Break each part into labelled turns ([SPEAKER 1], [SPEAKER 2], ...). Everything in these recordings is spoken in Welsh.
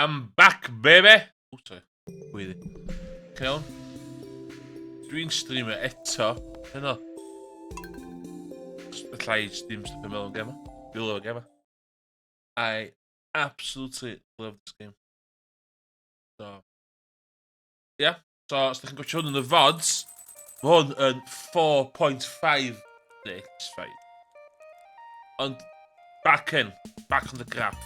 [SPEAKER 1] I'm back, baby! O, sorry. Gweiddi. Iawn. Dwi'n streamio eto. Heno. Alla i ddim stopio meddwl am gema. Dwi'n lyfo gema. I absolutely love this game. So, yeah. So, os ydych chi'n gwachio hwn yn y VODs, mae hwn yn 4.5 minutes, fine. Ond, back in, back on the graph.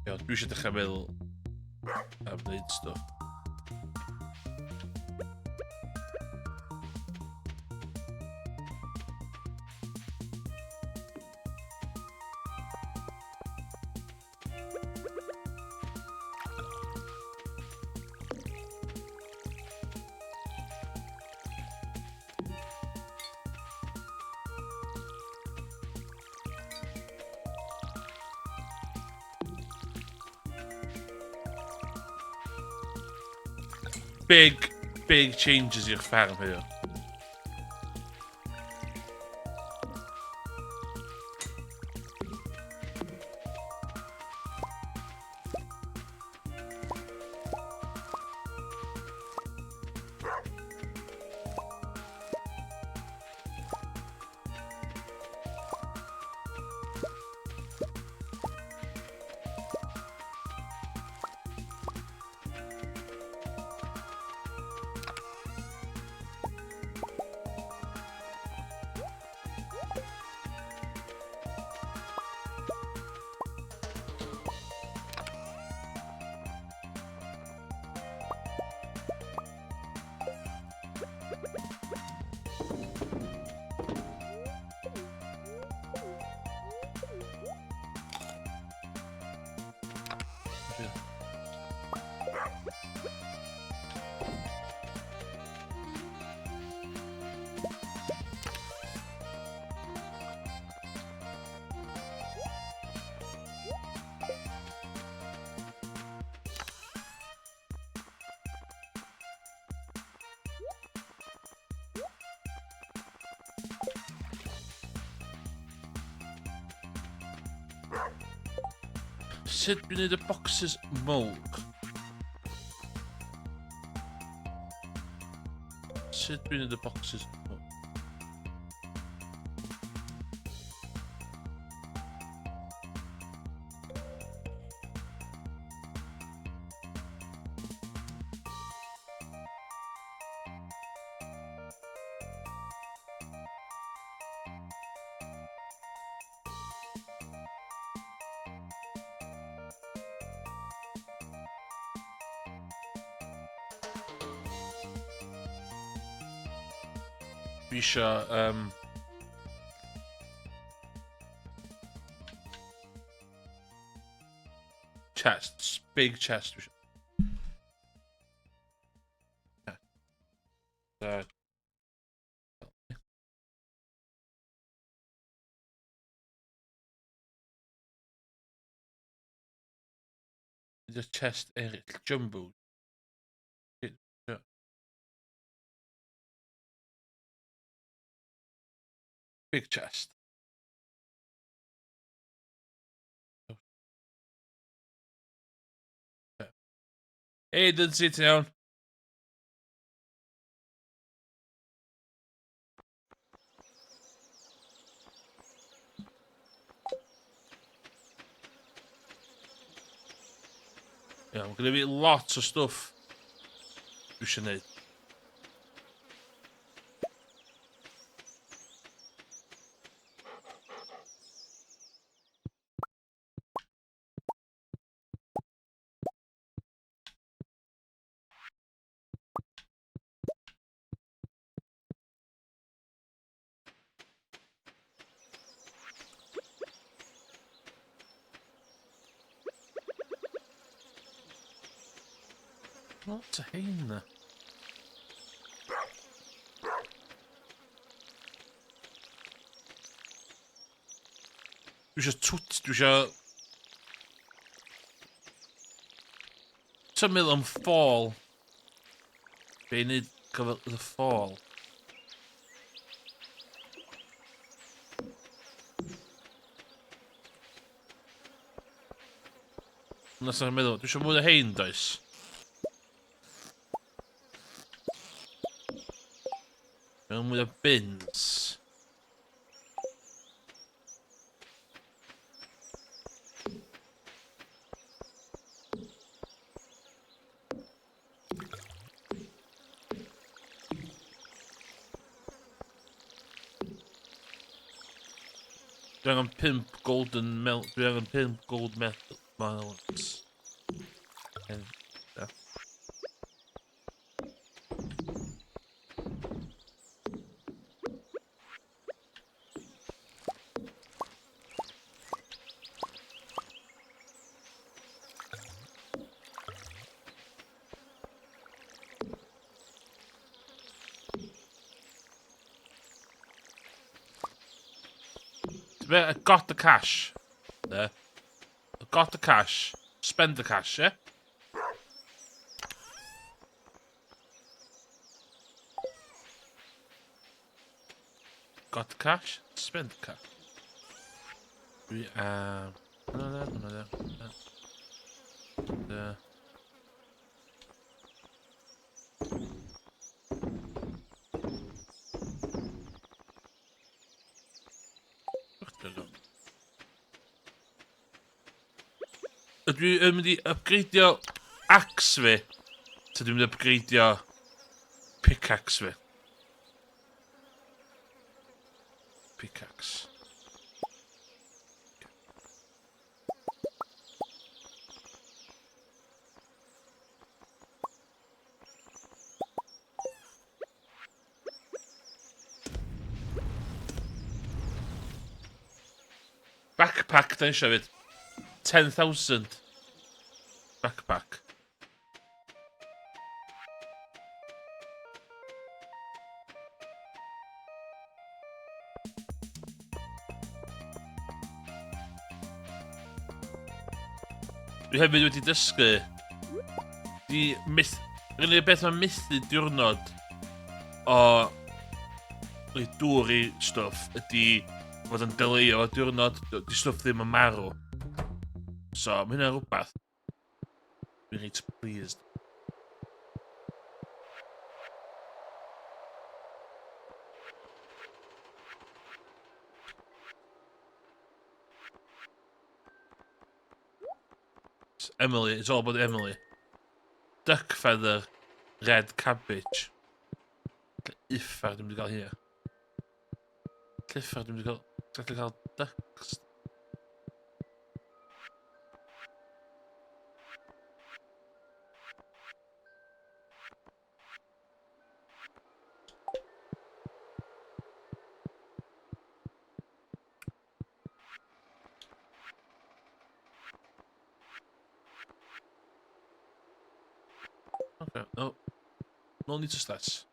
[SPEAKER 1] Iawn, dwi eisiau dechrau meddwl am wneud stwff. Big, big changes i'r fferm heddiw. Sut dwi'n neud y boxes mowr? Sut dwi'n neud y boxes mowr? Dwi isio um, chests, big chest. Dwi isio. Y chest eraill, jumbo. Big chest. Hey, dyn ti iawn? Iawn, mae gennym fi lot o stwff dwi eisiau gwneud. Lot o hein na. Dwi eisiau twt, dwi eisiau... Ti'n meddwl am fall? Be i wneud gyfer the fall? Nes i'n meddwl, dwi eisiau mwy o hein, does? Mewn mwy o bins. Dwi angen 5 golden mel... Dwi angen 5 gold melons. Yeah. I got the cash. There. I got the cash. Spend the cash, yeah? Got the cash, spend the cash. Dwi am... Hwnna dda, hwnna dda, hwnna dda. Ydw i yn mynd i upgradeio axe fi? Ta dwi'n mynd i upgradeio pickaxe fi? Pickaxe. Backpack da eisiau fyd. 10,000. Backpack. Dwi hefyd wedi dysgu di myth... Yr unig beth mae'n methu diwrnod o rhoi dŵr i stwff ydy fod yn delio diwrnod, di stwff ddim yn marw. So, mae hynna'n rhywbeth. Dwi'n reit pleased. It's Emily, it's all about Emily. Duck feather, red cabbage. Uffar, dwi'n mynd i gael hynna. Uffar, dwi'n mynd i gael... Gallu cael ducks. Okay, no. No need to stress.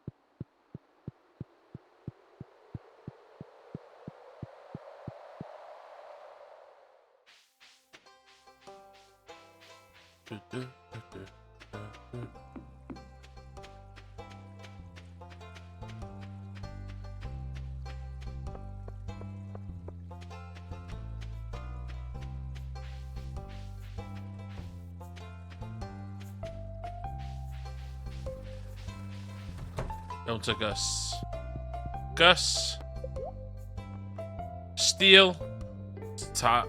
[SPEAKER 1] Iawn ta Gus. Gus. Steel. Ta.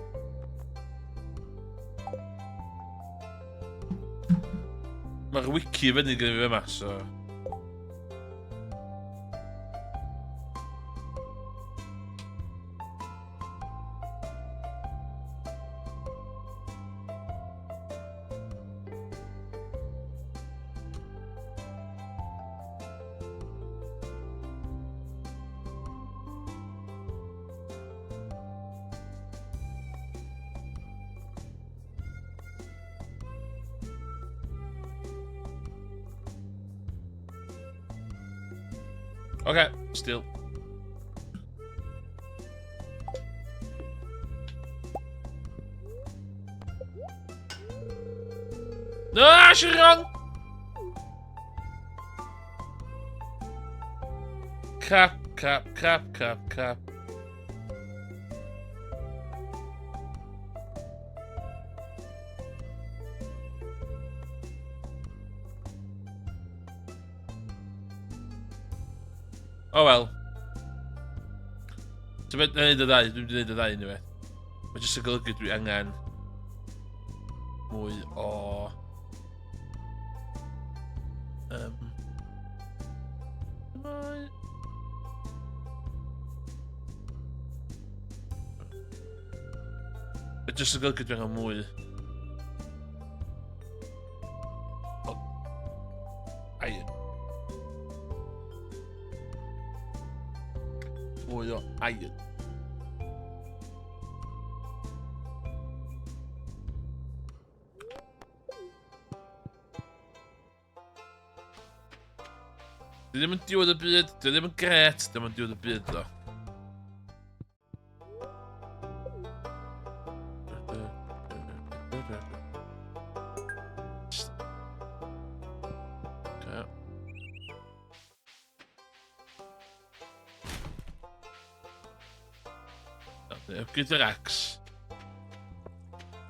[SPEAKER 1] Mae'r wiki fyny gyda fi yma, so... Okay, still. trash yn wrong! Crap, crap, crap, crap, crap. Oh well. Ti'n mynd i wneud y ddau, dwi'n mynd i wneud y ddau anyway. Mae jyst yn golygu dwi angen mwy o... Mae... Mae jyst yn golygu dwi angen mwy o iron. Mwy o iron. Dwi ddim yn diwedd y byd, dwi ddim yn gret, ddim yn diwedd y byd ddo. Okay. Upgrade yr axe.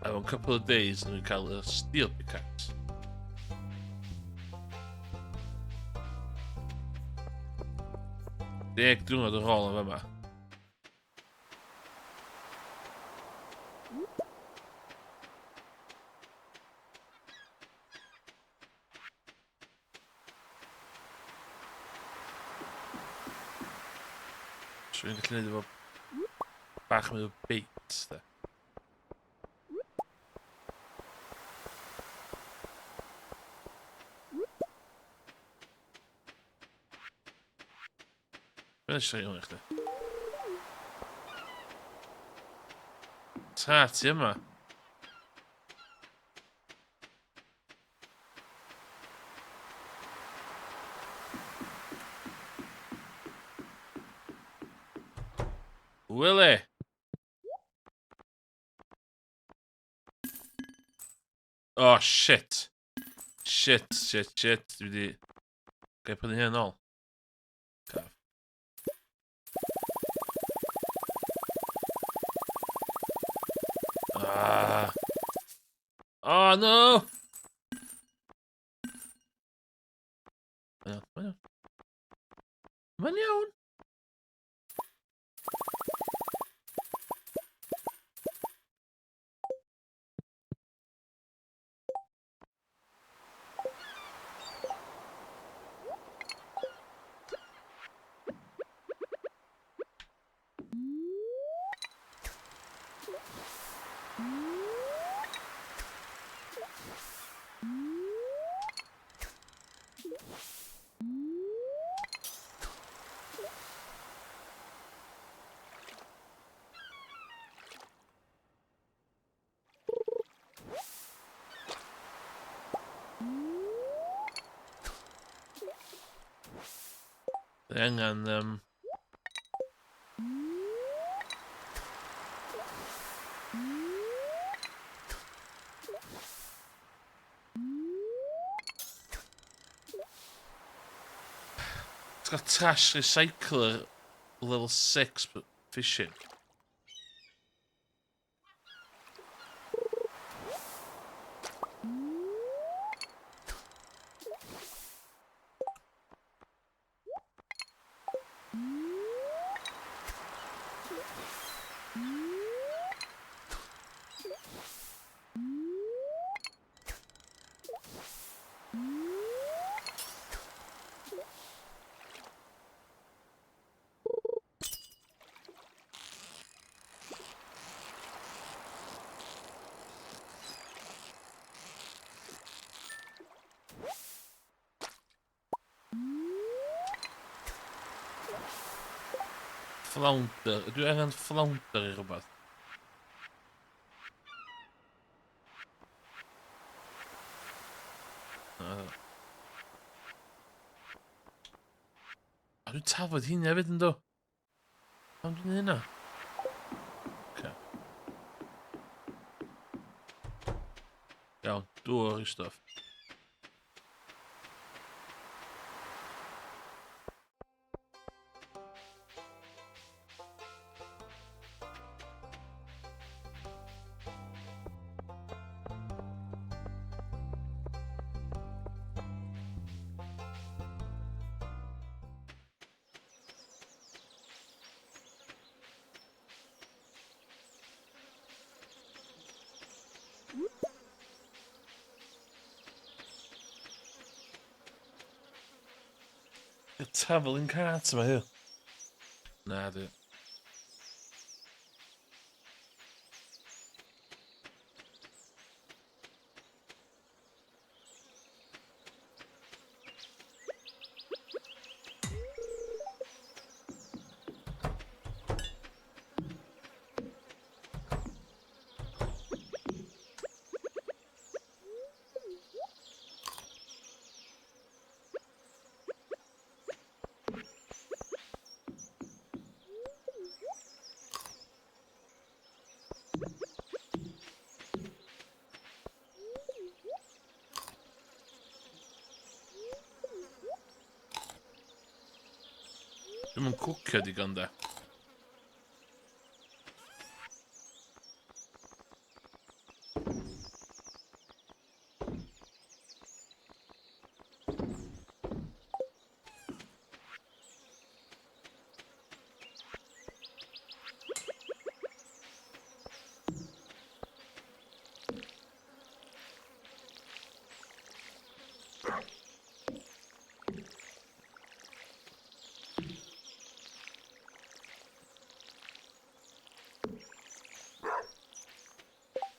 [SPEAKER 1] A mewn couple of days, nhw'n cael y steel pickaxe. Deg diwrnod ar ôl yn fama. Swn i'n gallu neud efo bach mwy o bait, de. Be eisiau hwn i chdi? Ta, ti yma? Willy! Oh, shit. Shit, shit, shit. Dwi wedi... Gai prynu hyn ôl? Caf. Ah. Oh, no! Mae'n iawn, mae'n iawn. Mae'n iawn! Dwi angen... It's got trash recycler level 6 fishing. Flounder. Ydw i angen flounder i rhywbeth? Na. A dwi'n tafod hyn hefyd yn do? Pam dwi'n hynna? Okay. Iawn, dŵr i stuff. Travelling cart yma heddiw. Na, dwi. Dwi'm yn cwcio digon de.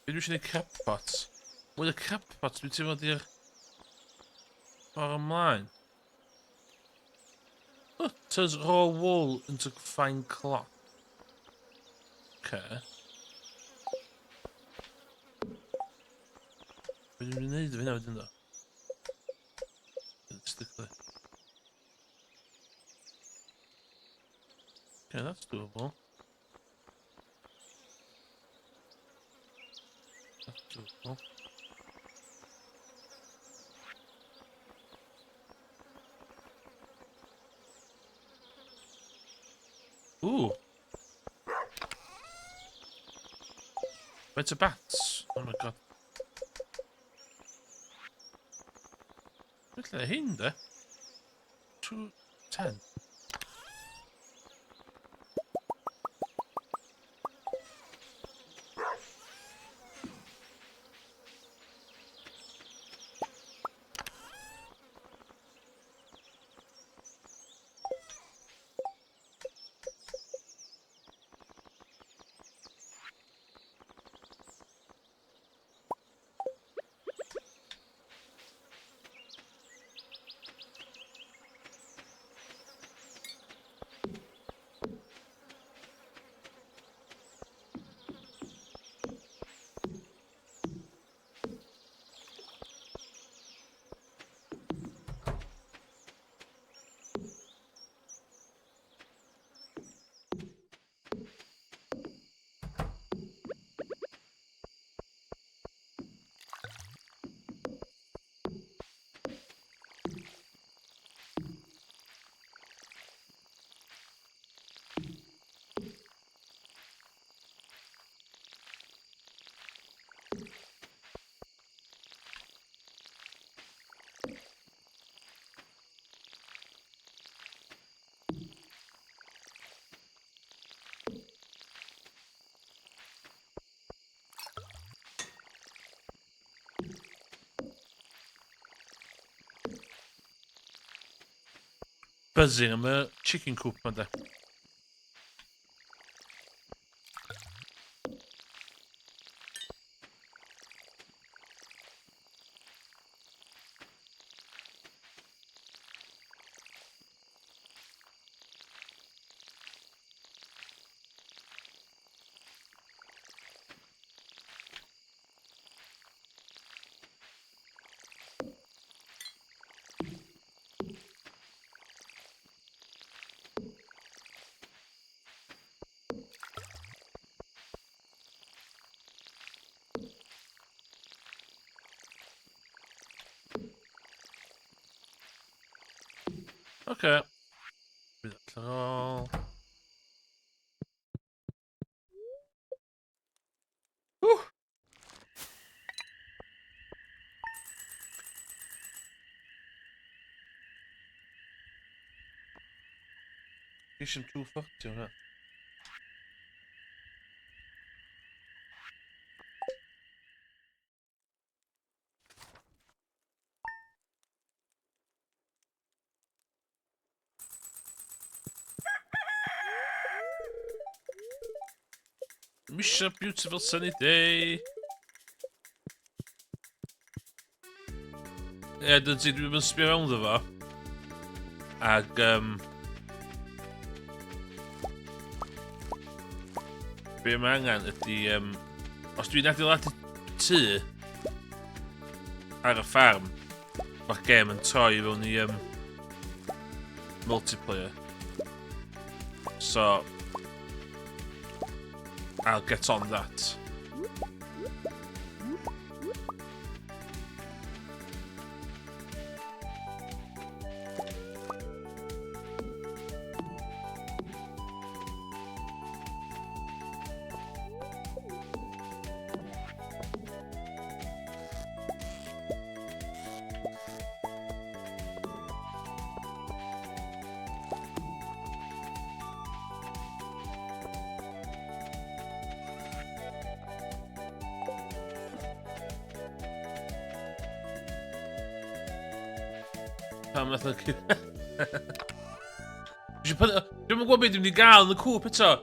[SPEAKER 1] Be dwi eisiau gwneud crab pots? Mwy o crab pots, dwi'n teimlo di'r ffordd ymlaen. Oh, turns raw wool into fine cloth. Okay. Be dwi'n mynd i wneud efo hynna wedyn ddo? Realistically. Okay, that's doable. That's doable. Ooh. Better bats. Oh my god. Felly hyn de. 2, 10. Buzzing am y chicken coop ma de. Oce. Bydd allan ôl. Ww! Ges i'm 240 hwnna. Dwi'n eisiau beautiful sunny day. Ie, yeah, dyn ti, dwi'n mynd sbio fewn ddo fo. Ag, Be mae angen ydy... Os dwi'n adeiladu tŷ ar y ffarm, mae'r gêm yn troi fewn i multiplayer. So, I'll get on that. Pam nath o... Dwi'm yn gwybod beth dwi'n mynd i gael yn y cwp eto.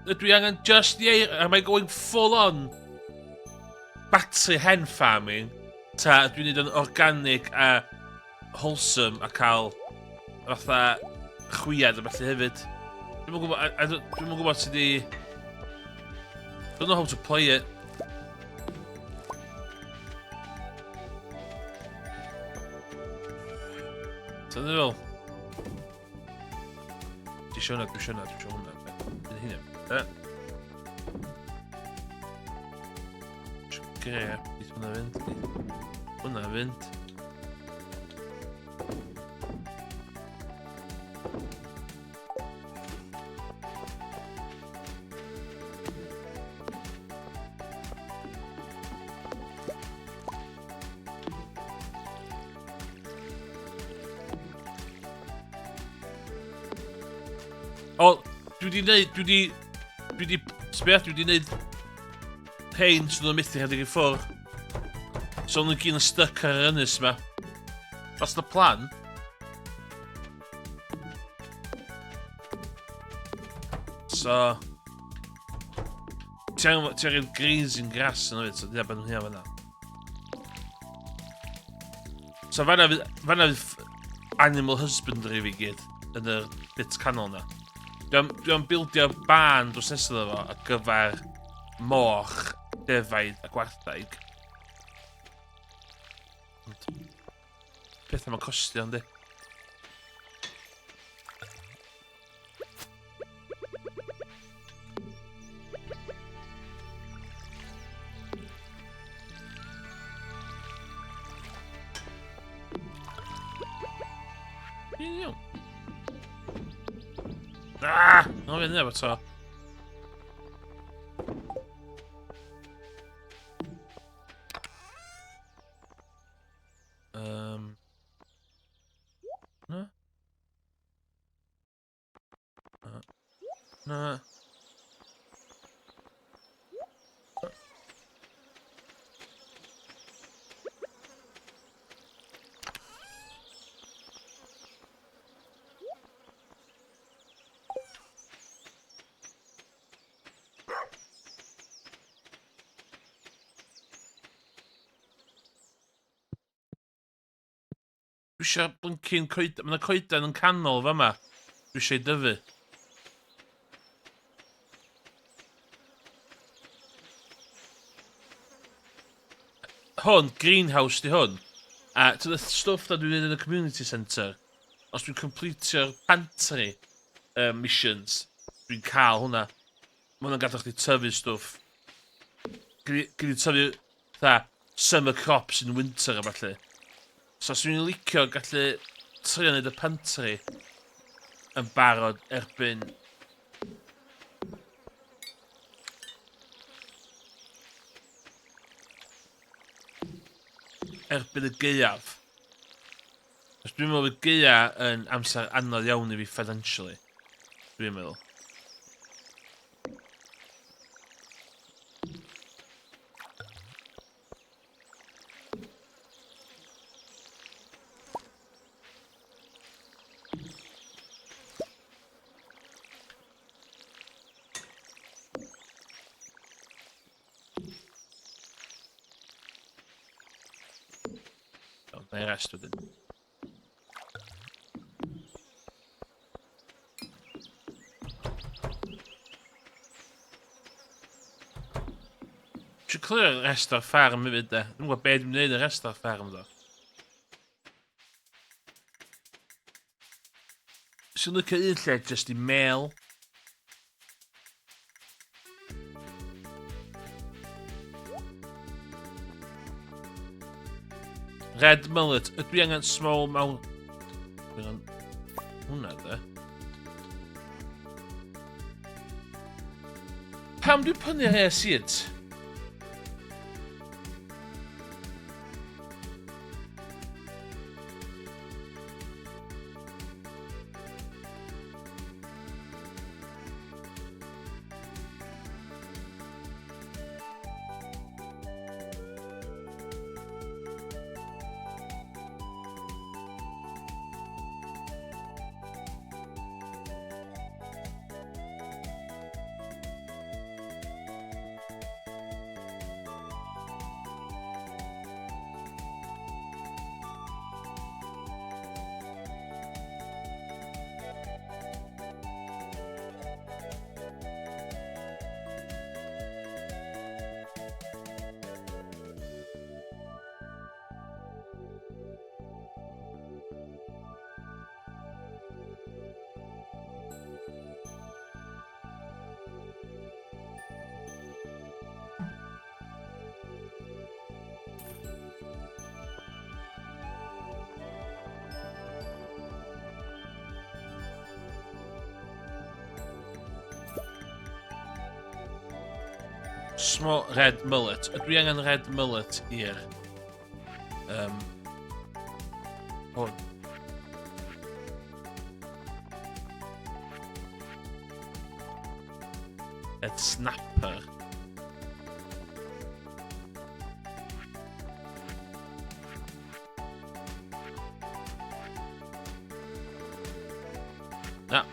[SPEAKER 1] Ydw i angen just the air? Am I going full on battery hen farming? Ta ydw i'n neud o'n organic a wholesome a cael fatha chwiad a felly hefyd? Dwi'm yn gwybod, dwi'm yn gwybod sut i... Don't know how to play it. Ti'n fel? Dwi isio hwnna, dwi isio hwnna, dwi isio hwnna. Hyn hynny. E. Gre, bydd hwnna fynd. Hwnna fynd. O, dwi wedi neud, dwi wedi, dwi wedi, sbia, dwi wedi neud pain sydd yn methu rhedeg i ffwrdd. So nhw'n gyd yn stuck ar yr ynys yma. That's the plan. So... Ti angen grazing grass yn oed, so dyna beth nhw'n hynna. So fanna fanna fydd animal husbandry fi gyd yn yr bit canol na. Dwi am, dwi am bildio barn drws nesaf iddo fo ar gyfer moch, defaid a gwartheg. Ond pethau mae'n costio, yndi? Iawn. Ah! No, fynd efo to. Na? Na. Dwi eisiau blincyn coed... Mae yna coeden yn canol fama. Dwi eisiau ei dyfu. Hwn, greenhouse di hwn. A to the stwff na dwi'n neud yn y community centre, os dwi'n completio'r pantry missions, dwi'n cael hwnna. Mae hwnna'n gadw chdi tyfu stwff. Gyd i tyfu, fatha, summer crops in winter a falle. So swn i'n licio gallu trio neud y pantry yn barod erbyn erbyn y gaeaf. Os dwi'n meddwl bydd gaea yn amser anodd iawn i fi financially. Dwi'n meddwl. Na i rest wedyn. Dwi'n clear rest o'r ffarm hefyd de. Dwi'n gwybod beth dwi'n gwneud y rest o'r ffarm ddo. Sy'n licio un lle jyst i mel. Red mullet. Ydw i angen small mewn... Dwi angen... Hwna, de. Pam dwi'n prynu rare seeds? Small red mullet. Ydw i angen red mullet i'r... hwn. Red snapper. Na.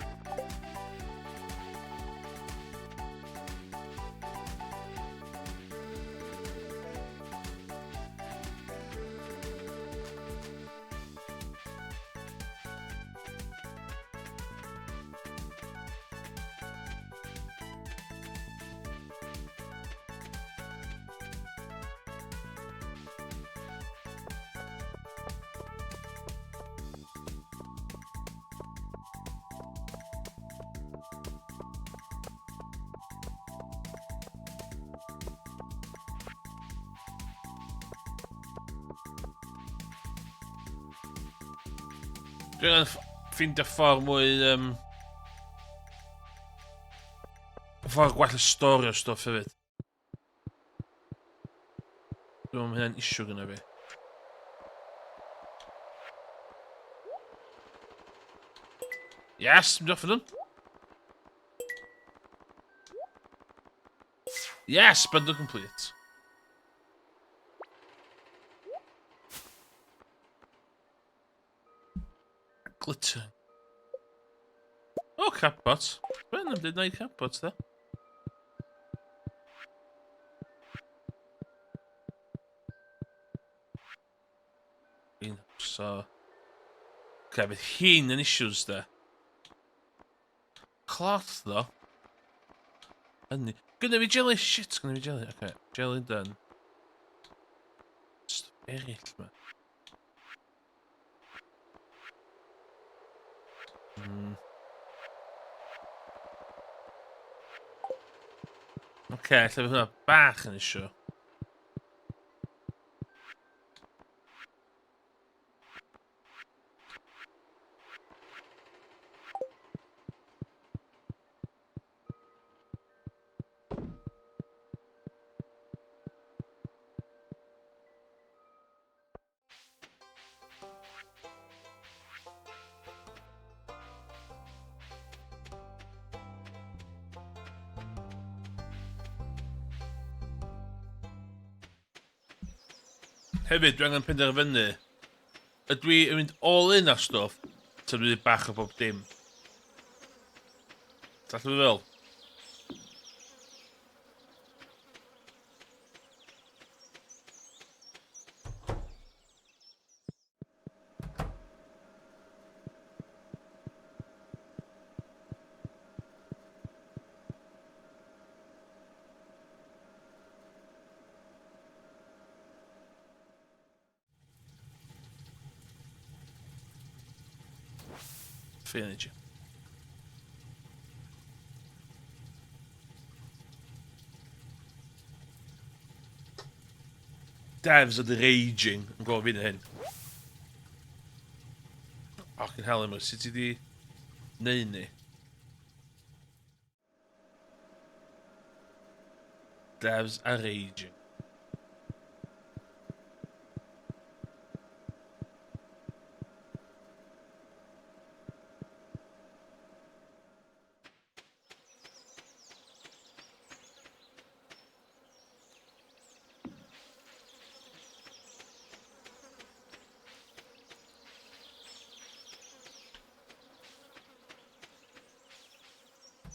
[SPEAKER 1] Dwi angen ffeindio ffordd mwy... ffordd gwell o storio stwff hefyd. Dwi'n meddwl hynna'n issue gyda fi. Yes, mynd off nhw. Yes, bundle complete. Glitter. Oh, crabbots. Dwi'n am dweud na'i crabbots, da. Un, so... Okay, bydd hyn yn issues, da. Cloth, ddo. Hynny. Gynna fi jelly, shit, gynna fi jelly. Okay, jelly done. Stwff eraill, ma. Oce, okay, lle fydd hwnna bach yn issue. Hefyd, dwi angen penderfynu, ydw i yn mynd all in ar stwff, ta dwi'n bach o bob dim? Dall fi fel? Free energy. Devs are raging yn gweld fi'n hyn. Fucking hell, Emma, sut ti di neud ni? Devs are raging.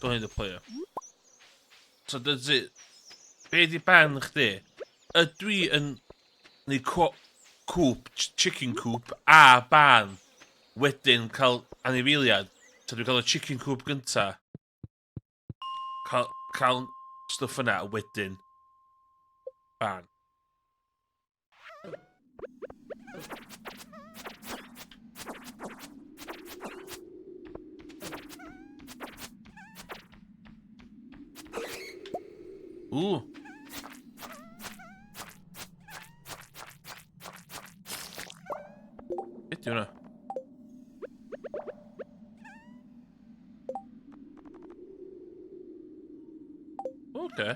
[SPEAKER 1] Don't need a player. So does it... Be di barn chdi? Ydw i yn neud coop, chicken coop a barn wedyn cael anifeiliad? So dwi'n cael y chicken coop gynta. Cael stwff yna a wedyn barn. Ooh. Beth yw hwnna? Okay.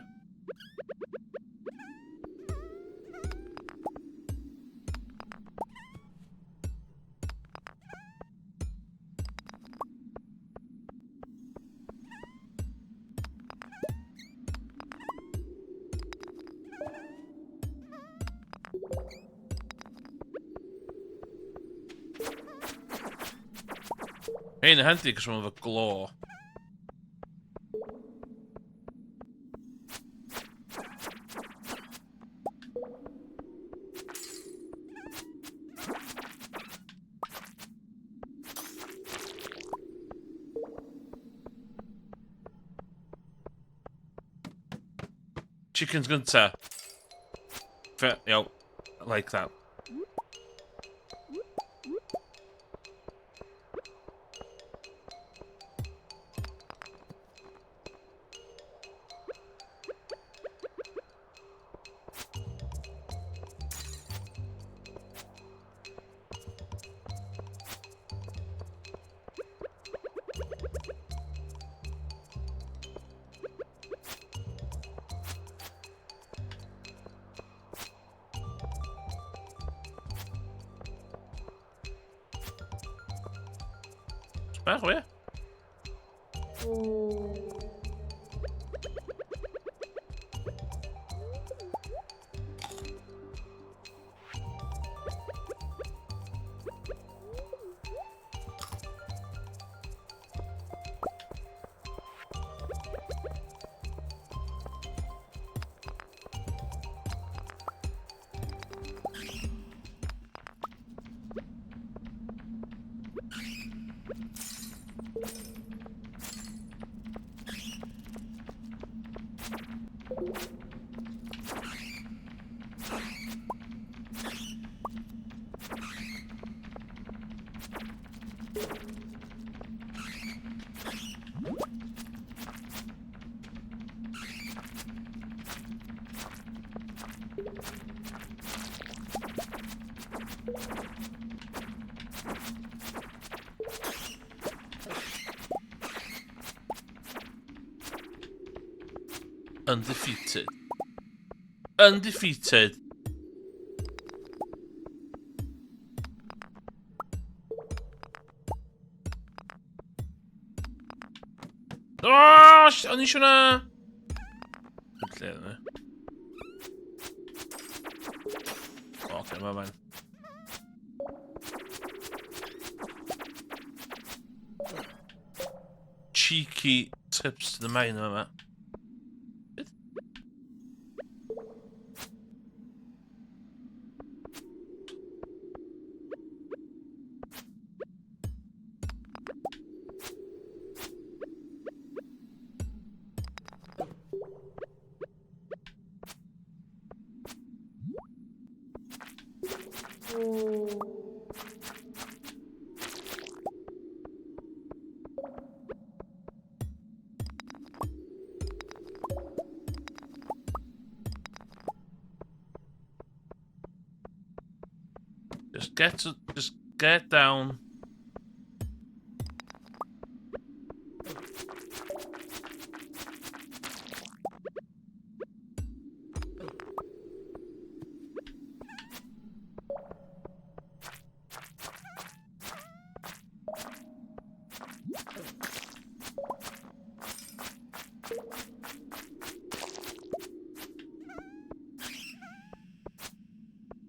[SPEAKER 1] Hein yn handi, cos mae'n efo glo. Chickens gynta. Fair, iawn. I like that. Bach, we? Undefeated. Undefeated. Oh, o'n i eisiau na. Lle yna. Oce, mae fe'n. Cheeky trips to the mine yma. Just get to, just get down.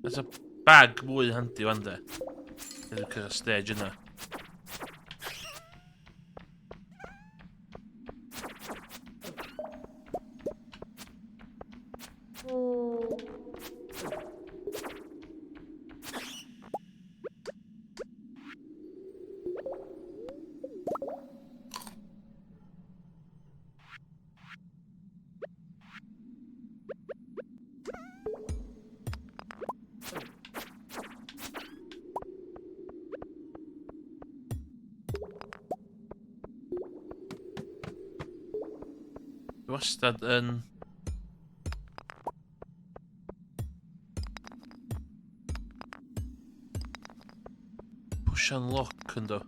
[SPEAKER 1] There's a bag mwy handi fan de. Dwi'n cyrraedd stage yna. Dwi wastad yn... Push and lock ynddo.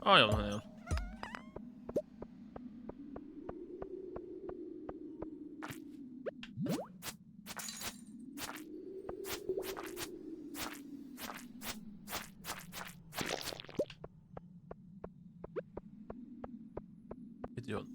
[SPEAKER 1] O iawn, iawn. Be di hwn?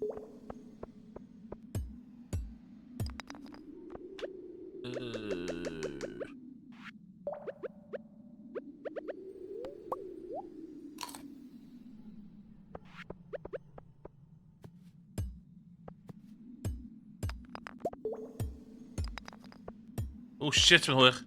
[SPEAKER 1] Oh shit, mae'n hwyr.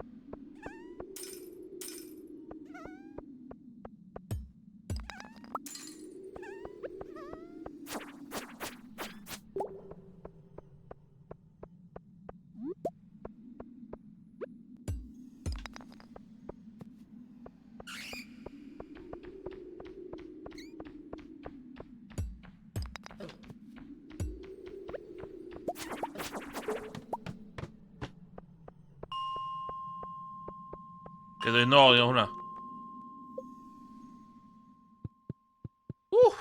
[SPEAKER 1] Gyda i nôl i hwnna. Ww!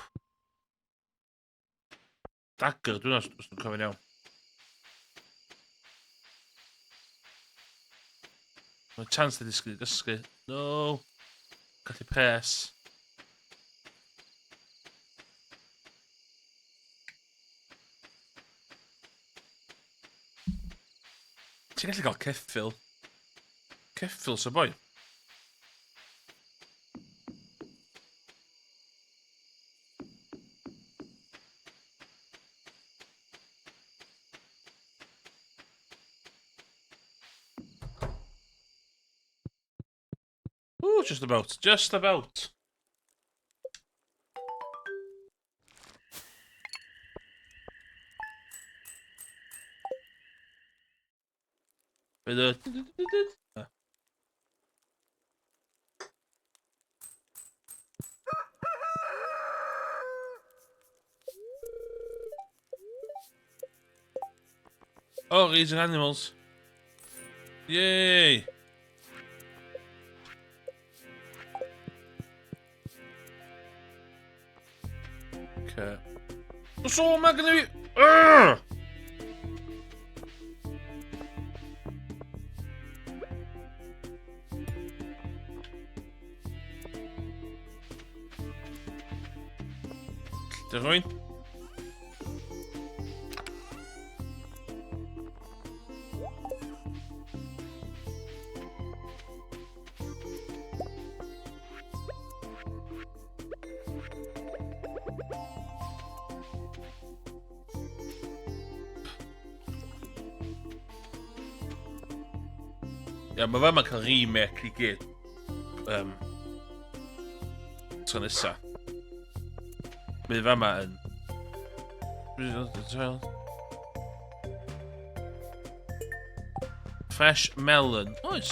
[SPEAKER 1] Dagger, dwi'n os dwi'n cofio'n iawn. Mae chance i ddisgwyl i gysgu. No! Gallu pres. Ti'n gallu cael ceffyl. Ceffyl, so boi. Ooh, just about. Just about. Bydd y... Oh, raising animals. Yay! Okay. So, mae gen i fi... Urgh! Diolch rwy'n. Ia, mae fe ma'n cael remake i gyd. Um, tro nesa. Mae fe yma yn... Fresh melon. Oes.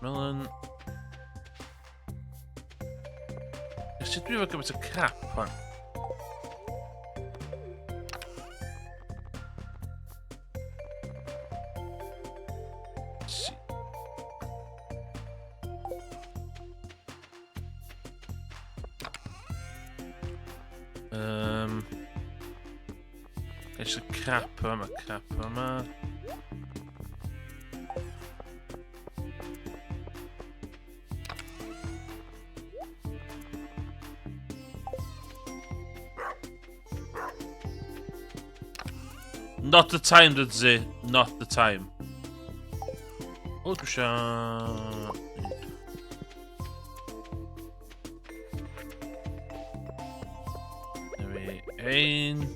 [SPEAKER 1] Melon. Sut dwi efo gymaint o crap hwn? Eisiau crap yma, crap yma. Not the time, Dudzi. Not the time. O, dwi eisiau... Ein.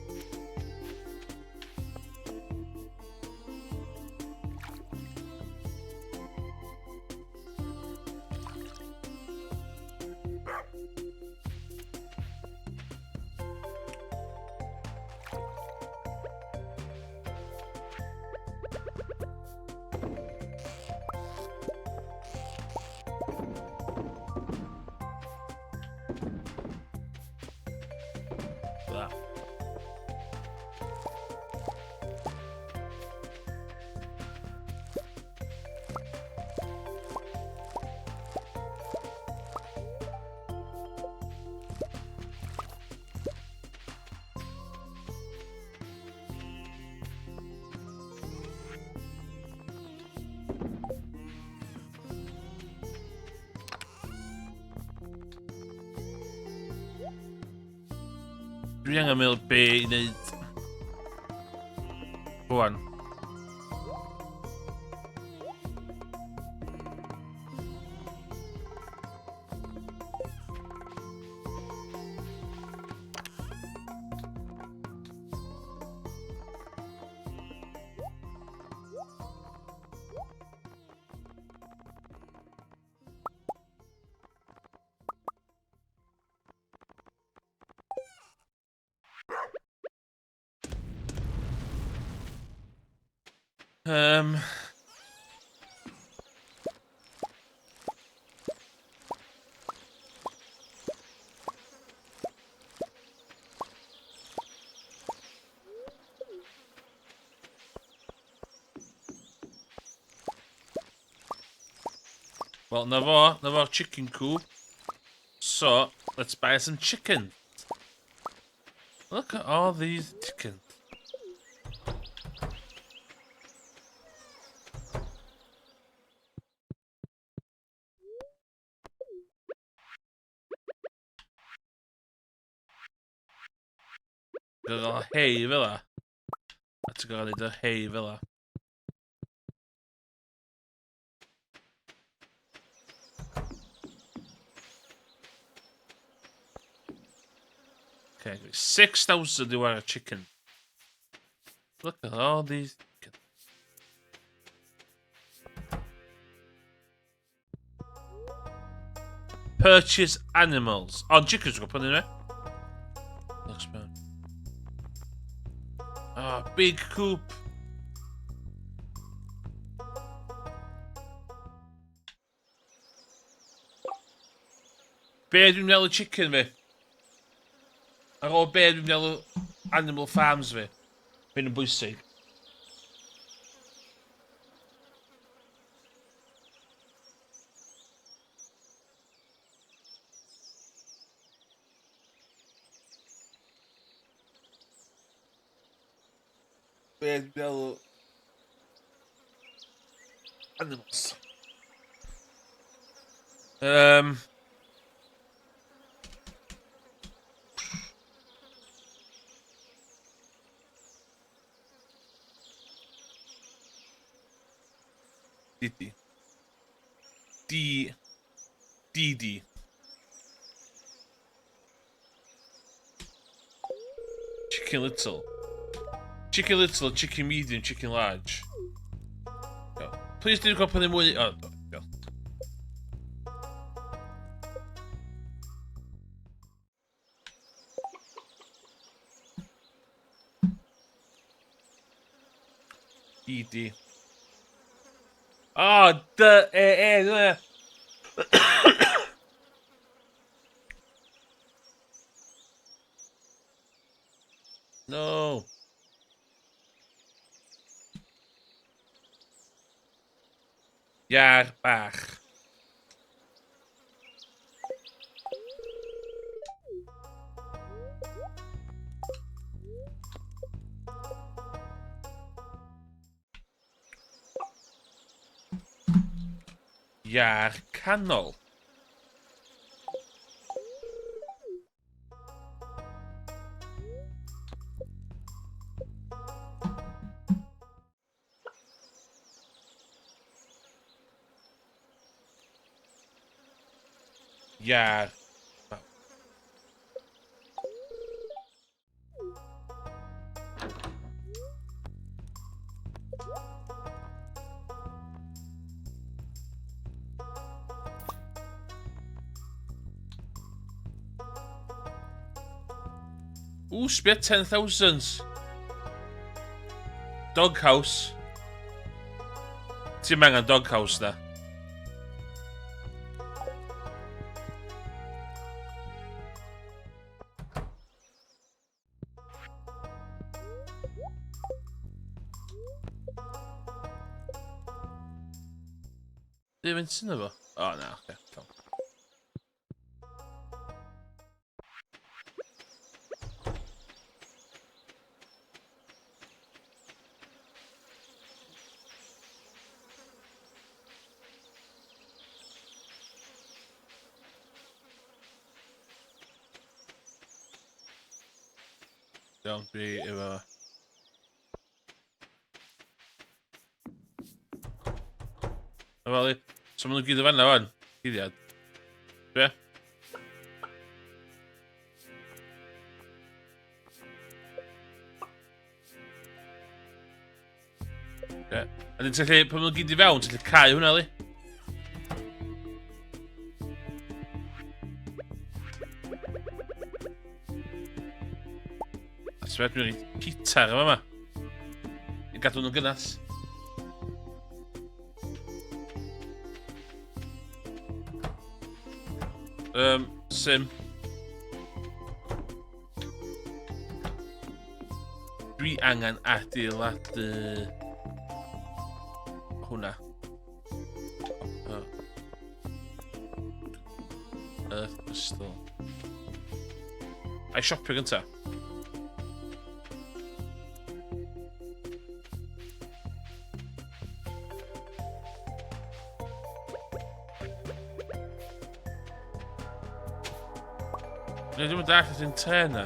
[SPEAKER 1] That. Dwi angen meddwl be i wneud rwan. Wel, na fo, na fo'r chicken coop. So, let's buy some chicken. Look at all these chickens. Ti'n gael hei fel la. A ti'n gael neud y hei fel la. Okay, 6,000 i wario chicken. Look at all these chicken. Purchase animals. Oh, chickens got put in there. Looks bad. Ah, oh, big coop. Be dwi'n meddwl chicken fi? Ar ôl be dwi'n meddwl animal farms fi? Hyn yn bwysig. Be dwi'n meddwl animals. D D. D. D D. Chicken little. Chicken little, chicken medium, chicken large. Go. Please do go put mwy... Oh, go. D D. O, D, E, E, dyna. No. Iar bach. Iar canol. Iar. Ww, sbia 10,000. Doghouse. Ti'n angen doghouse na. Dwi'n mynd sy'n efo? O, na, oce. Okay. Iawn, dwi efo... Na fel i. So maen nhw'n gyd o fanna wan. Gyddiad. Be? Oce. A dyn ti'n gallu, pan maen nhw'n gyd i fewn, ti'n gallu cau hwnna, li. A ti'n meddwl, dwi'n rhaid gitar yma yma. I gadw nhw'n gynnas. Sim. Dwi angen adeiladu hwnna. Oh. Earth Crystal. Ai siopio gynta? Dwi ddim yn dallt sy'n te na.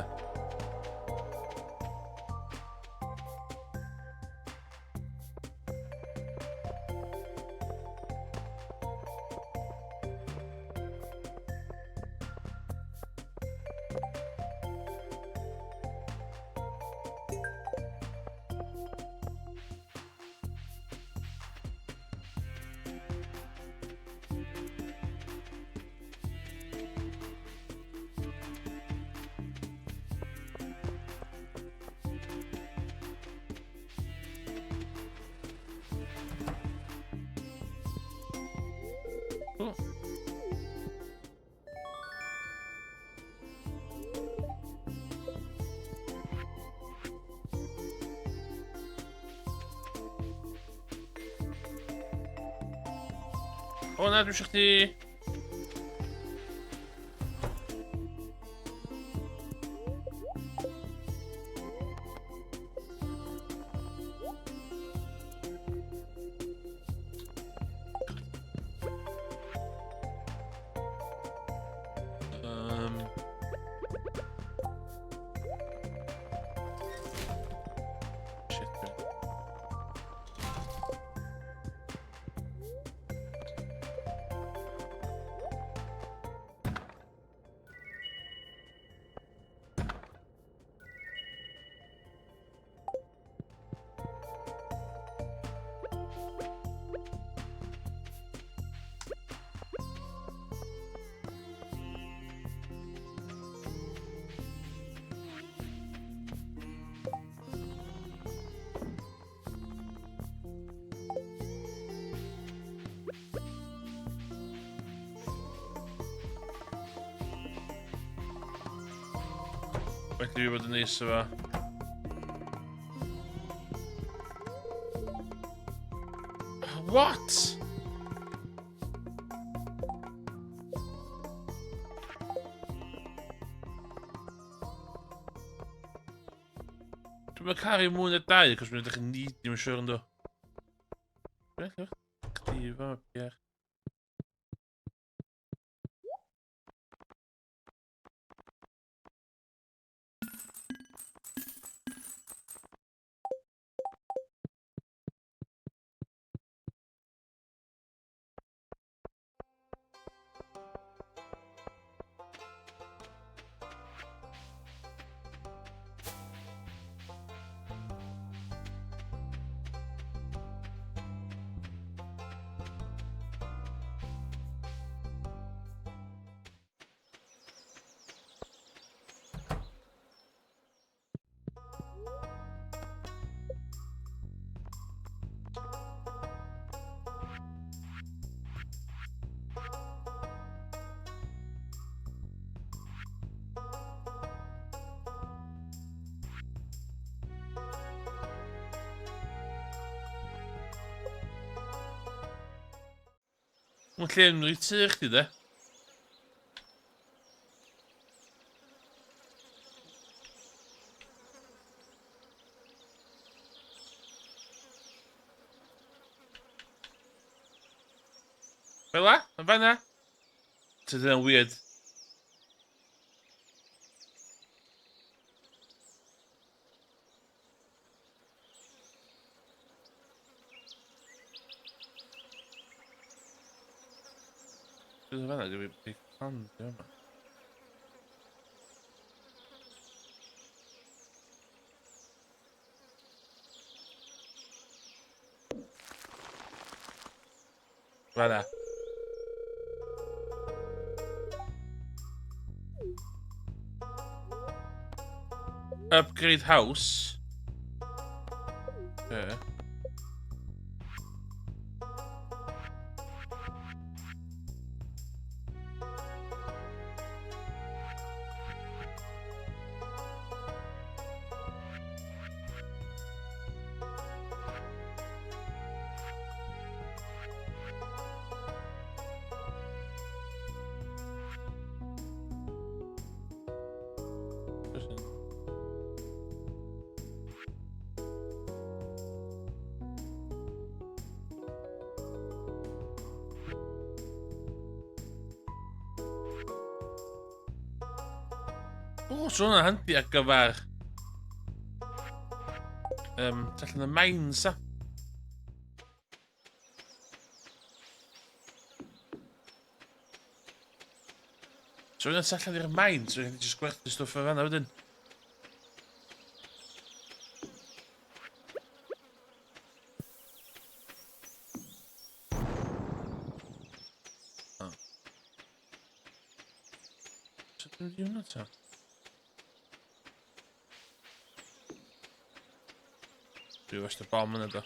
[SPEAKER 1] Oh. O na, dwi eisiau chdi... Shit. Well i fi fod yn neis efo. What? Dwi'n caru mwy na dau, cos mae'n edrych yn needy, mae'n siŵr ynddo. Beth yw'ch chdi fo, Pierre? Mae'n lle yn rhy tŷ chdi de. Fel la? Yn fanna? Ti dyna'n weird. Dwi'n fanna, dwi'n big fan, dwi'n yma. Fanna. Upgrade house. Okay. O, so hwnna'n handi ar gyfer... allan y mines, a. So hwnna'n allan i'r mines, so hwnna'n just gwerthu stwff o fanna wedyn. Sut dwi'n mynd i hwnna ta? Dwi wast y bom yna do.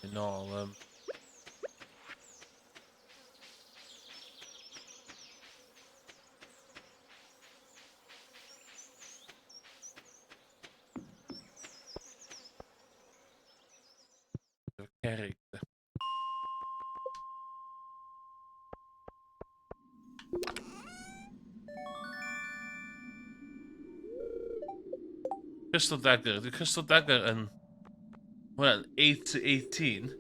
[SPEAKER 1] Yn ôl, Cerrig, de. Crystal Dagger. Di Crystal Dagger yn... Hwnna'n 8 to 18.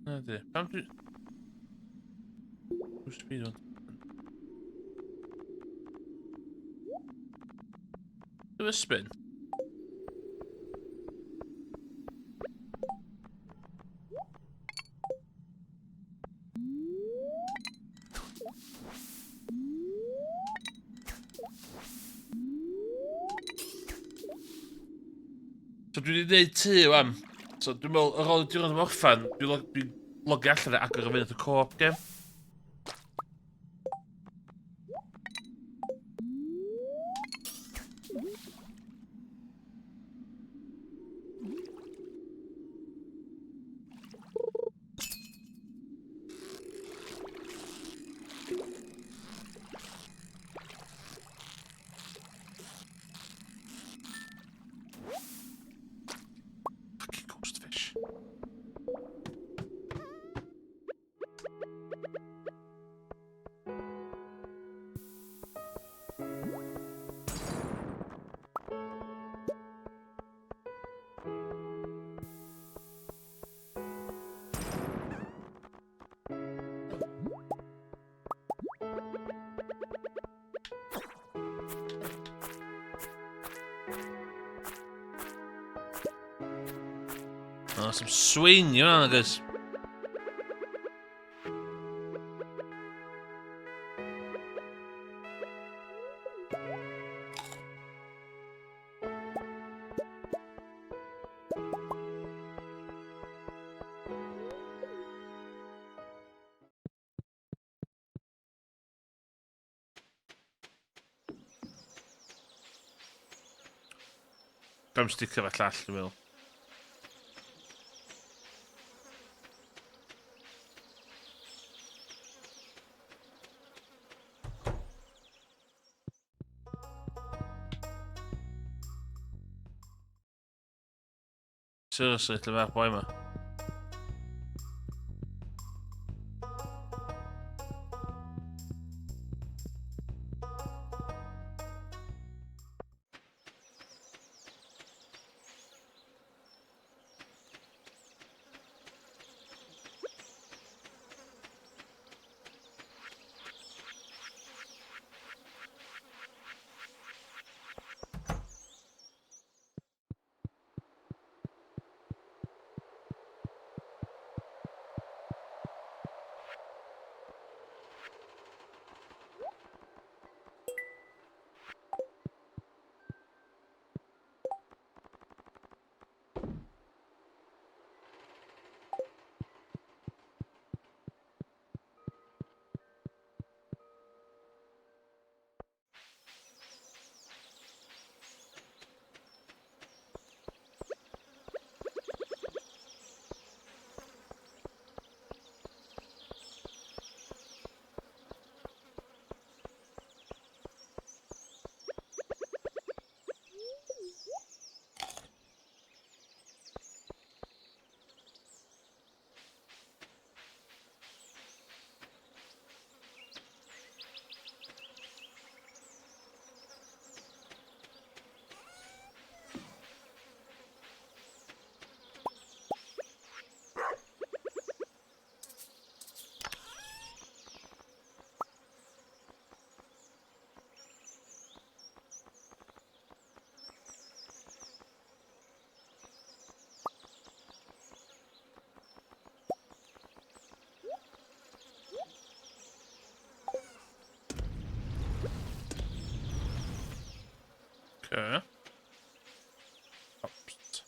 [SPEAKER 1] Na di. Pam dwi... Boost speed on. Do a spin. So dwi wedi gwneud tŷ wan. So dwi'n meddwl, ar ôl y diwrnod yma orffan, dwi'n log, dwi logio allan a agor y fyny at y co-op game. Oh, some swing i hwnna, nag oes? Dwi'n sticio fe llall, dwi'n meddwl. Seriously, lle mae'r boi ma? Okay. Oops.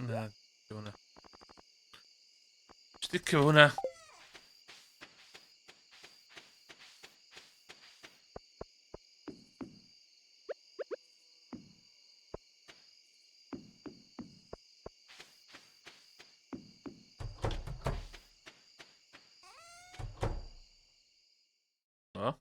[SPEAKER 1] Na, di hwnna. Sticio fo hwnna. No.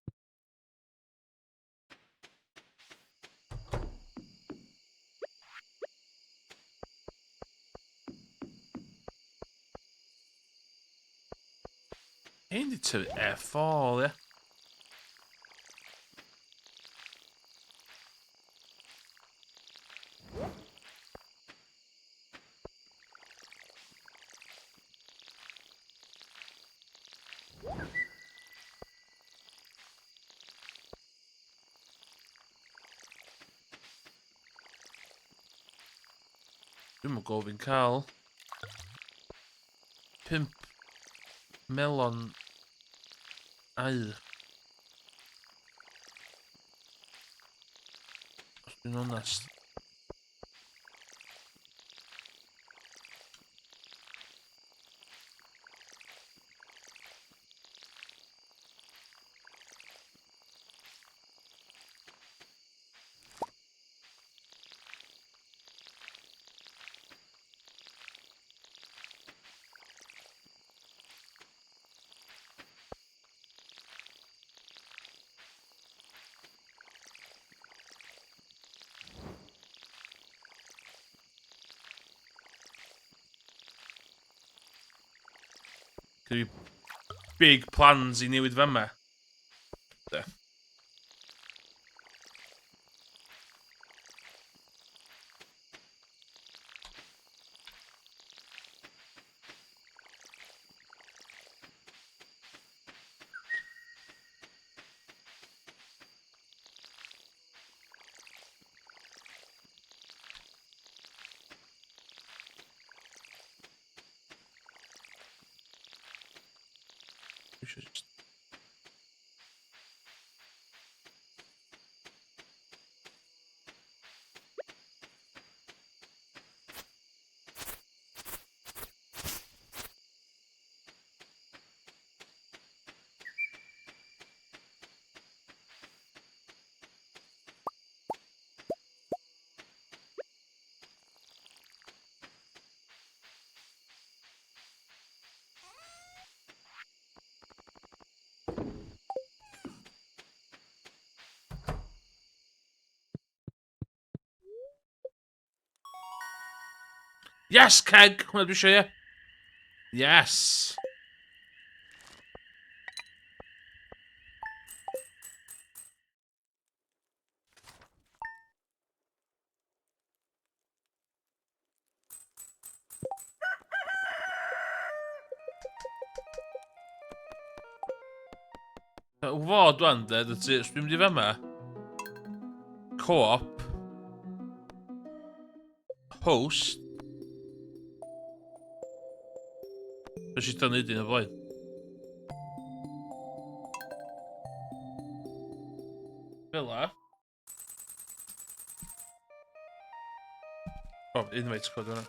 [SPEAKER 1] Hyn di tyfu F4, ie. Dwi'm yn gwybod fi'n cael 5 melon aur. Os dwi'n onest. Gyda big plans i newid fama. De. We should just Yes, keg! Hwna dwi eisiau, ie. Yes! Fod wan, de, dy ti, os dwi'n mynd i fama, co-op, host, Be sy'n dynnu dyn o blaen? Fel la. Oh, invite code yna.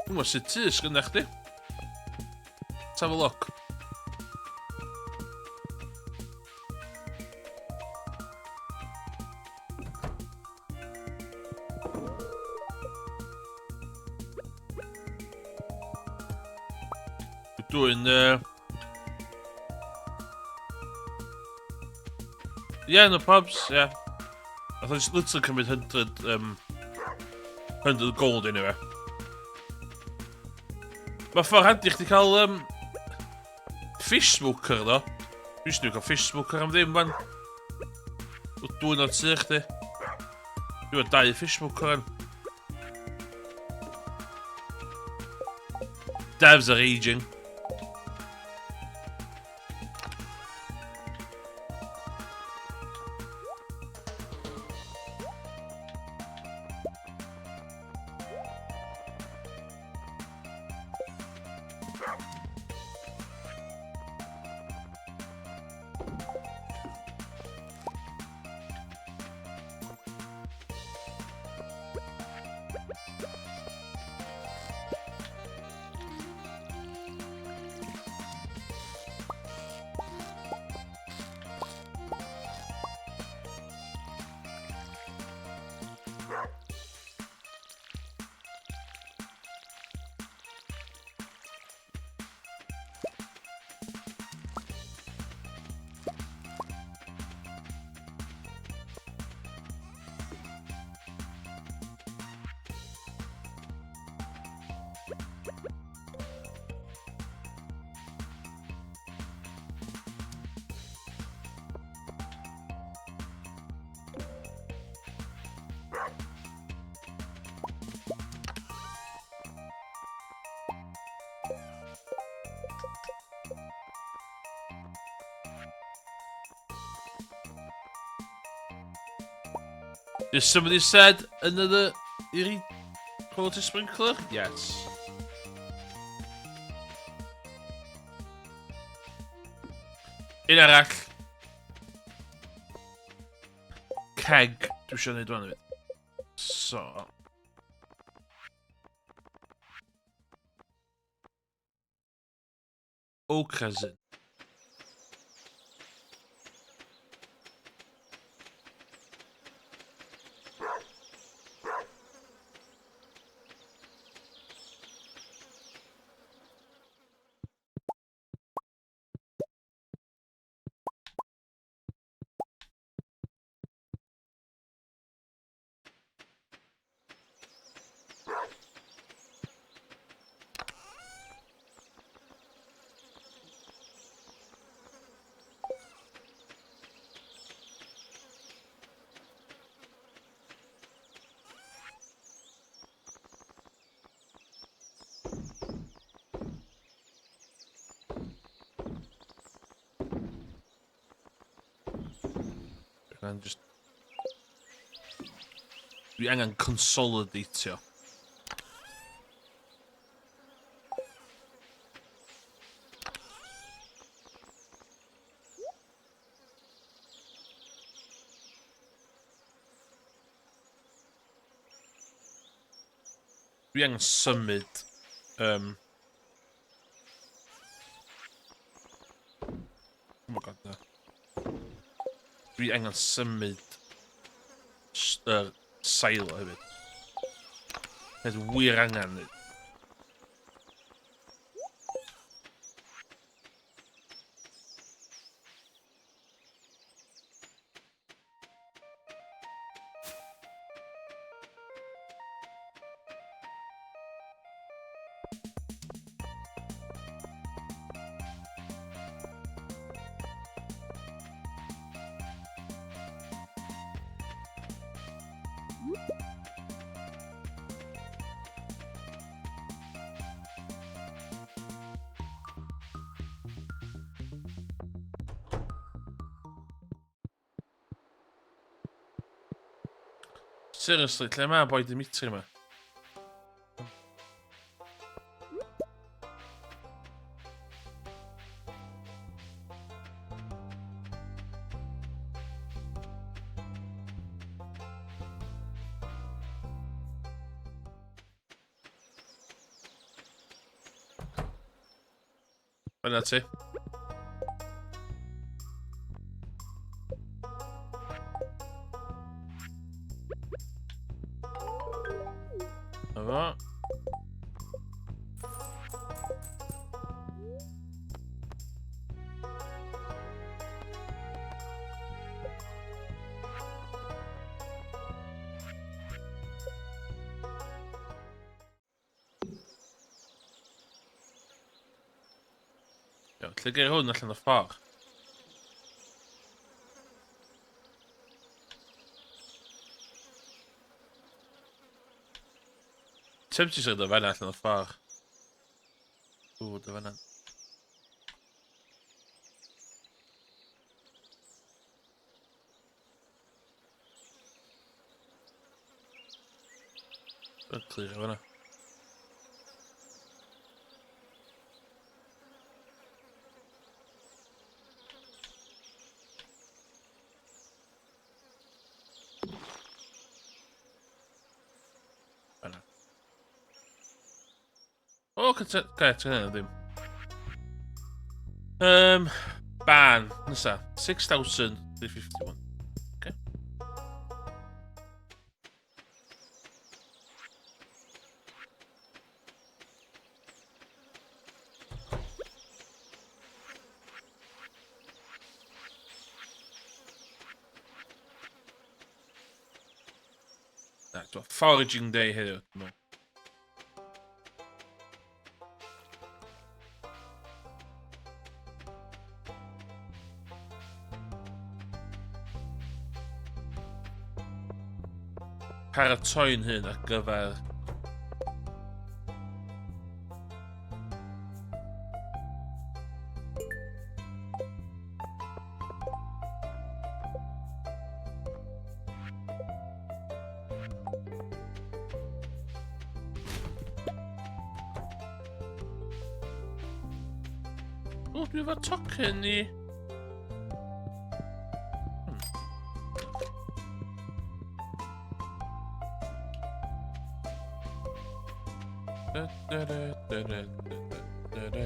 [SPEAKER 1] Dwi'n gwybod sut tŷ sgynna chdi. Let's have a look. Dwi'n... Yeah, no probs, yeah. I thought it's literally cymryd 100, 100 gold anyway. Mae ffordd handi chdi cael fish smoker, ddo. Dwi eisiau cael fish smoker am ddim, man. Dwi'n o'r tŷ chdi. Dwi'n dau fish smoker yn. Devs are aging. Is somebody said another eerie quality sprinkler? Yes. Un arall. Keg. Dwi eisiau gwneud hwn hefyd. So. Oak resin. Angen just... Dwi angen consolidatio. Dwi angen symud... Um, Oh my god, na. Dwi angen symud yr silo hefyd. Peth wir angen neud. Seriously, lle mae boi Dimitri yma? Dyna ti. Na fo. Iawn, lle geir hwn allan o ffordd? Tim ti sydd o fanna allan o ffordd. Ww, dy fanna. Yn clir o fanna. Fanna. O, cynt... Gret, hynny ddim. Ban, nesa. 6,351. Okay. Na, foraging day heddiw, dwi'n meddwl. Paratoi'n hyn ar gyfer O, dwi efo tocyn i... Da, da, da, da, da, da, da, da.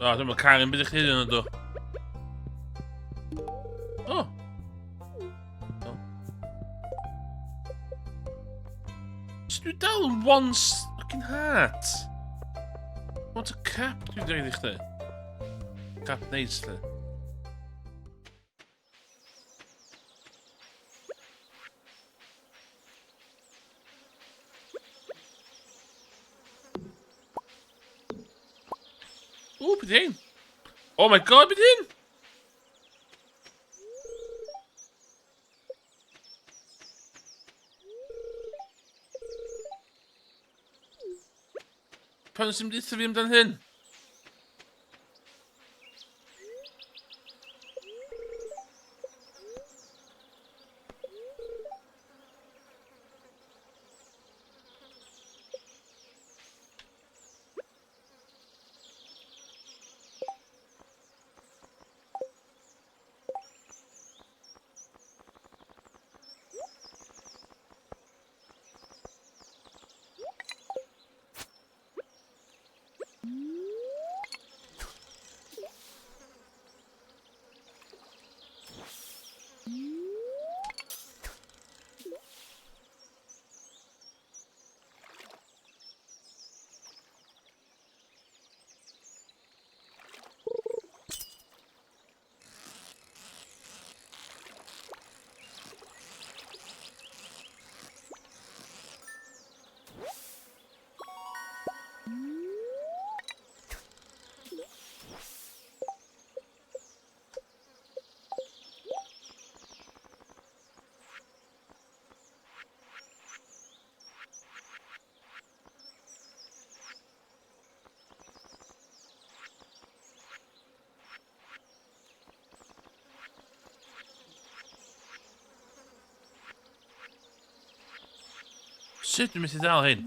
[SPEAKER 1] O, dwi'n mynd cael yn byd i chdi yn ydw. O! O. So dwi dal yn one fucking heart. What a cap dwi'n dweud i chdi. Cap neis, lle. Ww, beth hyn? Oh my god, beth hyn? Pan sy'n mynd i fi amdan hyn? Sut dwi'n methu dal hyn?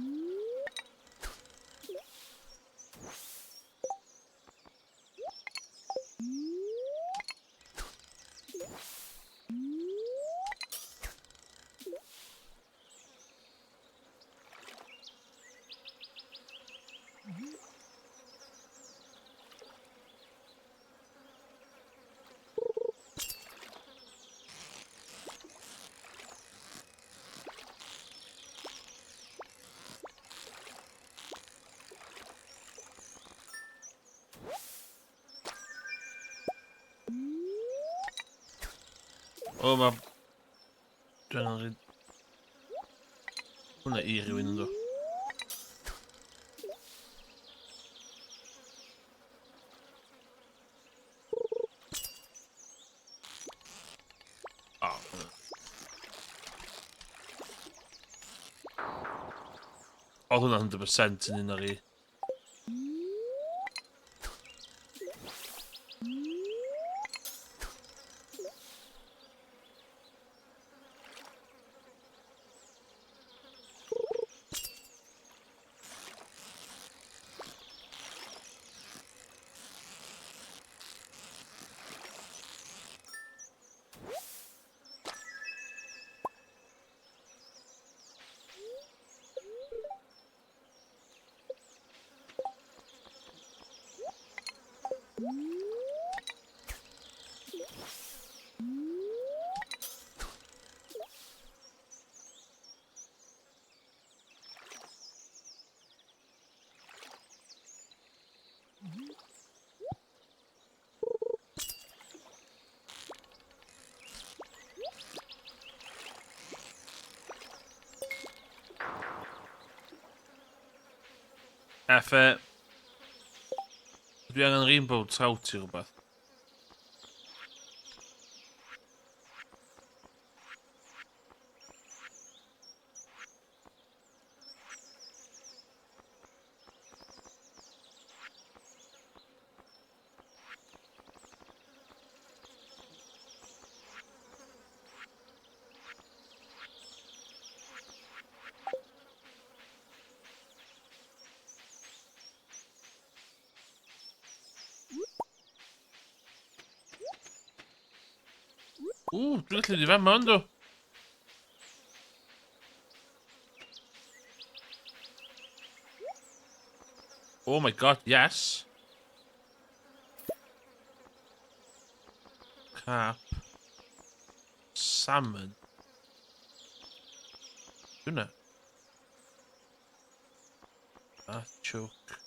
[SPEAKER 1] O, mae... Dwi'n angen... Hwna i rhywun yn dod. Oedd hwnna 100% yn un o'r i. F e. Dwi angen rainbow trout i rhywbeth. Ww, dwi'n gallu di fama, ynddo? Oh my god, yes. Carp. Salmon. Hwnna. Artichoke.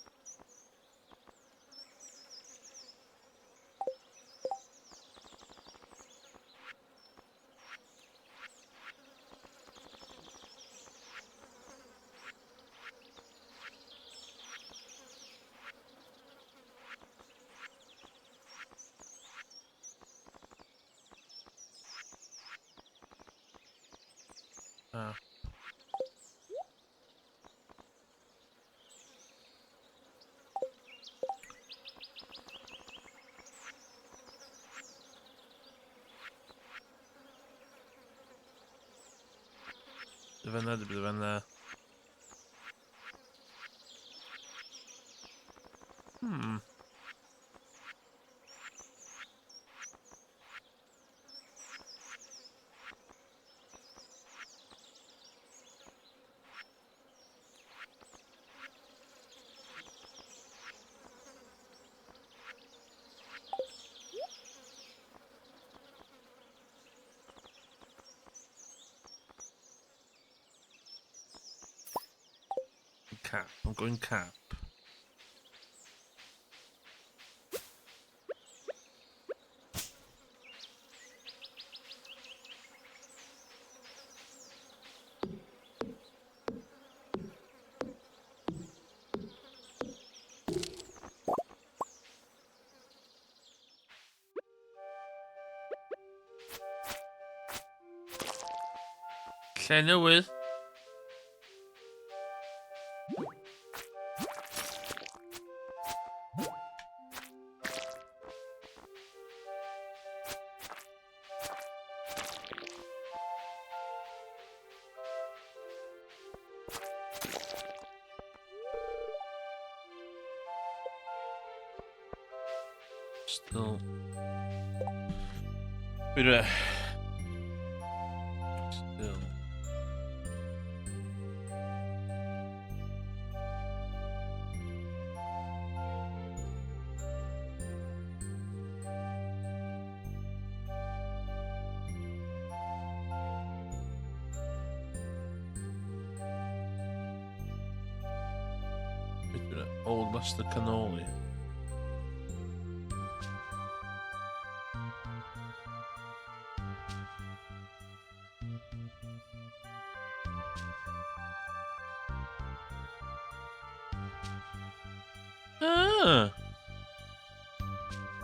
[SPEAKER 1] Ah. Dyfyna, dyfyna. Cap. I'm going cap. Lle newydd. Still. Wait a Still. Old Master Cannoli. Ah.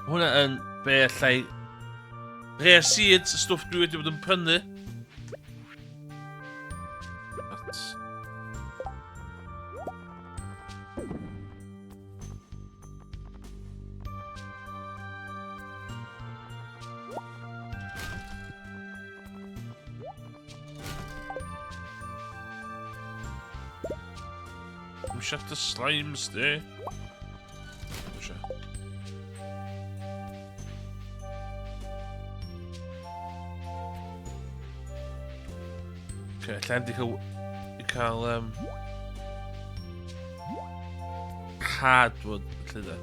[SPEAKER 1] Hwna yn be allai... Rare seeds, stwff dwi wedi bod yn prynu. Shut the slimes there. Okay, allan di cael, i cael hardwood, felly da.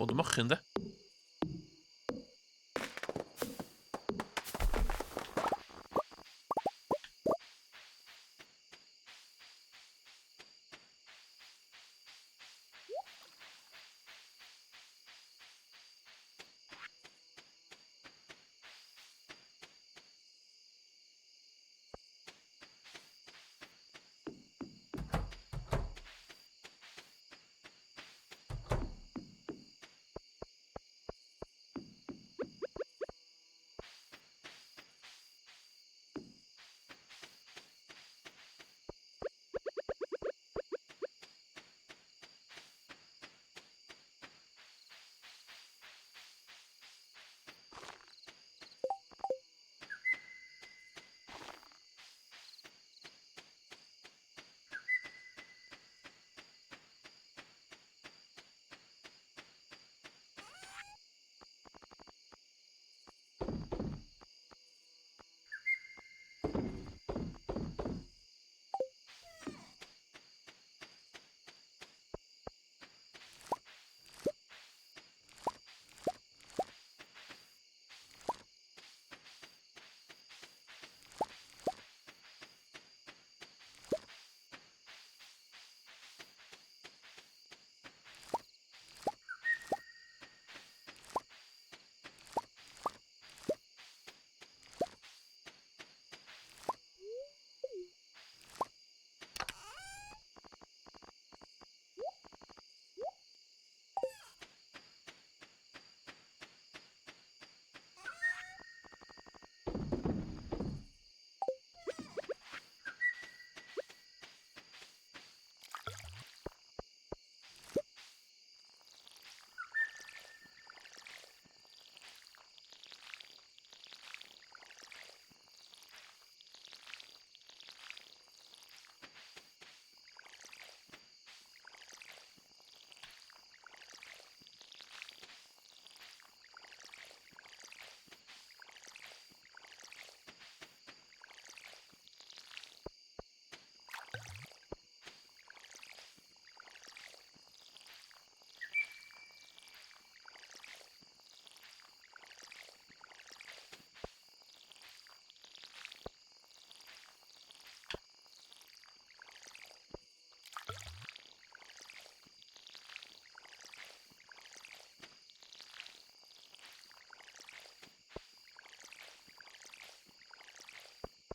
[SPEAKER 1] Bod y mochyn, de.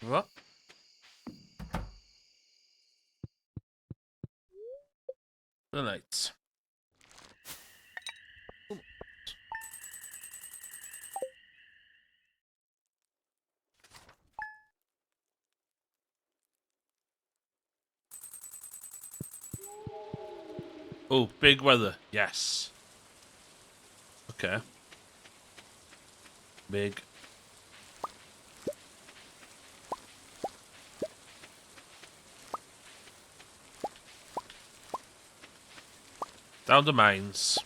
[SPEAKER 1] What? The lights. Oh, big weather. Yes. Okay. Big. Down the mines.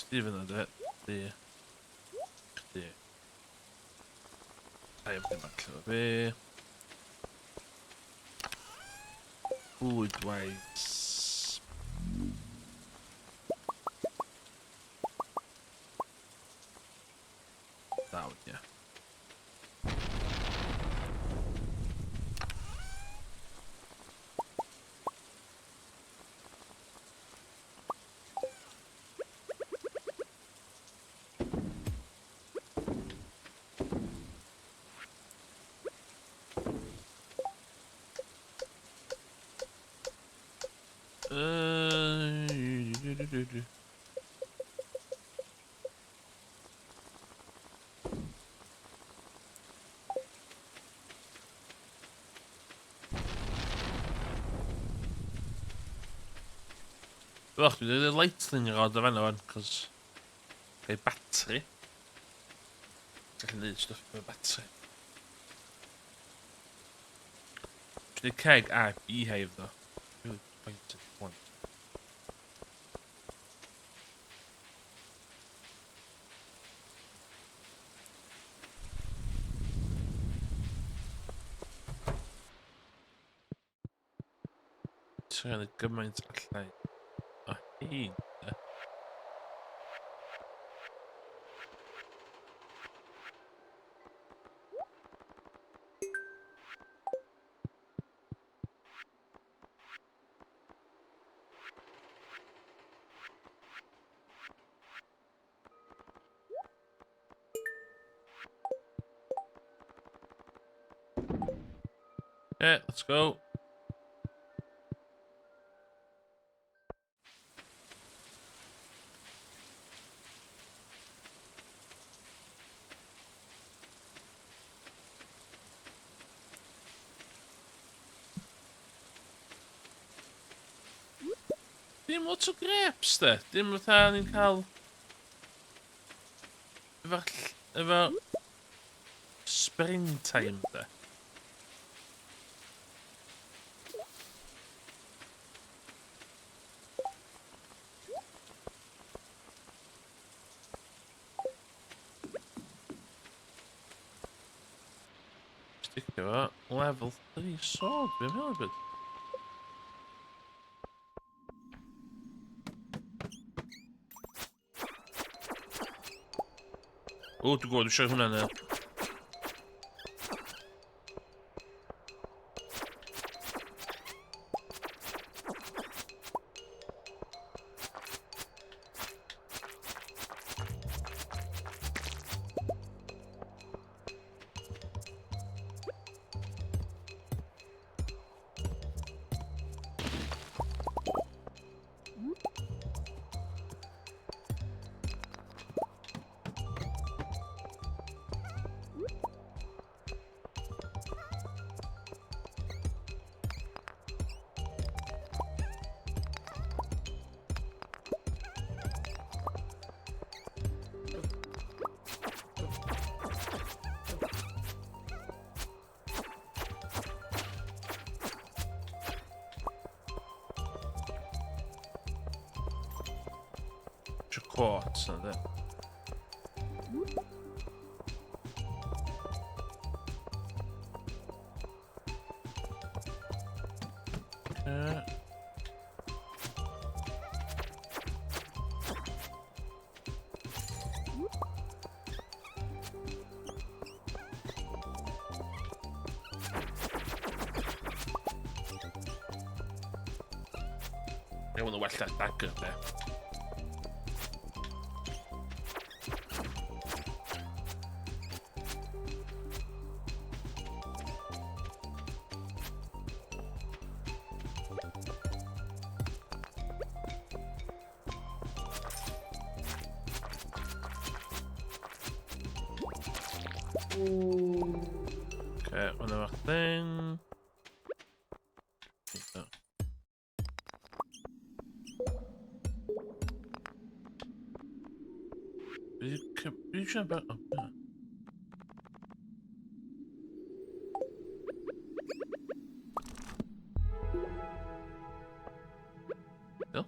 [SPEAKER 1] Chdi fyna, de. Chdi. Chdi. A i'm ddim allan o fi. Bwyd-wise. Down, yeah. Wel, dwi'n dweud y lightning rod o fanna wan, cos gael battery. Ti'n gallu neud stwff efo battery. Dwi'n dweud keg a beehive ddo. Really pointed one. Trio neud gymaint allai o hyn, de. Yeah, let's go. Dim lot o grapes, de. Dim fatha ni'n cael... Efo... Efo... Springtime, de. Sticio fo. Level 3 sword, fi'n meddwl byd. O, dwi'n gwybod, dwi'n siarad hwnna na. Isio quartz na, de. Okay. I want to wella'r dagger, de. Okay, one more thing. Fi eisiau... Oh, yeah.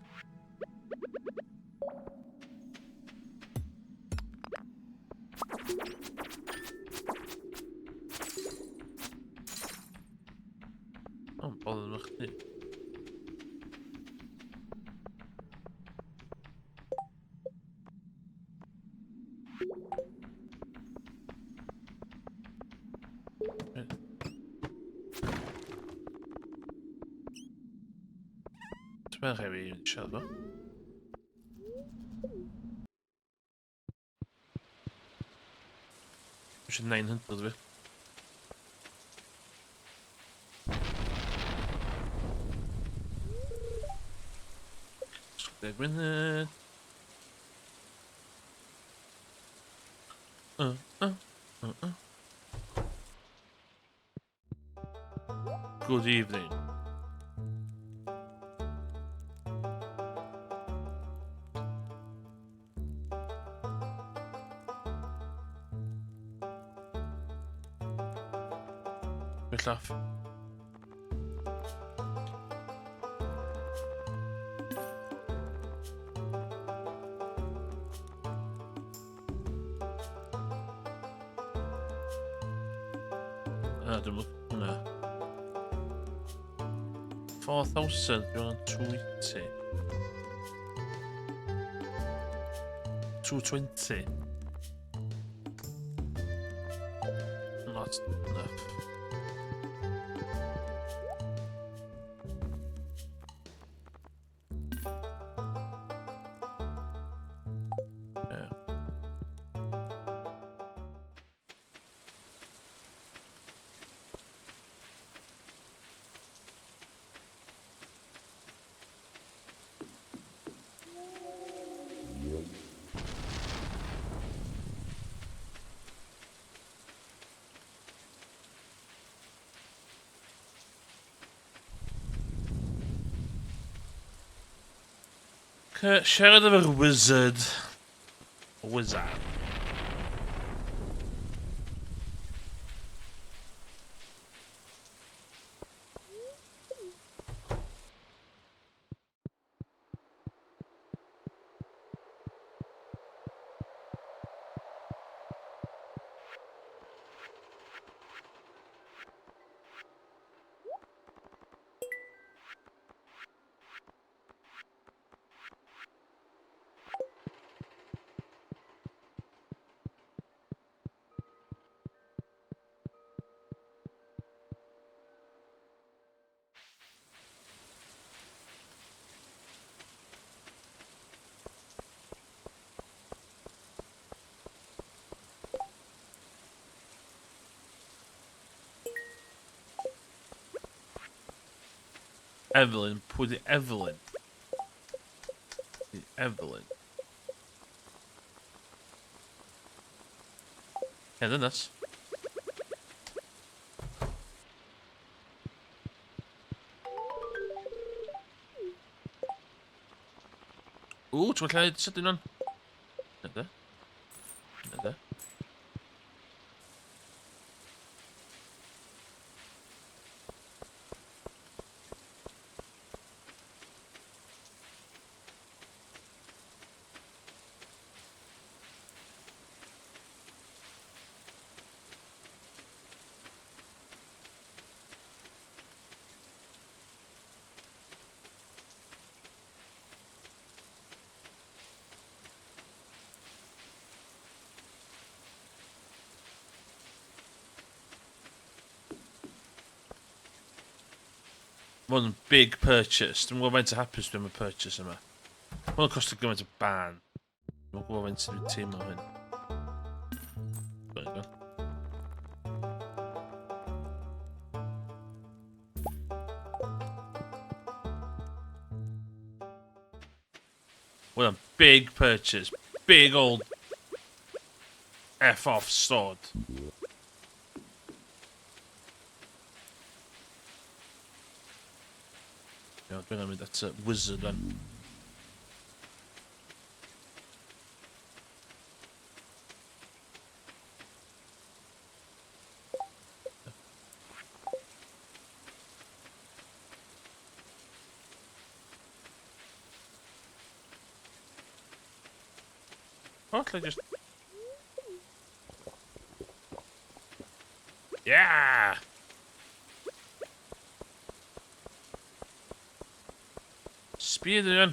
[SPEAKER 1] O, bodd yn chdi. Ti'n meddwl chi fi yn siarad o? Eisiau 900 fi. Deg munud. Good evening. Bellaf. Na, dwi'n mwyn hwnna. 4,000, dwi'n angen 280. 220. Not enough. Yeah. Siarad efo'r wizard. Wizard. Evelyn, pwy di Evelyn? Di Evelyn. Hen ddynas. Ww, ti'n gweld sydyn o'n? Na de. Na de. Mae hwn yn big purchase. Dwi'n gwybod faint o hapus dwi'n y purchase yma. Mae hwn yn costio gymaint o ban. Dwi'n gwybod faint dwi'n teimlo hyn. There you go. What a big purchase. Big old F off sword. Iawn, dwi'n mynd at y wizard fan. O, allai just... Yeah! Sbia dyn nhw'n.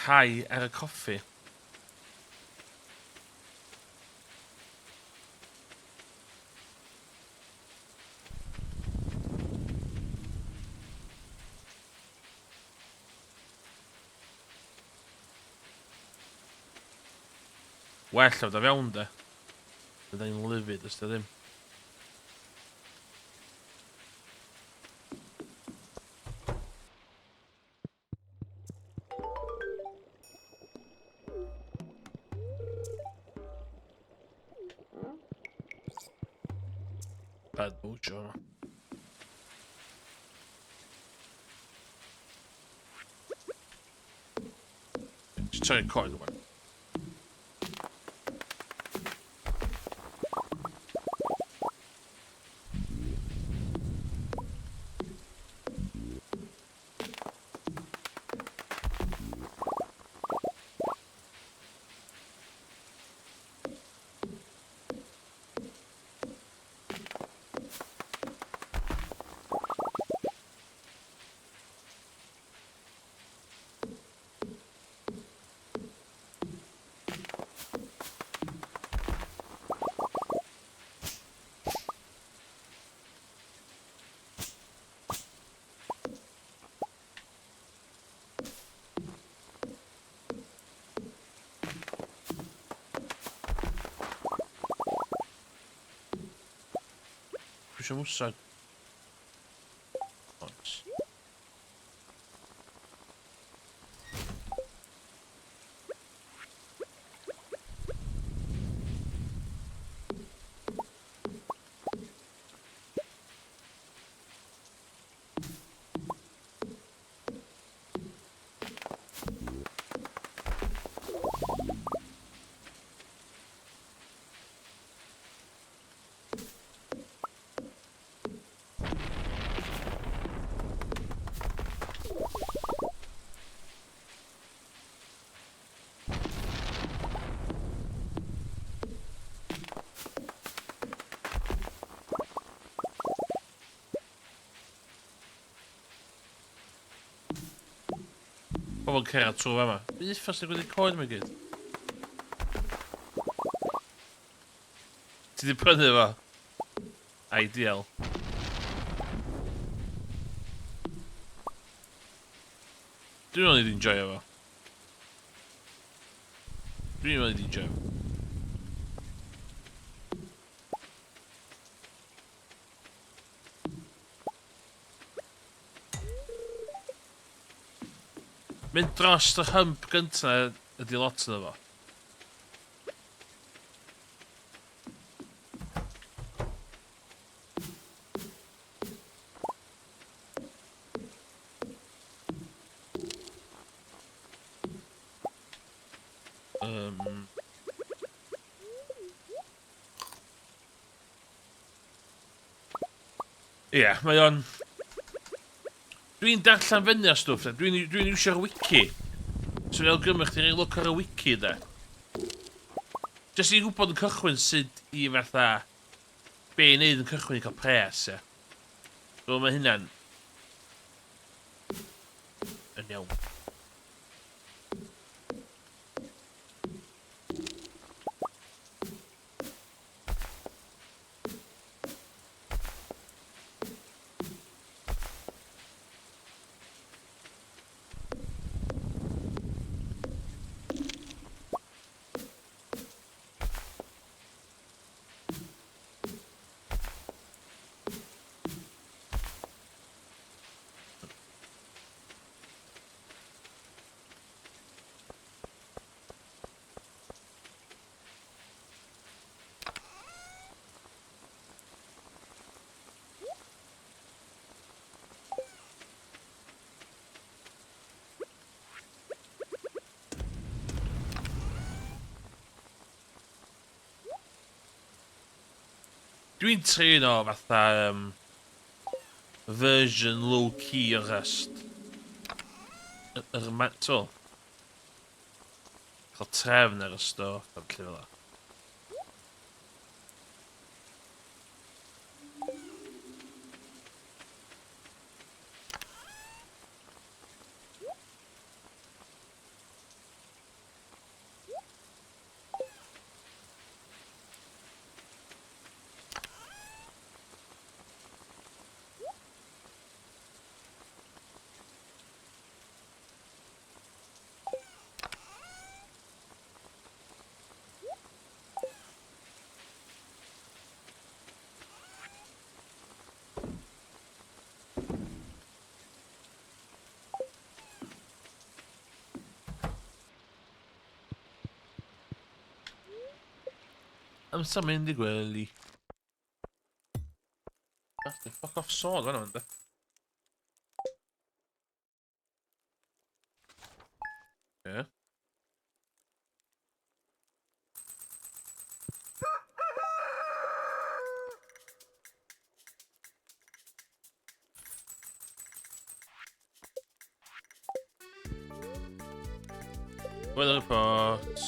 [SPEAKER 1] Hau ar y coffi. Well o da fewn de. Bydda i'n lyfyd os da ddim. Bad mojo. Just trying to coin one. Dwi eisiau mwsag. Oes. Pobl yn cerdded trwy fama. Uffas sy'n gwneud coed yma gyd. Ti di prynu fo? Ideal. Dwi'n meddwl i di enjoyo fo. Dwi'n meddwl i di enjoyo fo. Mynd dros y hump gynta ydi lot iddo fo. Ie, yeah, mae o'n... Dwi'n darllen fyny ar stwff, dwi'n dwi iwsio'r wiki. So fi'n awgrymu chdi roi look ar y wiki, de. Jyst i gwybod yn cychwyn sut i fatha... Be i wneud yn cychwyn i cael pres, ie. Fel mae hynna'n... Yn iawn. Dwi'n trin o fatha... Um, Version low-key o Rust. Yr ma... T'wel? Cael trefn ar y stwff a felly fel 'a. Amser mynd i gwely. Bastard, fuck off sword fan'na ynddo. Yeah. Weather report.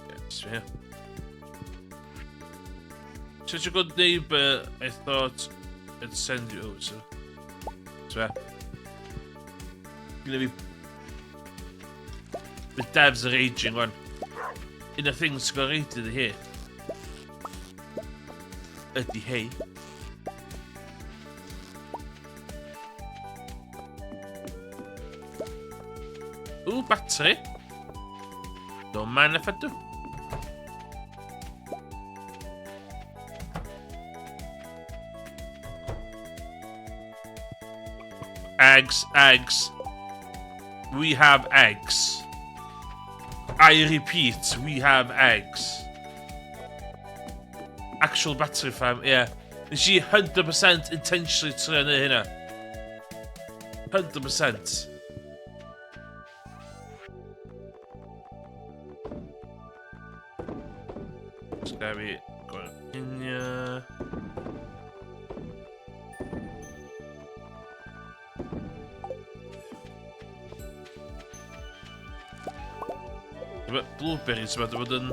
[SPEAKER 1] Yes, yeah. Such a good neighbour, I thought I'd send you over. So, so Gynna fi... The devs are raging wan. Un o'r things sy'n gael reidio hi ydy hei. Ooh, battery. Don't mind if I do. Eggs, eggs. We have eggs. I repeat, we have eggs. Actual battery farm, yeah. Nes i 100% intentionally trio neud hynna. 100%. Sga fi gweld unia. Blueberries yma, dwi'n bod yn...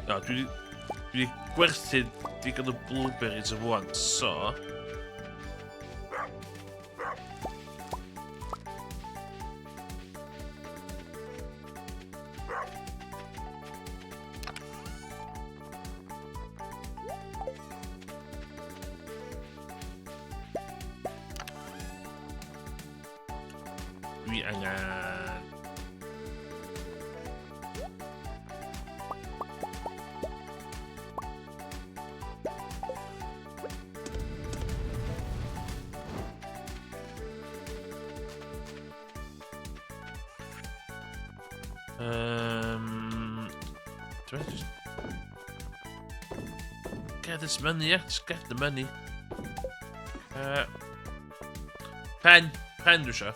[SPEAKER 1] No, dwi wedi gwerthu digon o blueberries yn fwan, so... Dwi angen... Do I just get this money? Yeah, just get the money. Pen, pen dwi eisiau.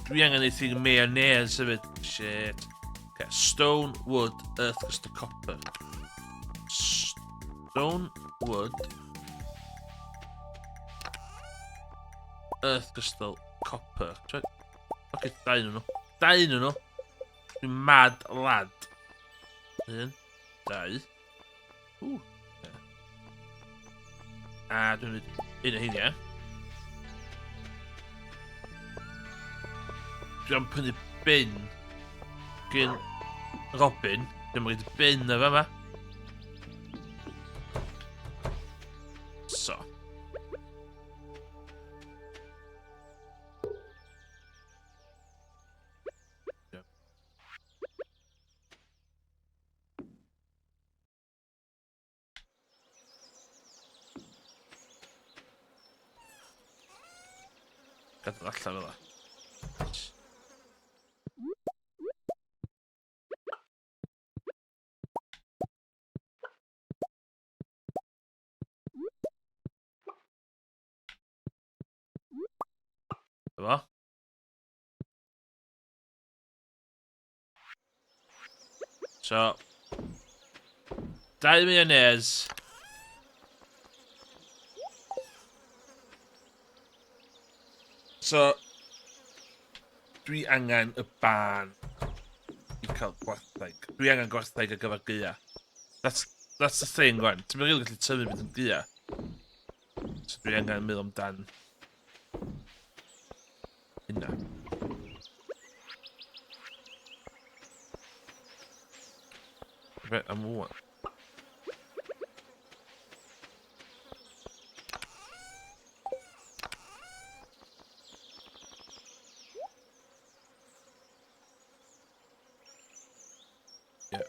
[SPEAKER 1] Dwi angen ei thing mayonnaise hefyd. Shit. Okay, stone, wood, earth, crystal, copper. Stone, wood, earth, crystal, copper. Ok, dau nhw. Dau nhw. Dwi'n mad lad. Un, dau. Ww. A dwi'n mynd un o heini, Dwi am prynu bin gyn Robin. Dwi'n mynd bin na fama. So. Gadael allan fel 'a. Efo. So, dau mayonnaise. So, dwi angen y ban i cael gwartheg. Dwi angen gwartheg ar gyfer gaea. That's, that's the thing, rwan. Ti'n mynd gallu tyfu byd yn gaea. So dwi angen meddwl amdan hynna. Be, am ŵan? Yeah.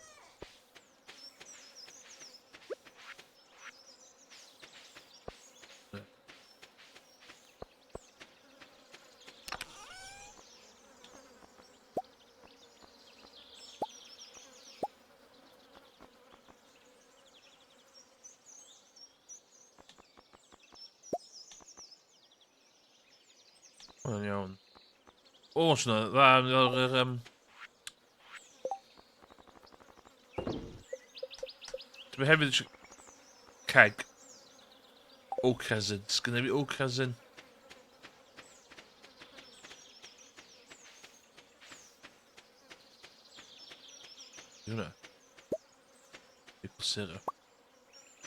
[SPEAKER 1] Hwnna'n iawn. O, sy'n dda, yr... Um... Dwi hefyd eisiau ceg. Oak resin. Sgynna fi oak resin. Di hwnna? Maple syrup.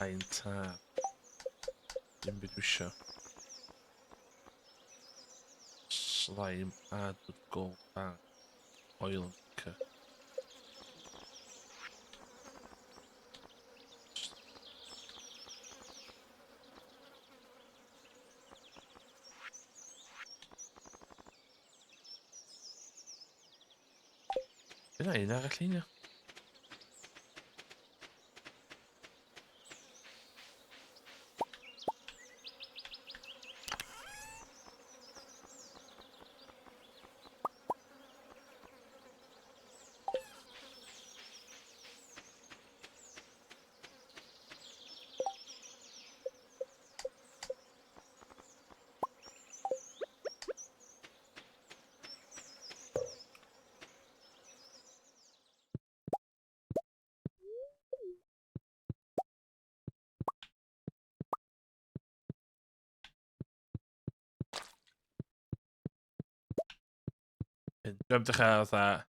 [SPEAKER 1] Pine tar. Dim byd dwi isio. Slime, hardwood, gold bar, oil and liquor. Yna un arall un, ia. Dwi'n dechrau fatha...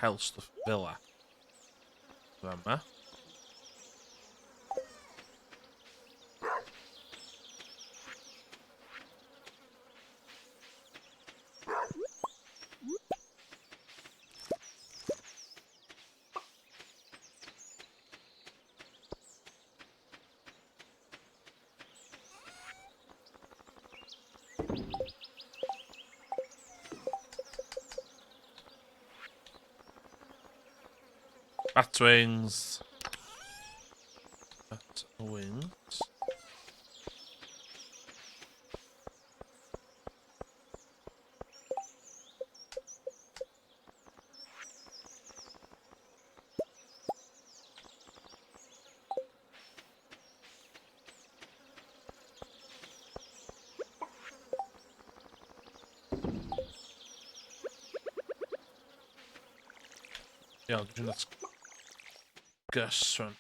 [SPEAKER 1] Hel stwff fel la. Fama. Bat wings. Bat wings. Iawn, dwi'n mynd at Gus rwan.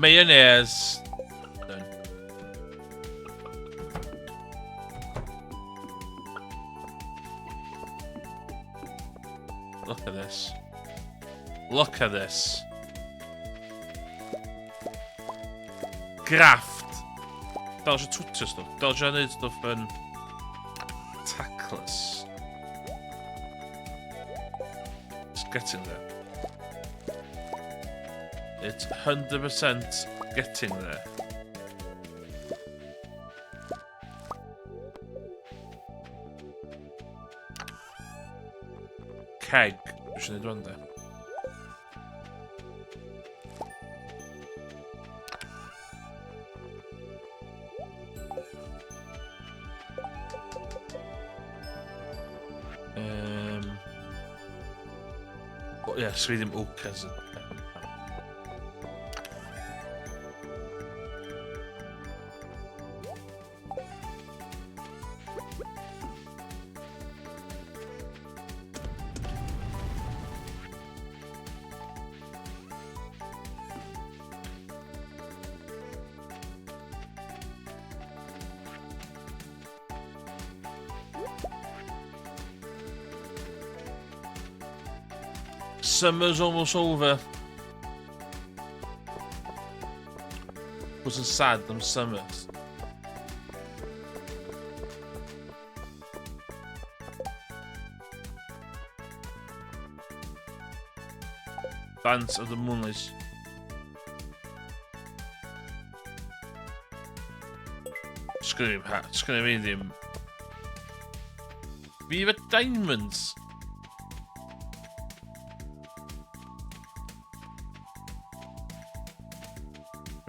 [SPEAKER 1] Mayonnaise. Done. Look at this. Look at this. Graft. Dal eisiau twtio stwff. Dal eisiau gwneud stwff yn taclus. getting there. It's 100% getting there. Keg. Dwi eisiau gwneud rwan de. Oh, yeah, swi ddim oak as Summer's almost over. Wasn't sad am summers. Dance of the Moonlight. Sgwn i'n sgwn i ddim. Fi efo diamonds.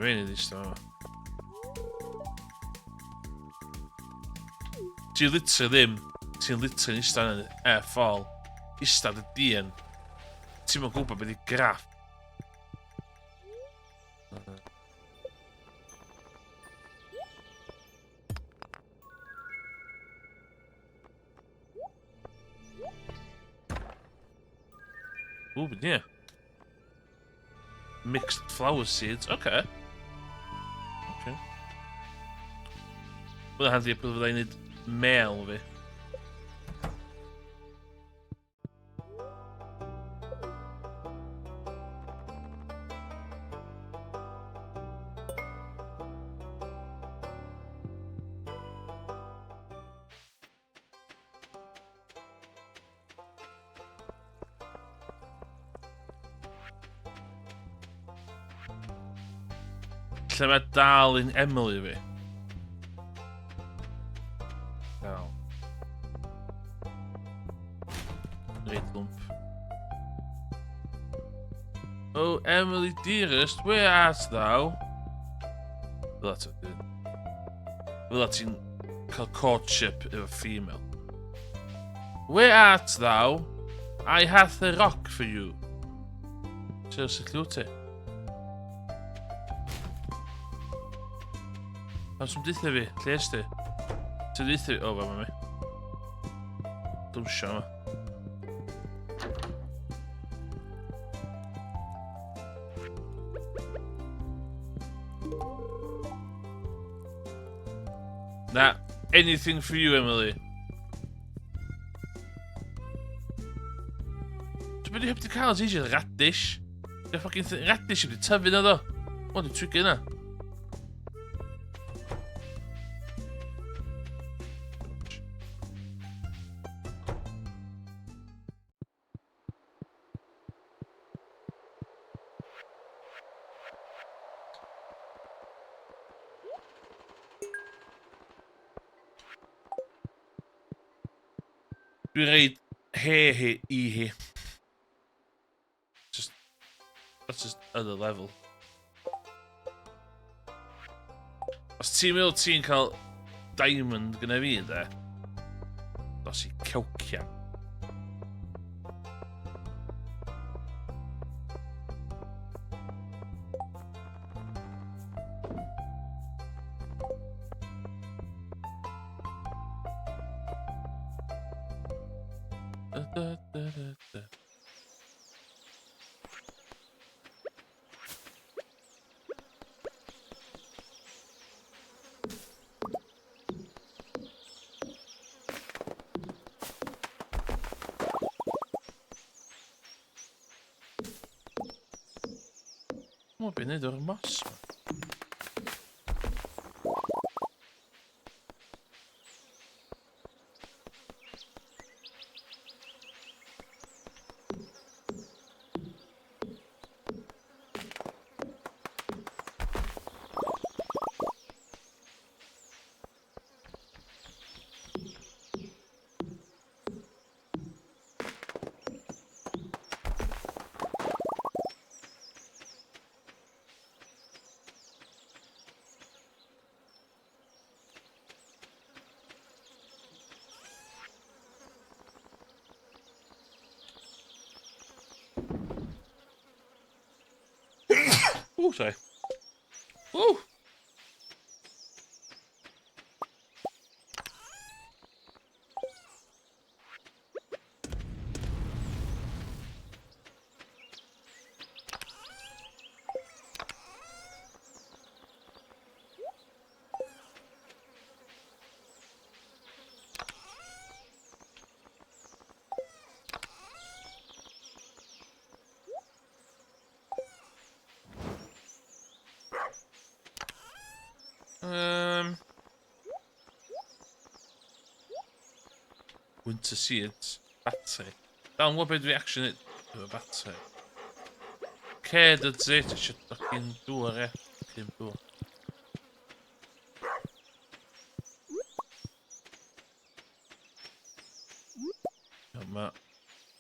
[SPEAKER 1] Dwi'n ei ddistedd yma. Ti literally ddim. Ti'n literally eistedd yn air fall. Eistedd y dyn. Ti'n mwyn gwybod beth i graff. Ww, beth ni? Mixed flower seeds, oce. Okay. Okay. Bydd handi bydd fyddai'n neud mel fi. Lle mae dal yn Emily fi? Dal. Reit lwmp. Oh, Emily dearest, where art thou? Fel ti'n Fel ti'n cael courtship efo female. Where art thou? I hath a rock for you. Seriously, lle wyt ti? Pam sy'n deutha fi? Lle ys ti? Ti'n deutha fi? O, fa ma mi. Dwnsio yma. Na, anything for you, Emily. Dwi'n mynd i heb di cael ti eisiau radish. Dwi'n fucking radish heb di tyfu na ddo. O, dwi'n trigger na. Dwi'n reid he he i hi. Just, that's just other level. Os ti'n meddwl ti'n cael diamond gyda fi, de, dos i cewcian. Da, da, da, da, da. Mae'n beth wneud o'r moss ma. Ooh, sorry. Ooh! Winter Seeds, battery. Dal yn gwybod beth dwi actually neud efo battery. Ce, that's it. Eisiau fucking dŵr, e. Fucking dŵr. Mae...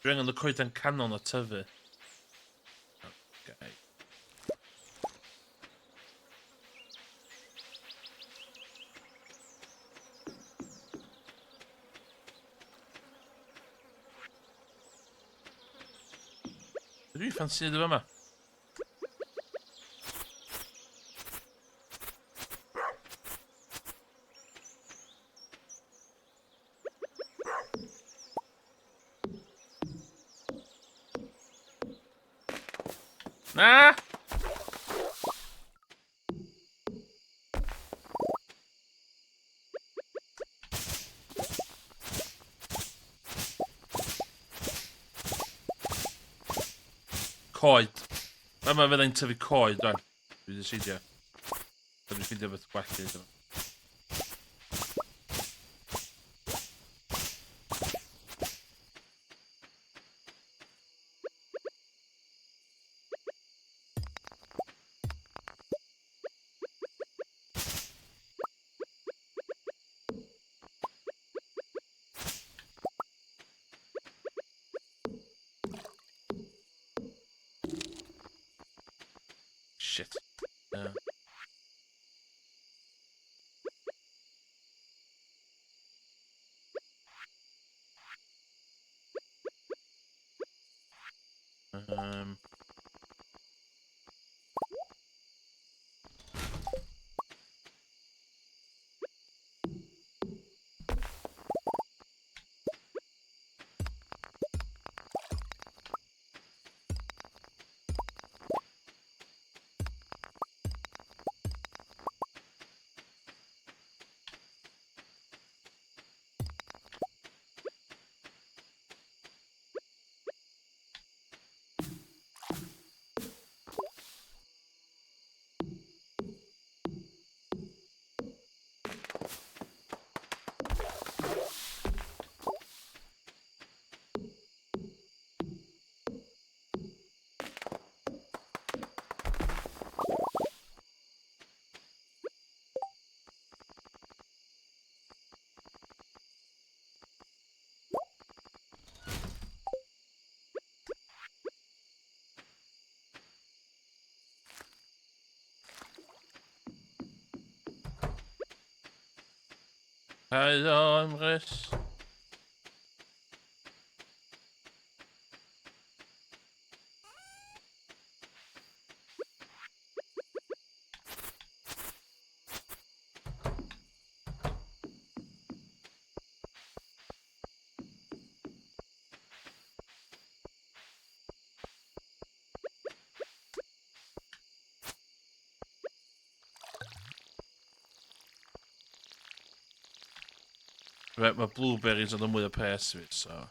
[SPEAKER 1] Dwi angen y coeden canol na tyfu. Okay. Dwi'n ffansi neud o yma. Na! Coed. Yma fyddai'n tyfu coed, rwan. Dwi wedi seidio. Dwi'n ffeindio beth gwell i wneud. Shit. Yeah. Helo, Emrys. Right, mae blueberries yn y mwy o pres i fi, so...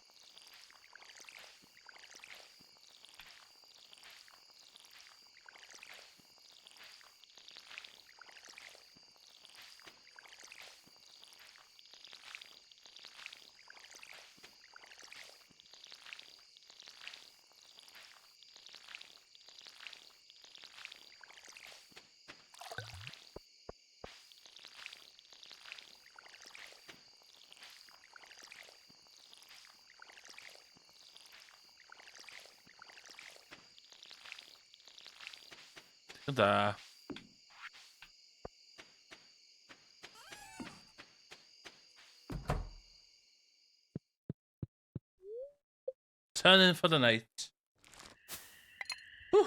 [SPEAKER 1] Digon da. Turn in for the night. Whew.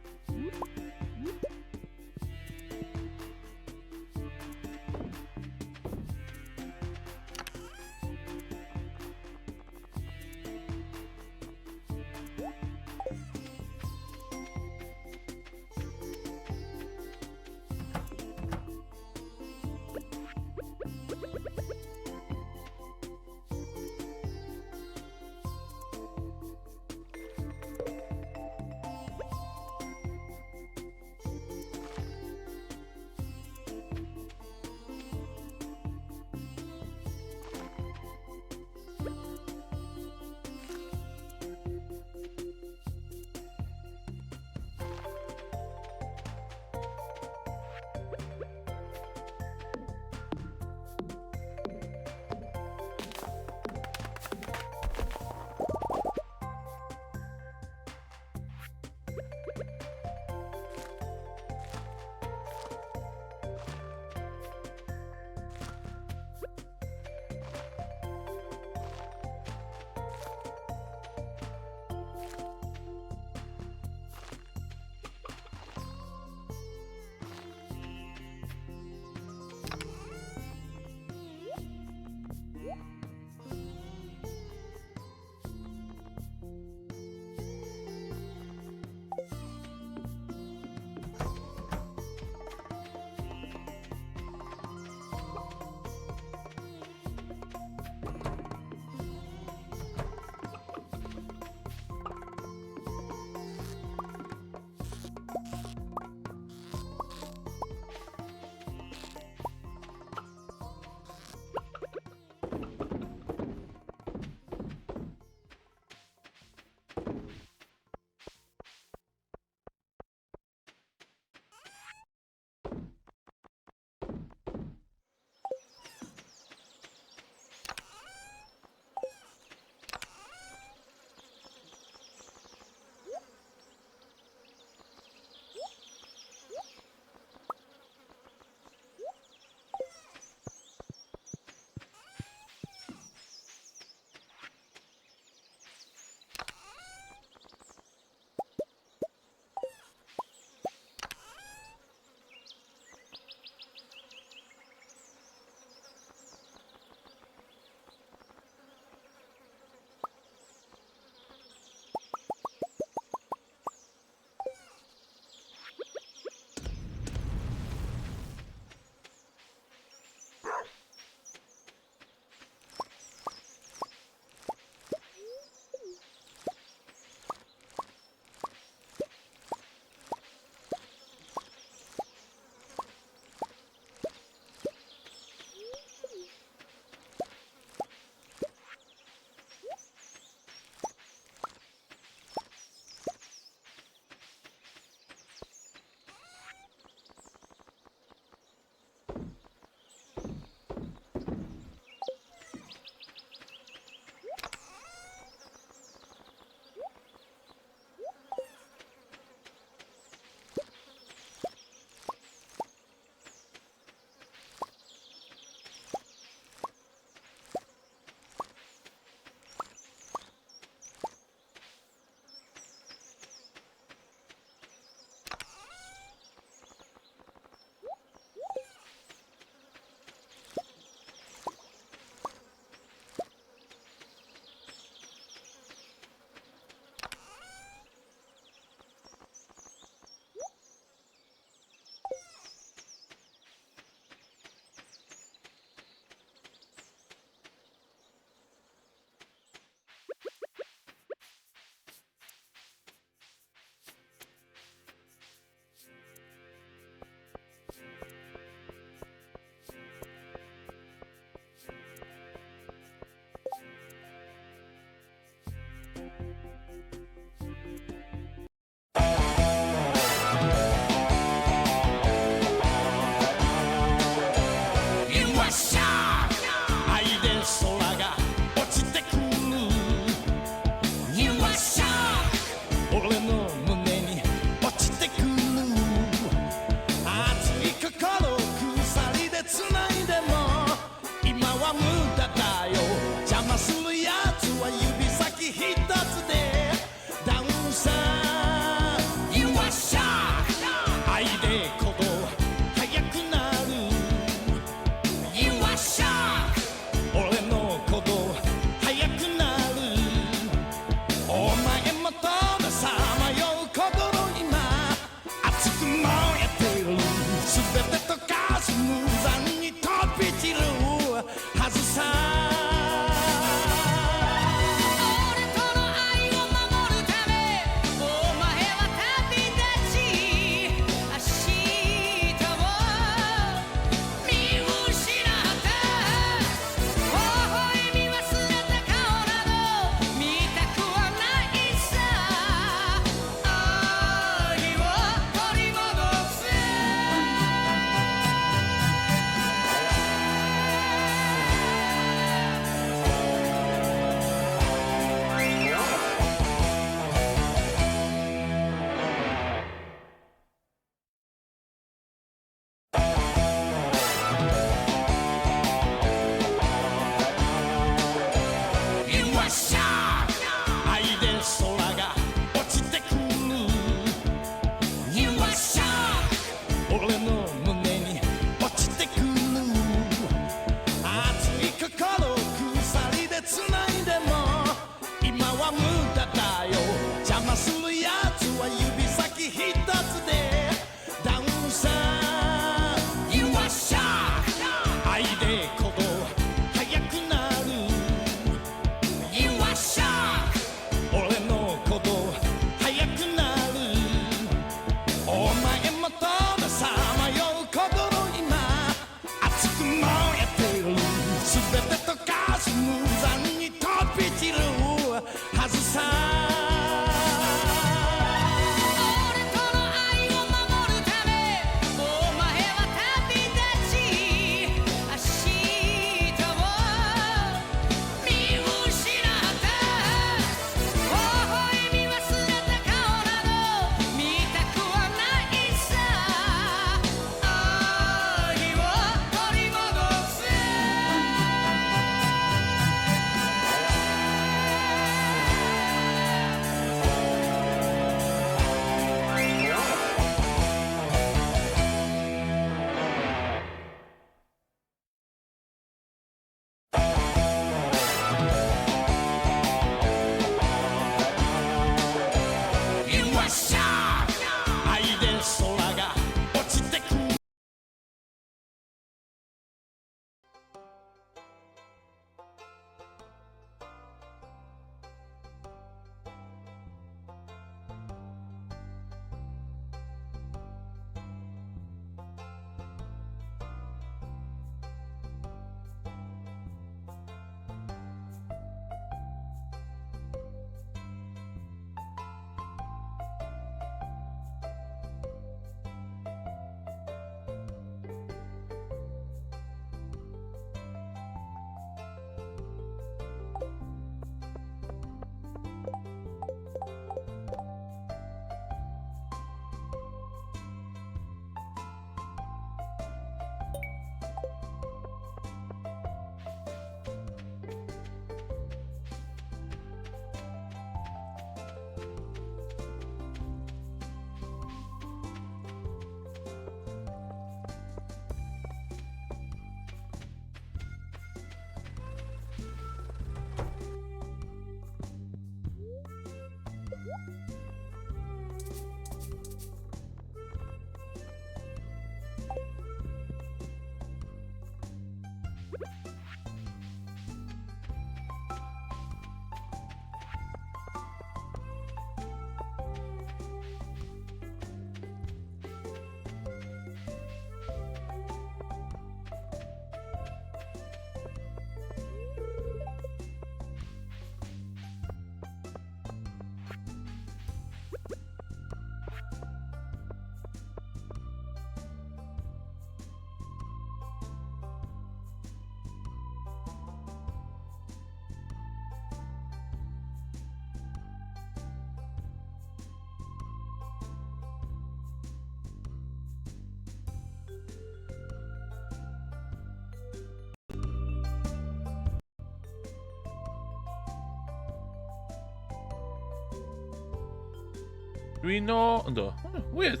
[SPEAKER 1] Dwi'n no... Ynddo. Oh, weird.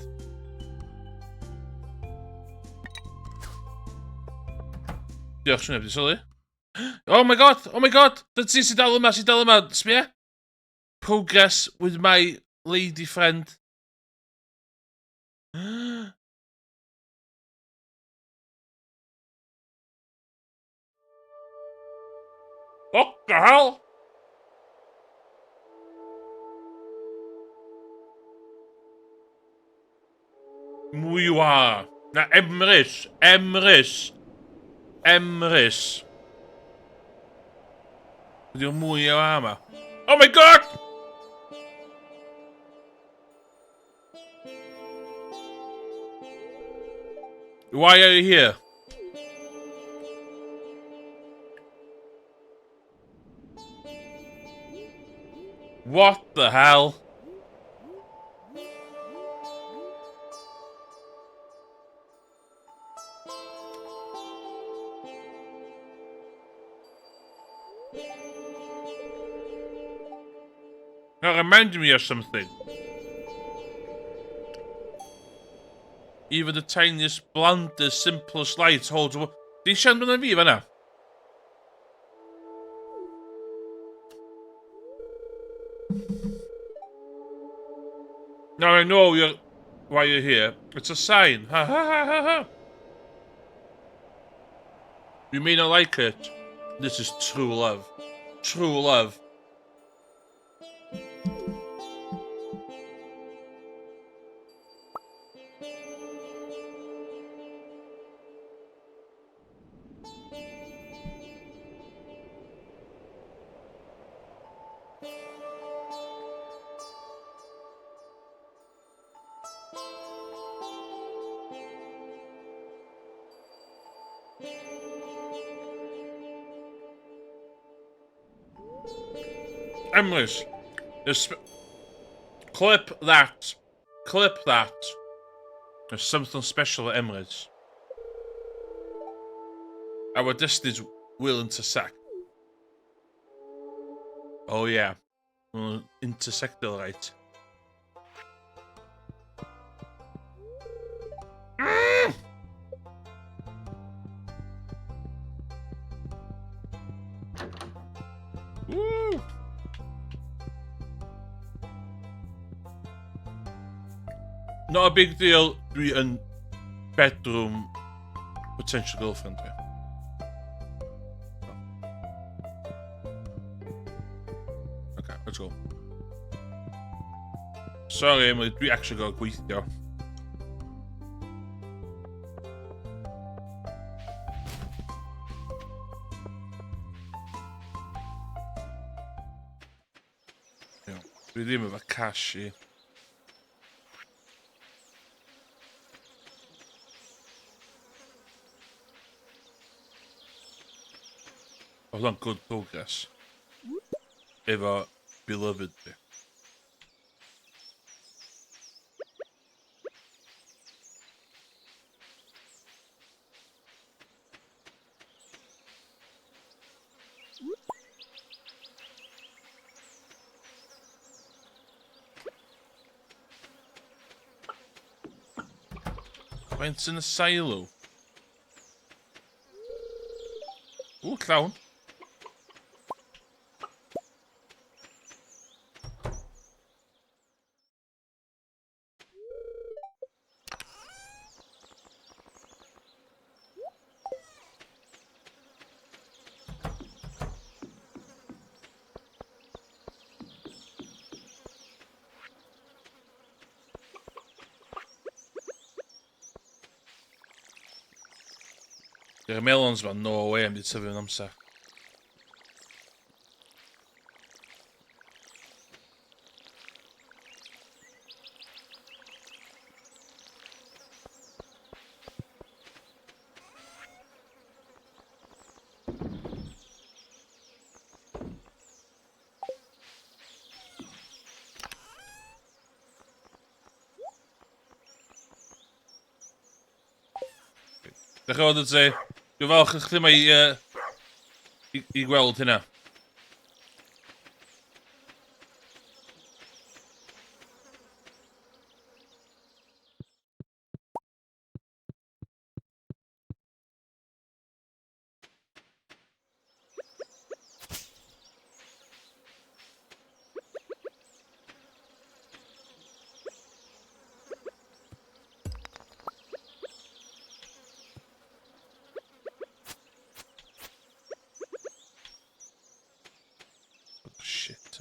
[SPEAKER 1] Diolch, swnio wedi sylwi. Oh my god! Oh my god! Dyna ti sy'n dal yma, sy'n dal yma. Sbia? Progress with my lady friend. What the hell? Mwywa. Na, Emrys. Emrys. Emrys. Ydy o mwy o yma. Oh my god! Why are you here? What the hell? That reminded me of something. Even the tiniest, blandest, simplest light holds... Di siarad amdano fi fan'na? Now I know you're why you're here. It's a sign. Ha ha ha ha ha. You may not like it. This is true love. True love. Emrys. There's Clip that. Clip that. There's something special at Emrys. Our destinies will intersect. Oh yeah. Intersect all right. Woo! Not a big deal, dwi yn bedroom potential girlfriend fi. Okay, let's go. Sorry Emily, dwi actually gael gweithio. Iawn. Dwi ddim efo cash i. Oedd o'n good progress. Efo beloved fi. Faint yn y silo? Ww, llawn. Dy'r melons ma, no way am di tyfu yn amser. Diolch yn fawr i ti. Dwi'n falch i chdi mai i gweld hynna. Shit.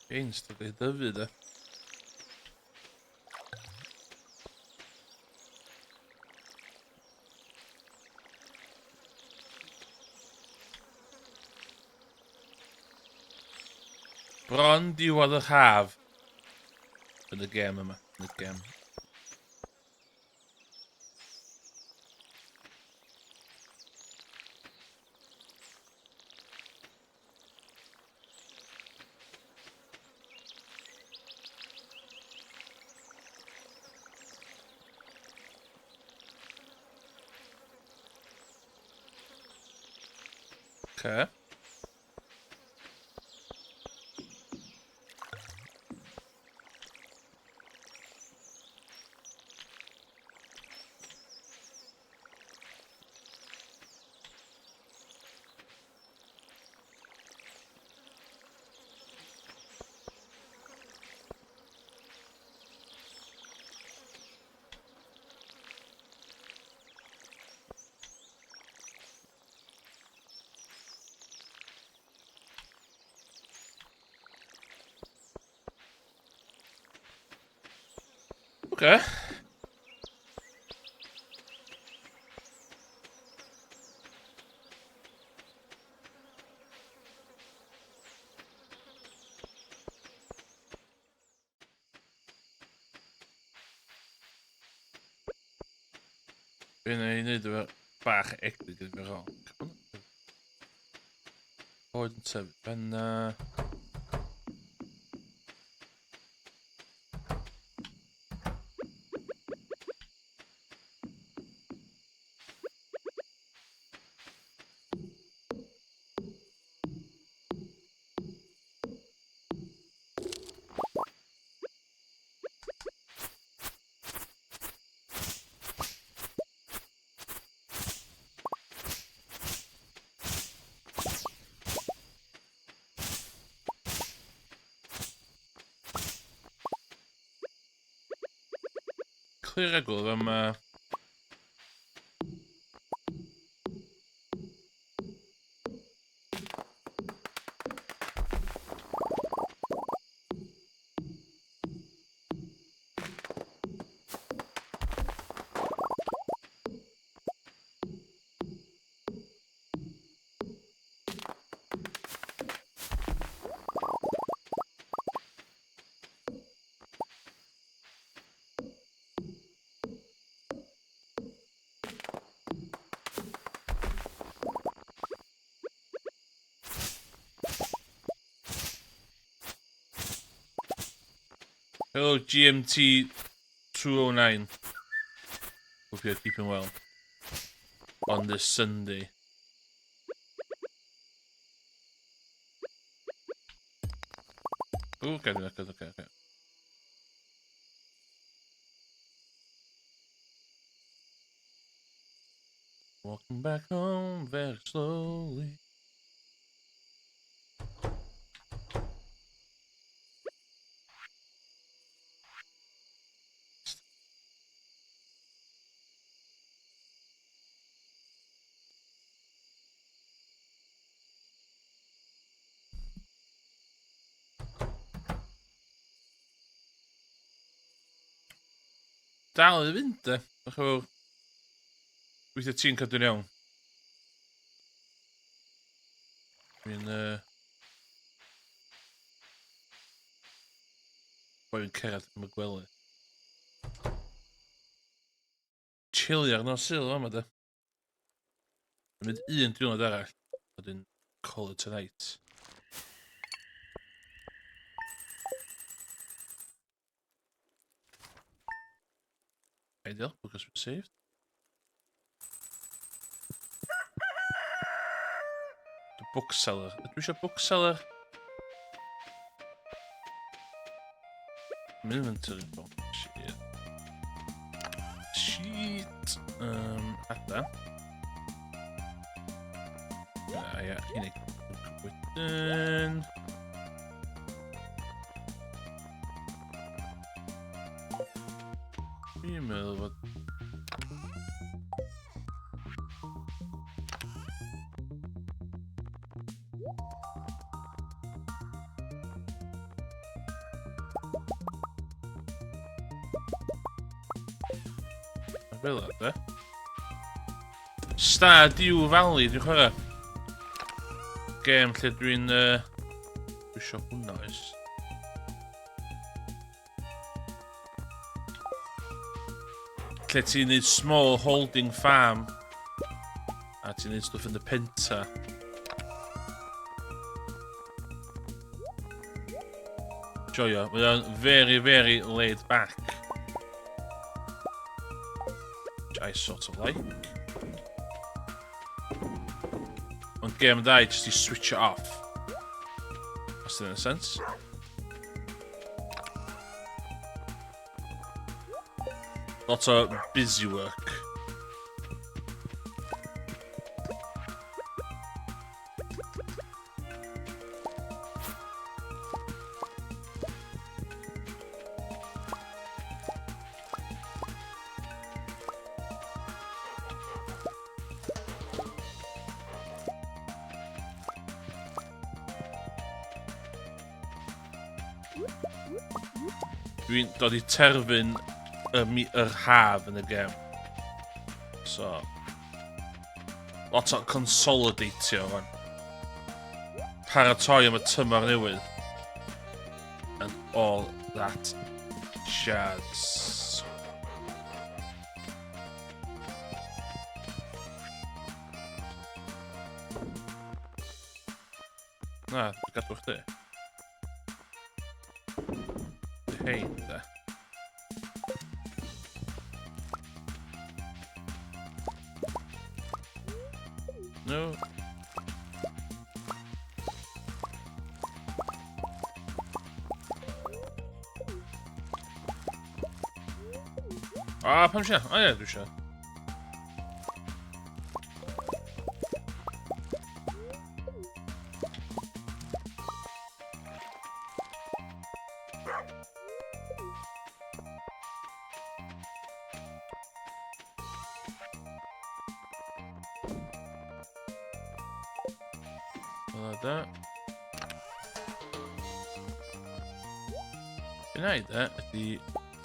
[SPEAKER 1] Beans, dydy dyfu, de. Bron diwedd yr haf yn y gêm yma. Yn y gêm. Okay. Okay. Be wna i wneud efo bach egni gyda fi rong? Oed yn tyfu fanna. Clear agwedd am... Hello GMT 209. Hope you're keeping well. On this Sunday. Ooh, okay. Walking back home very slowly. Dal i fynd, de. Dach chi'n Weithio ti'n cadw'n iawn. Dwi'n... Boi yn cerdded am y gwely. Chilio ar nos Sul fama, de. Mynd un diwrnod arall, a wedyn call it a night. Ideal, because we're saved. The bookseller. Ydw i eisiau bookseller? Mae'n inventory box. Shit. Shit. Ada. Ah, ia, chi'n ei wedyn. Dwi'n meddwl fod... Fel yna, de. Stardew Valley, dwi'n chwarae. Gêm lle dwi'n... Dwi eisiau hwnna, oes. Lle ti'n neud small holding farm. A ti'n neud stwff yn y penta. Joio. Mae o'n very, very laid back. Which I sort of like. Ond gêm dda i just i switch it off. Os dyna'n sense. Lot o busy work. Dwi'n dod i terfyn y, yr haf yn y gem. So, lot o consolidatio fan. Paratoi am y tymor newydd. And all that jazz. Na, gadw chdi. Hein, de. No. Ah, pam eisiau? O ie, dwi eisiau. Fel da. Be na i de, ydy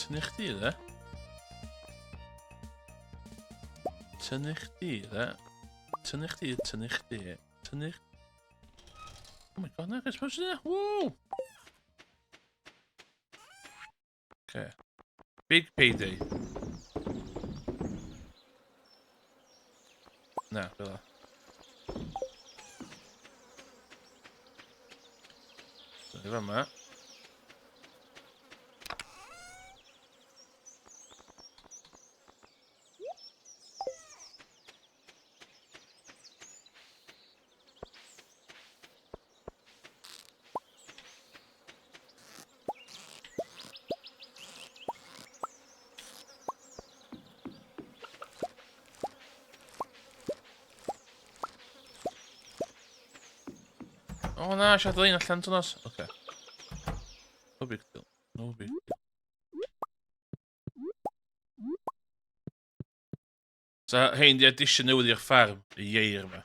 [SPEAKER 1] tynnu chdi de. Tynnu chdi de. Tynnu chdi, tynnu chdi, tynnu... Oh my god, na, guys, pwy sy'n Woo! Okay. Big payday. Na, fel la. Dyna fama. O na, eisiau dweud allan tŵnos. Oce. No big deal. No big deal. So, hein di addition newydd i'r ffarm, y ieir yma.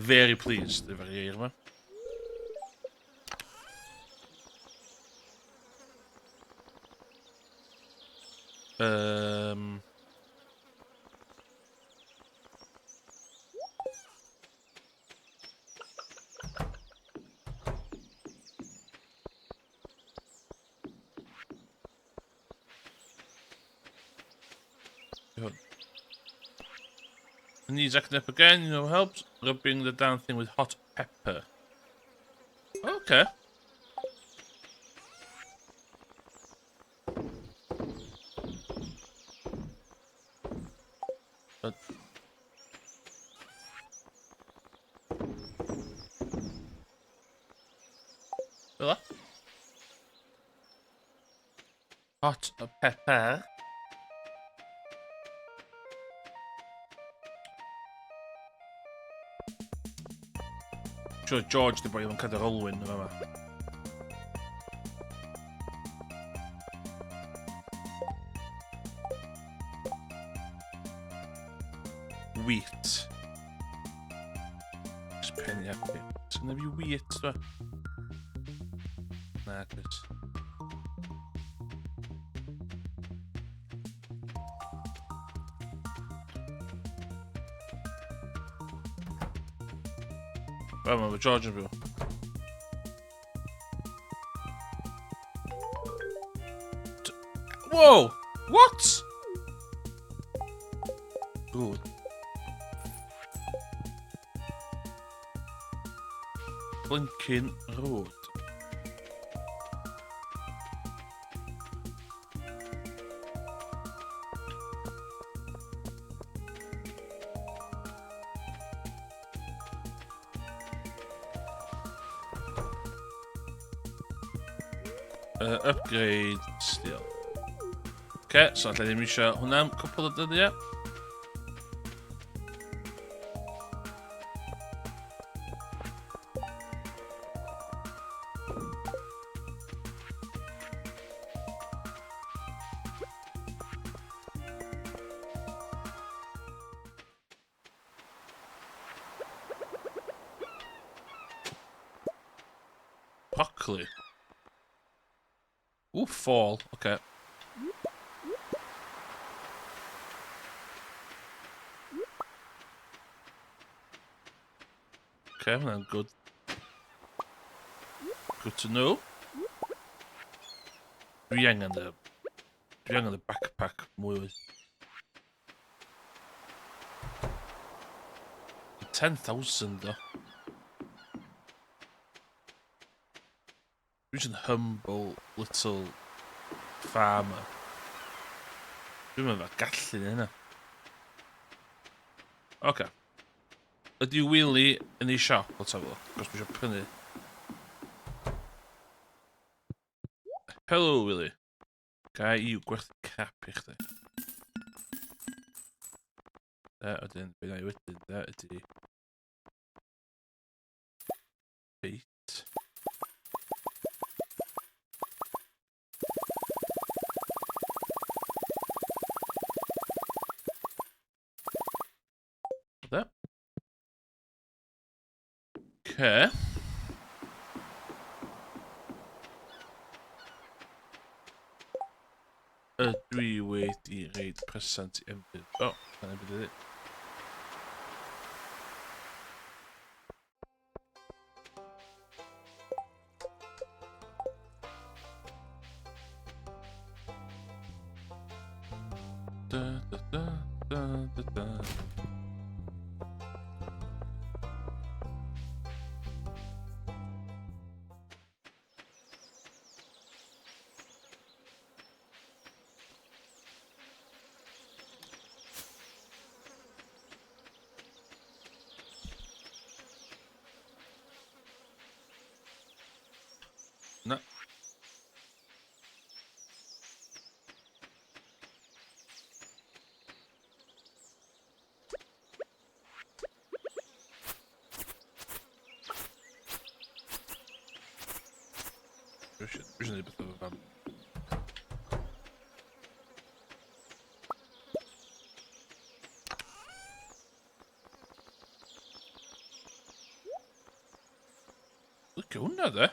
[SPEAKER 1] Very pleased efo'r ieir yma. Needs acting up again, you know helps. Rubbing the damn thing with hot pepper. Okay. But Fel Hot pepper. Sure, George di boi o'n cadw olwyn yn fama. Wheat. Just penny happy. It's gonna be wheat, dwi. Na, cys. Wel, mae George yn byw. Whoa! What? Good. Blinking road. Upgrade steel. Oce, so allai ddim eisiau hwnna am cwpl o dyddiau. Broccoli. Ooh, fall. Okay. Okay, hwnna'n good. Good to know. Dwi angen y... Dwi angen y backpack mwy. 10,000 o. Dwi'n just humble little farmer. Dwi'n meddwl gallu hynna. Oce. Okay. Ydy Willy yn ei siop? Let's have a look. Cos dwi eisiau prynu. Hello, Willy. Ga i gwerthu cap i chdi. Da, wedyn, be na i wedyn, da, ydy... Bait. Da. Okay. Ydw i wedi reid present i Emfydd? O, oh, na ddim byd i Da, da, da, da, da, da. Na. Dwi'n eisiau beth efo fam. Licio hwnna, de.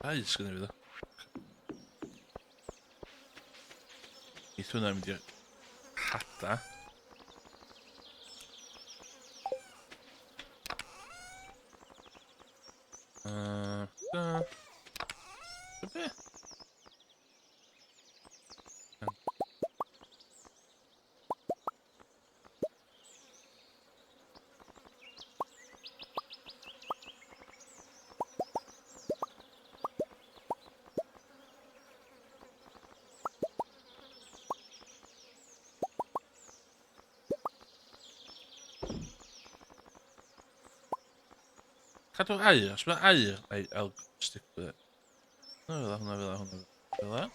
[SPEAKER 1] Ai, sgynny fi, dde. Neith hwnna mynd i'r hada. Da. Be? Cadw aur, os mae aur, I'll stick with it. Hwnna fel hwnna fel hwnna fel.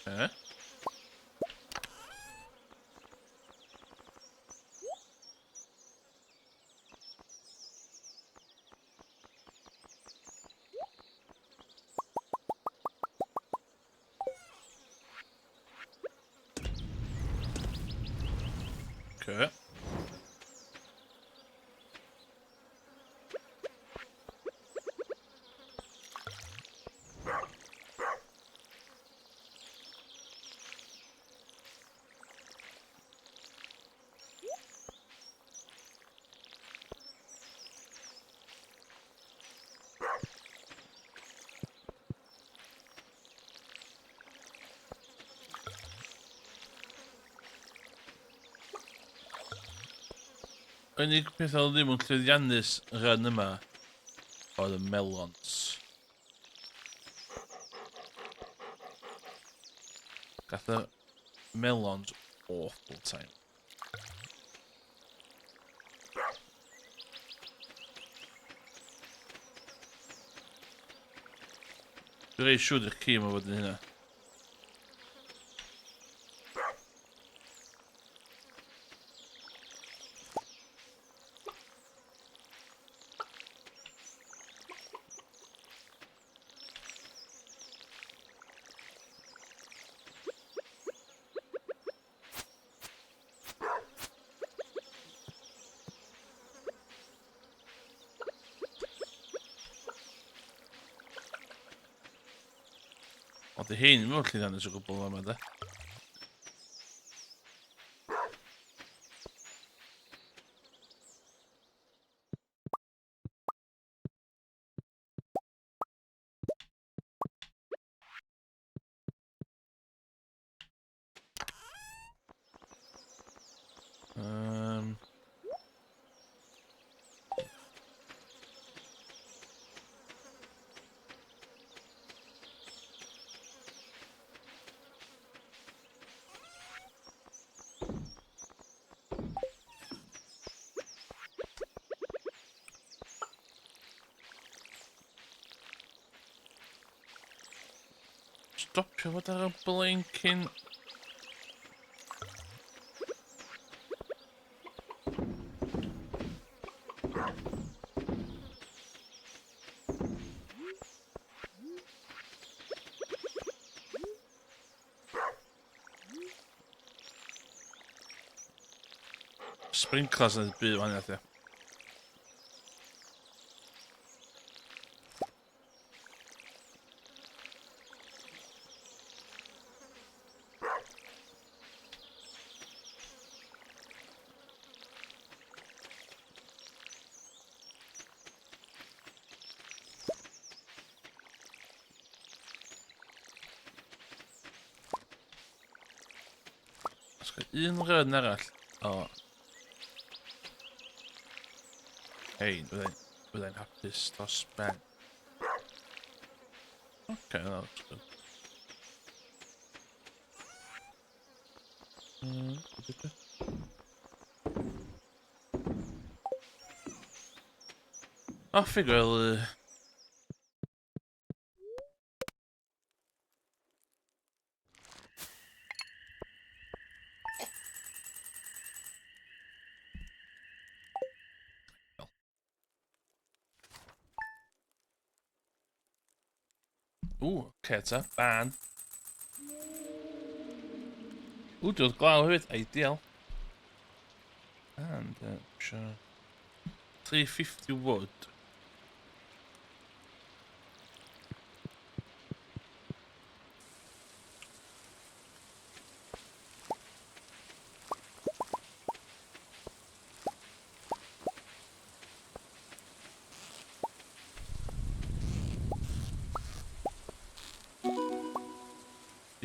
[SPEAKER 1] Okay. Okay. Unig peth oedd ddim yn llwyddiannus yn rhan yma oedd y melons. Gath y melons awful time. Dwi'n reit siŵr ydych chi yma fod yn hynna. Ond di hyn ddim yn llwyddiannus o gwbl yma, de. Stopio fod ar y blinking... Sprinklers yn y byd wahaniaeth, ie. Os gael un run arall o... Hei, byddai'n hapus dros ben. Okay, that looks good. Off i gwely. Ww, oce ta, ban. Ww, diodd glaw hefyd, ideal. And, sure. 350 wood.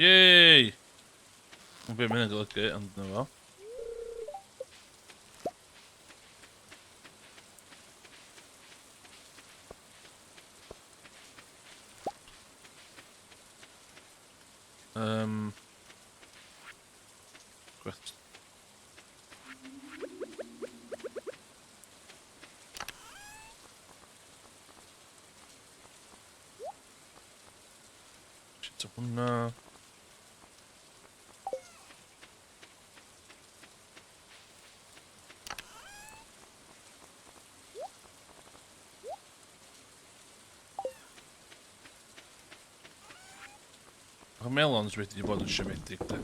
[SPEAKER 1] Yay! Mae'n beth mae'n golygu, ond na fo. Gwerth. Shit o hwnna. Mae'r melons wedi bod yn siomedig, de.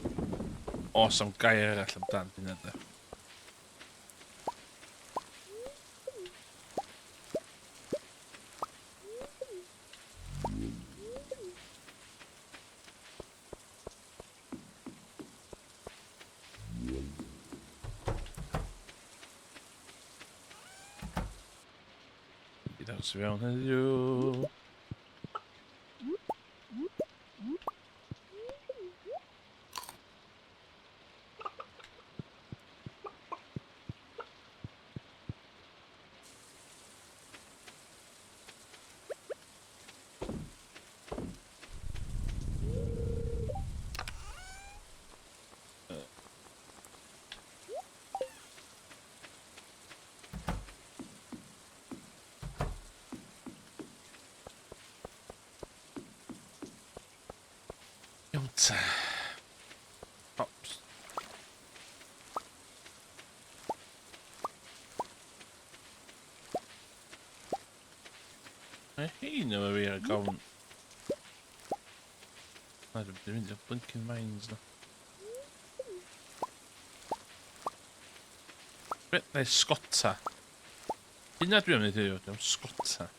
[SPEAKER 1] Os am gair arall amdan hynna, de. I ddangos i fewn heddiw. Iawn ta. Pops. Mae hein efo fi ar gofn. Na, dwi'n mynd i'r blinking mines na. Be? Neu sgota. Hynna dwi'n mynd i ddeud, dwi'n sgota.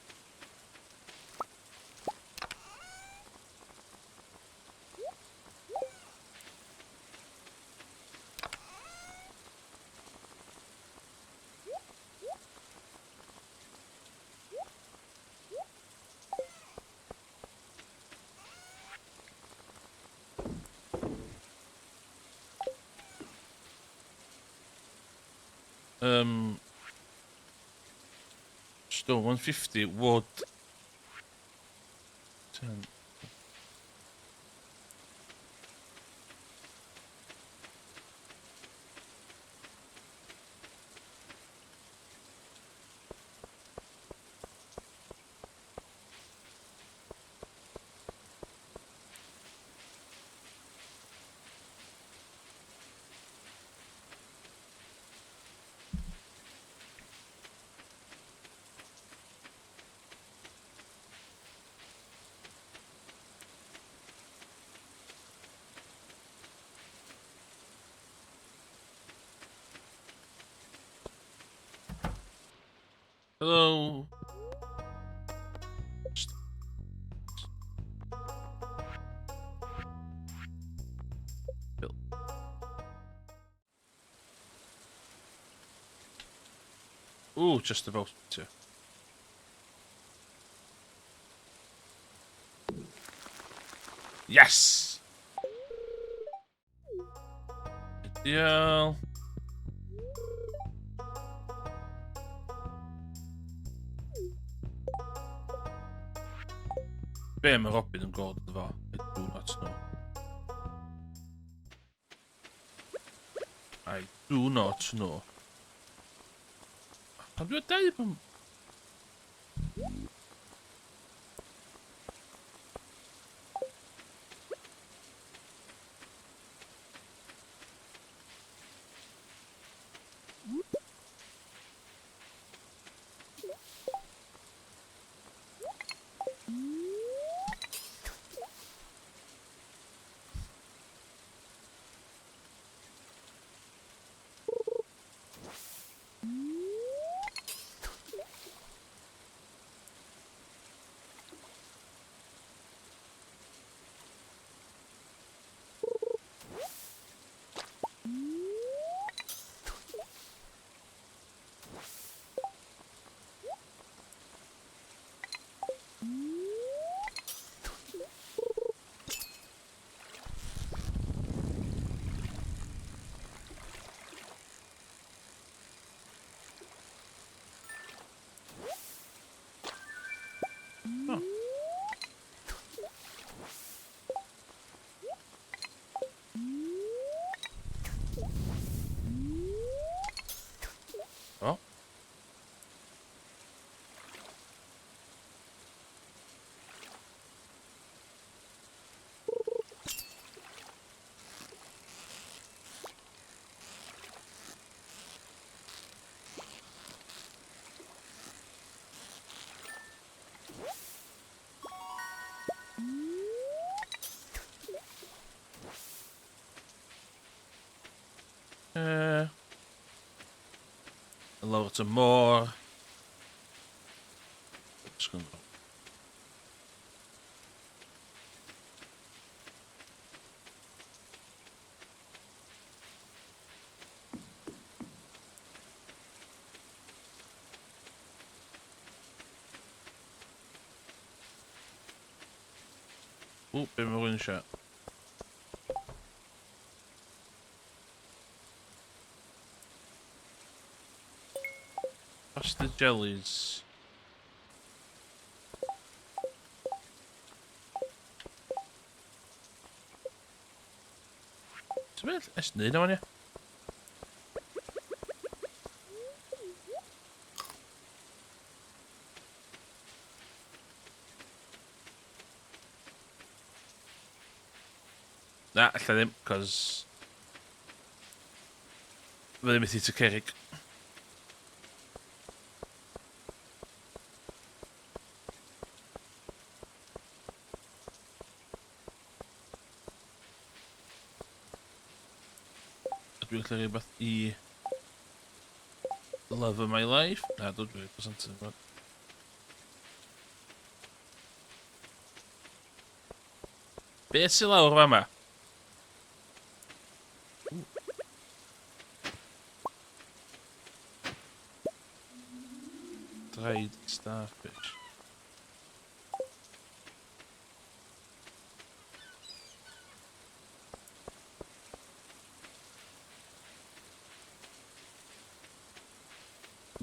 [SPEAKER 1] Stone 150, wood. 10. Hello. Ooh, just about to. Yes! Ideal. Be mae Robin yn god iddo fo? I do not know. I do not know. Pan dwi'n dweud pan... Oh. Oh. Lawr at y môr. Just gonna go. Ww, be mae rhywun eisiau? Pasta jellies. Ti'n mynd? Es neud o'n ia? Na, alla ddim, cos... Fydde ddim methu ty cerrig. Dwi'n gallu rhywbeth i... Love of my life? Na, dwi'n dweud presentyn. Beth sy'n lawr fama? Dried starfish.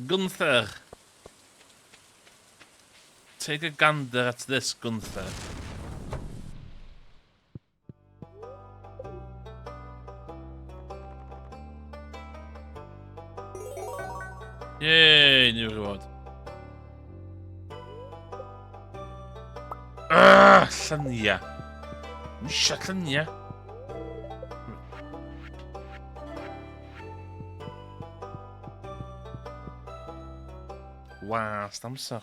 [SPEAKER 1] Gunther! Take a gander at this, Gunther. Yay, new reward. Ah, lluniau. Dwi'n eisiau lluniau. Wast amser.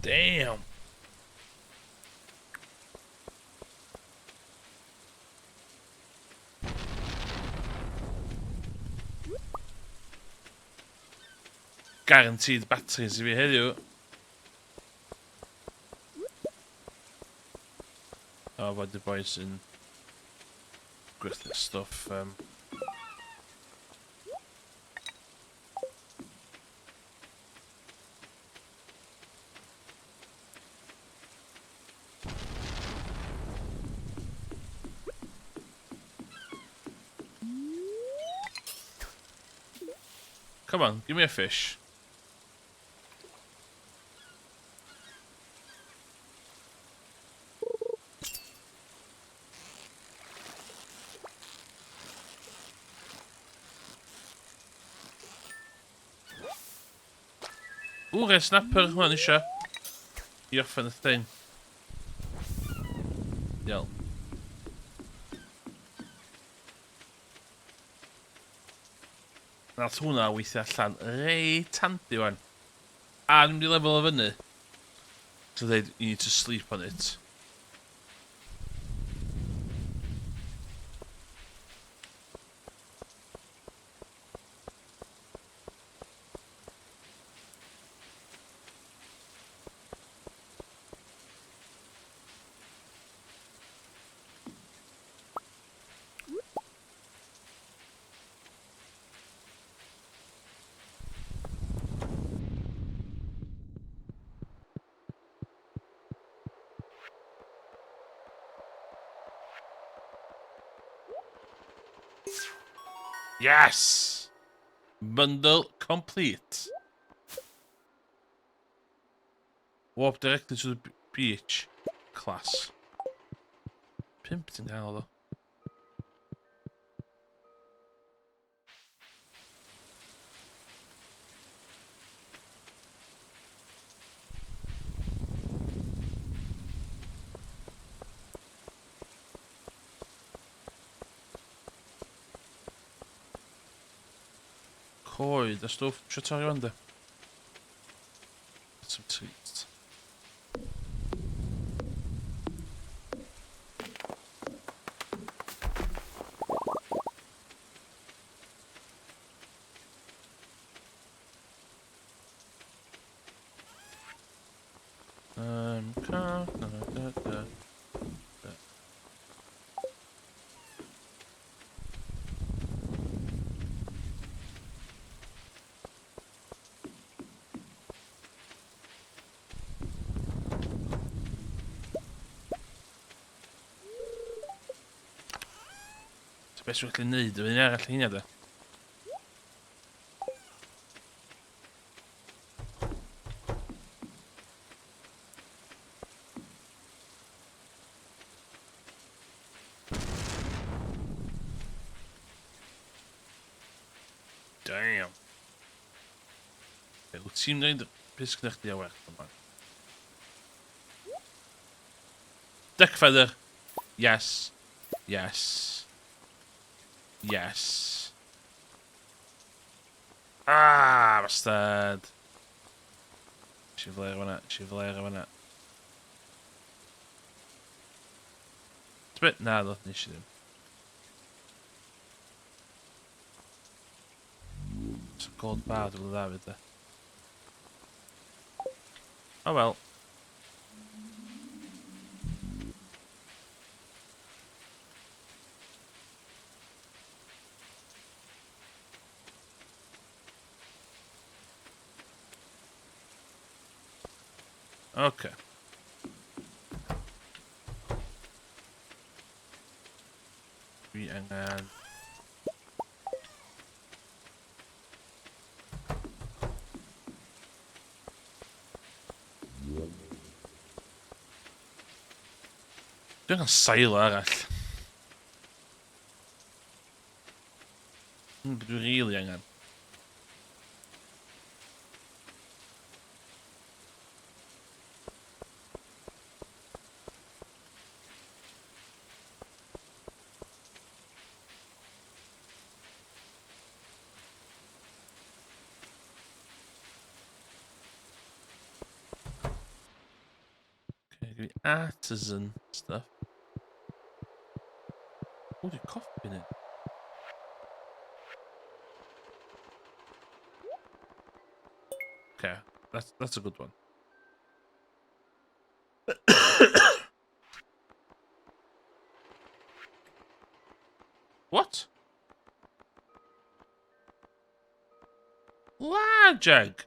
[SPEAKER 1] Damn. Guaranteed batteries i fi heddiw. O, fod y boi sy'n gwerthu stwff. Come on, give me a fish. Ww, red snapper, hwnna'n eisiau. I orffen y thing. Iawn. Nath hwnna weithio allan reit handi wan. A dwi'n mynd i lefel o fyny. So dweud, you need to sleep on it. Yes! Bundle complete. Warp directly to the beach. Class. Pimp ti'n gael o. Coed a stwff. Isio torri fan de? Some treats. Da, da, da, da. So beth sy'n gallu neud efo un arall hynna de? Damn. Okay, wyt ti'n neud beth sgynna chdi o werth yma? Duck feather. Yes. Yes. Yes. Ah, bastard. Nes i flare fan'na, nes i flare fan'na. T'be? Na, ddo, nes i ddim. So gold bar dwi'n dda fyd de. Oh well. Okay. Dwi angen... Dwi angen silo arall. Dwi really angen. Okay, give me artisan stuff. Oh, the coffee in it. Okay, that's a good one. What? Large egg.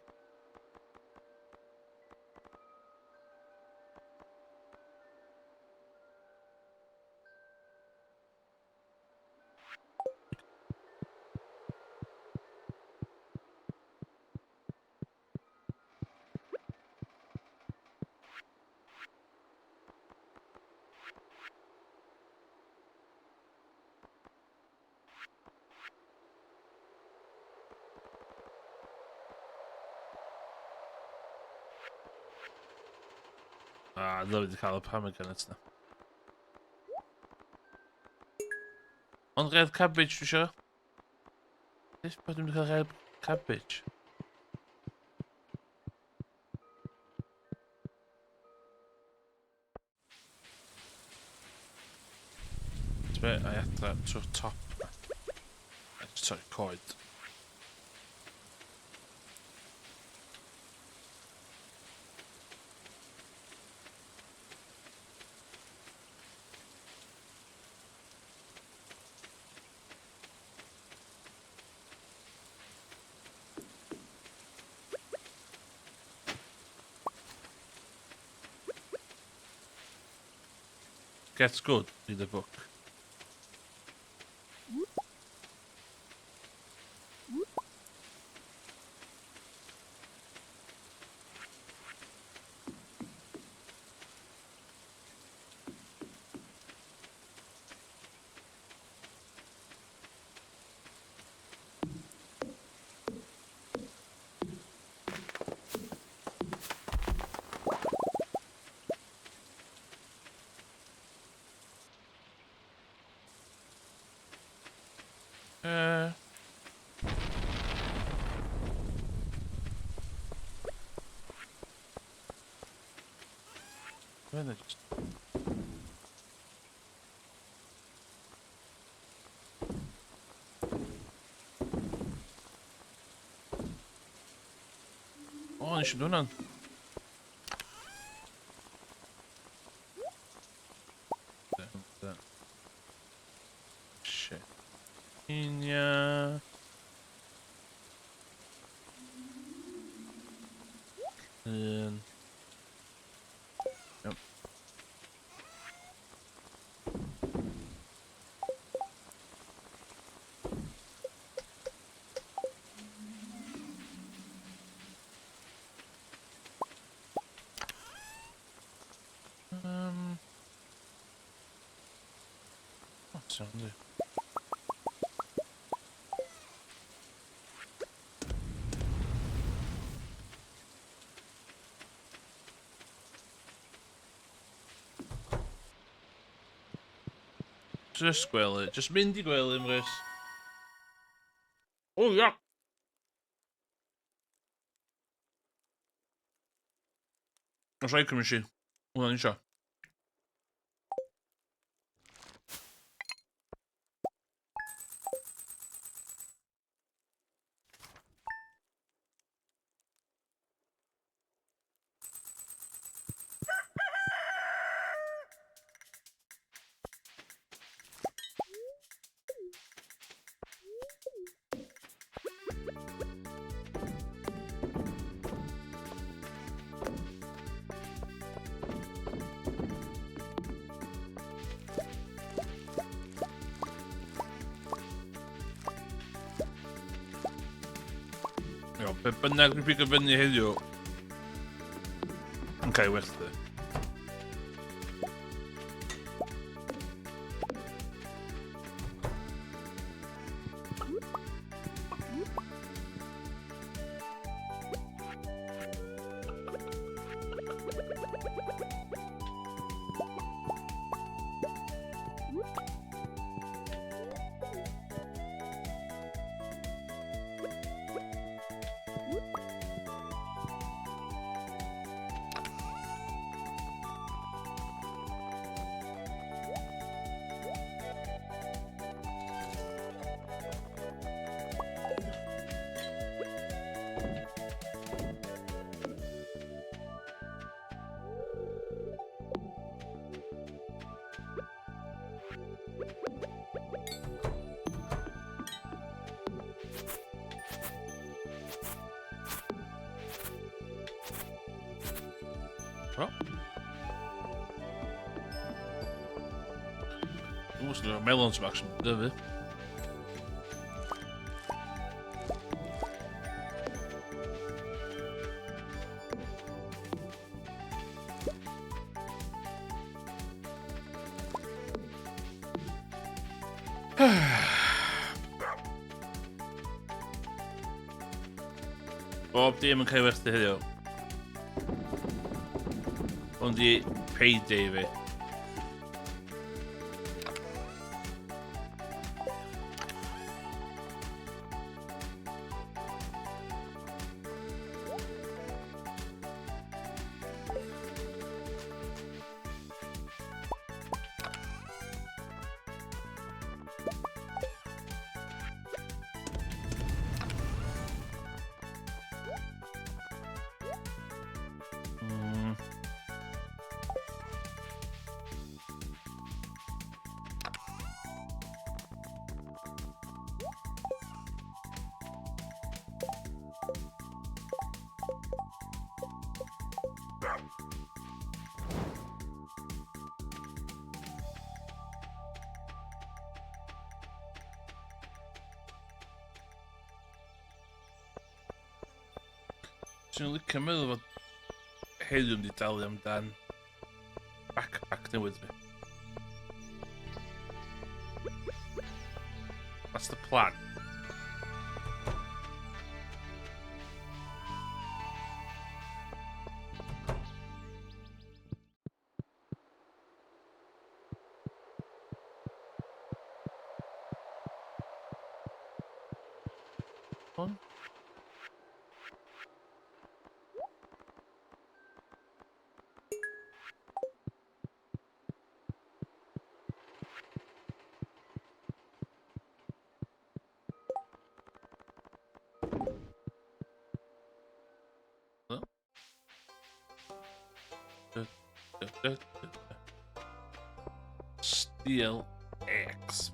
[SPEAKER 1] Ah, dwi wedi cael y pomegranate na. Ond red cabbage dwi eisiau. Beth bod dwi'n cael red cabbage? Be, ai adra trwy'r top na. Sorry, coed. Gets good, read the book. Mae'n just... O, nes i hwnna'n. Shit. Unia. Un. Yep. What's on there? Just gwely. Just mynd i gwely, Emrys. O, ia! Os rhaid cymryd si. Hwna'n isio. Iawn, be bynnag dwi'n pigo fyny heddiw yn cael ei werthu. Well. Oes yna melons bach sy'n dyfu. Bob dim yn cael ei werthu heddiw. Ond i payday fi. Swn i'n licio meddwl fod heddiw mynd i dalu amdan backpack newydd fi. That's the plan. Hwn? No. Steel X.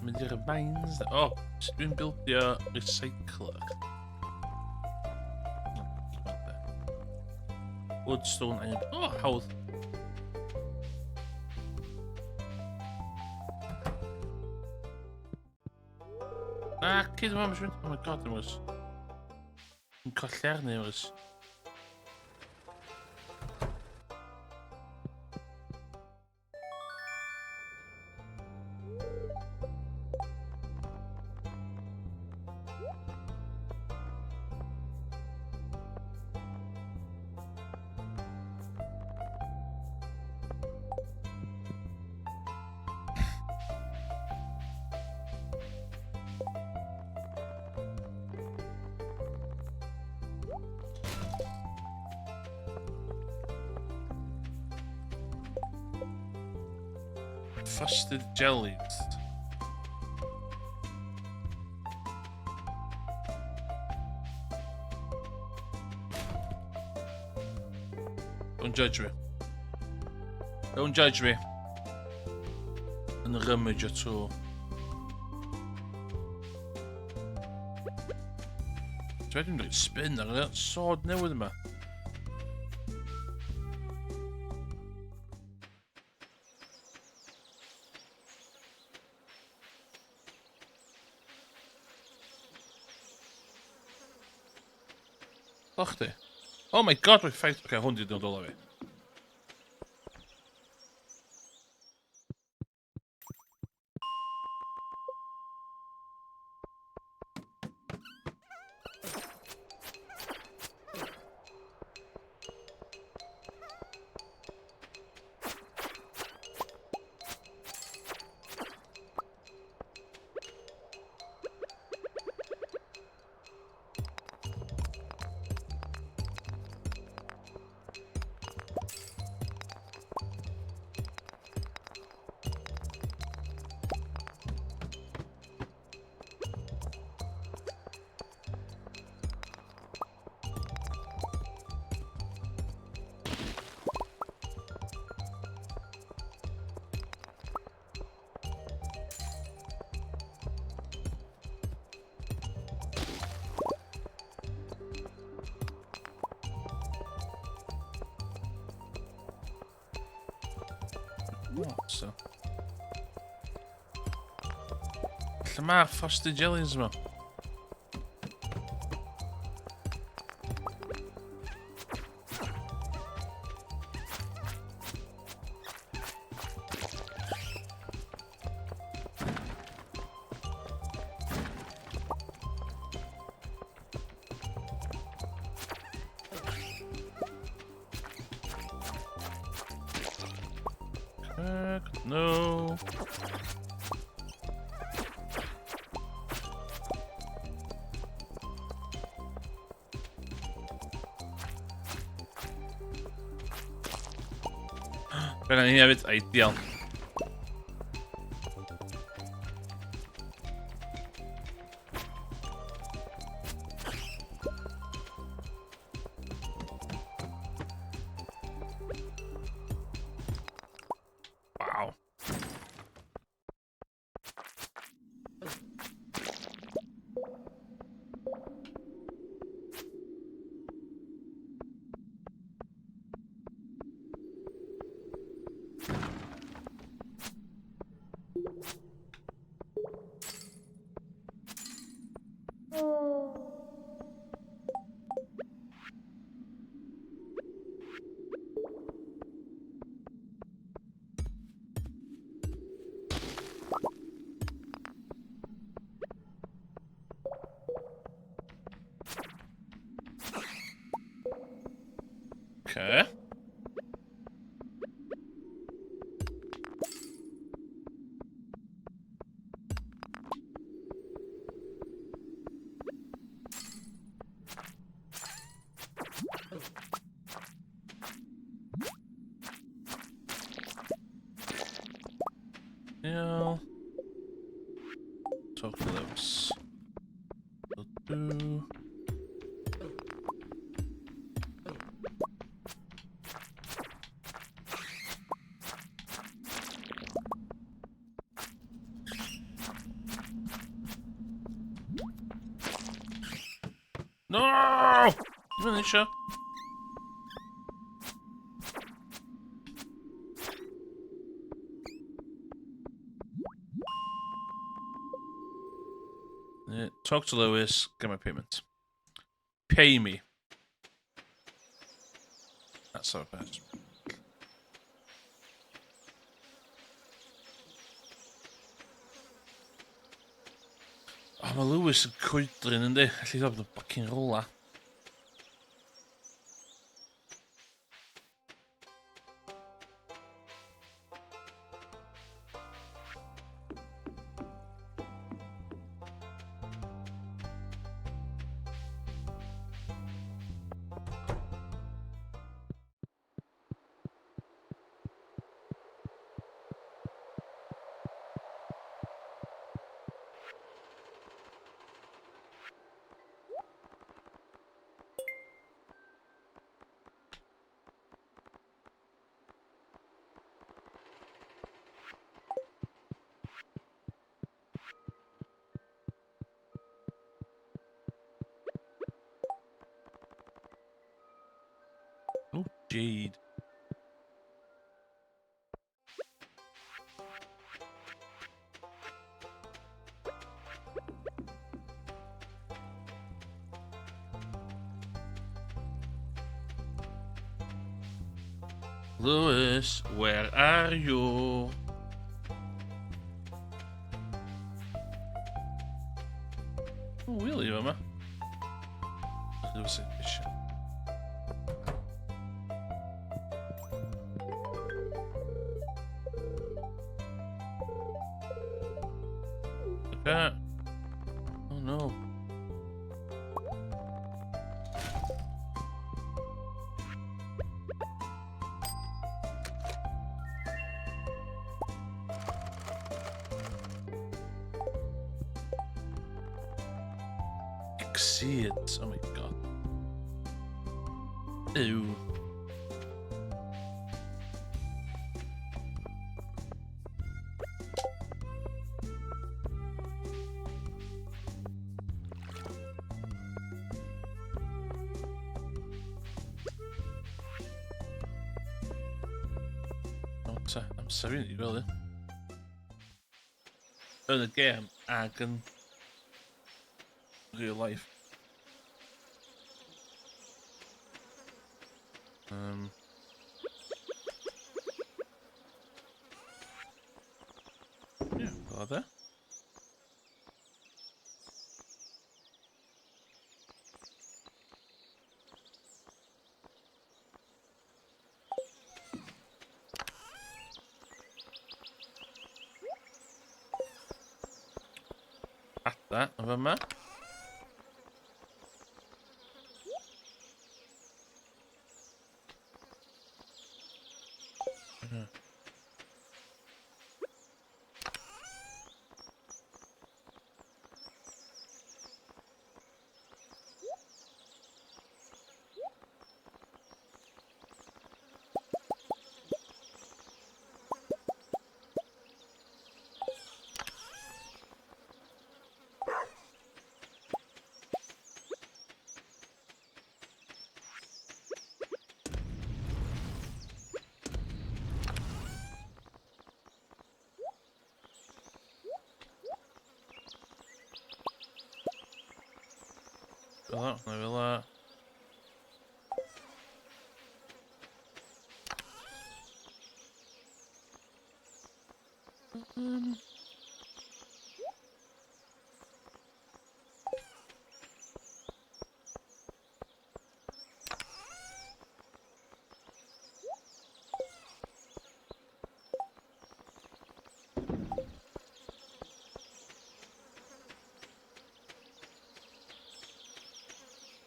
[SPEAKER 1] Mynd i'r mines. O, oh, sut dwi'n bildio recycler? Woodstone iron. O, oh, hawdd. Na, cyd yma, oh my god, ymwys. Yn colli arni, ymwys. Frosted jellies. Don't judge me. Don't judge me. Yn rummage at all. Dwi'n mynd i spin ar y sword newydd yma. O chdi. Oh my god, mae'n ffaith... Oce, okay, hwn di dod ola fi. What? So. Lle mae'r frosted jellies yma? No. Fe ni hefyd, ideal. Wow. Okay. Iawn. Talk to Lewis. Will do. No! Dwi'n eisiau. Talk to Lewis, get my payment. Pay me. That's so bad. Oh, mae Lewis yn coedrin yndi. Alli ddod yn fucking rola. Oh, Jade. Lewis, where are you? Oh, Willie, yma. Lewis eisiau. Look that. Oh no. Exceeds. Oh my god. Ew. Not amser i ni gweld. Yn y gêm ac yn real life. Yeah, go there. That yn fyma. Fel 'na, fel 'na.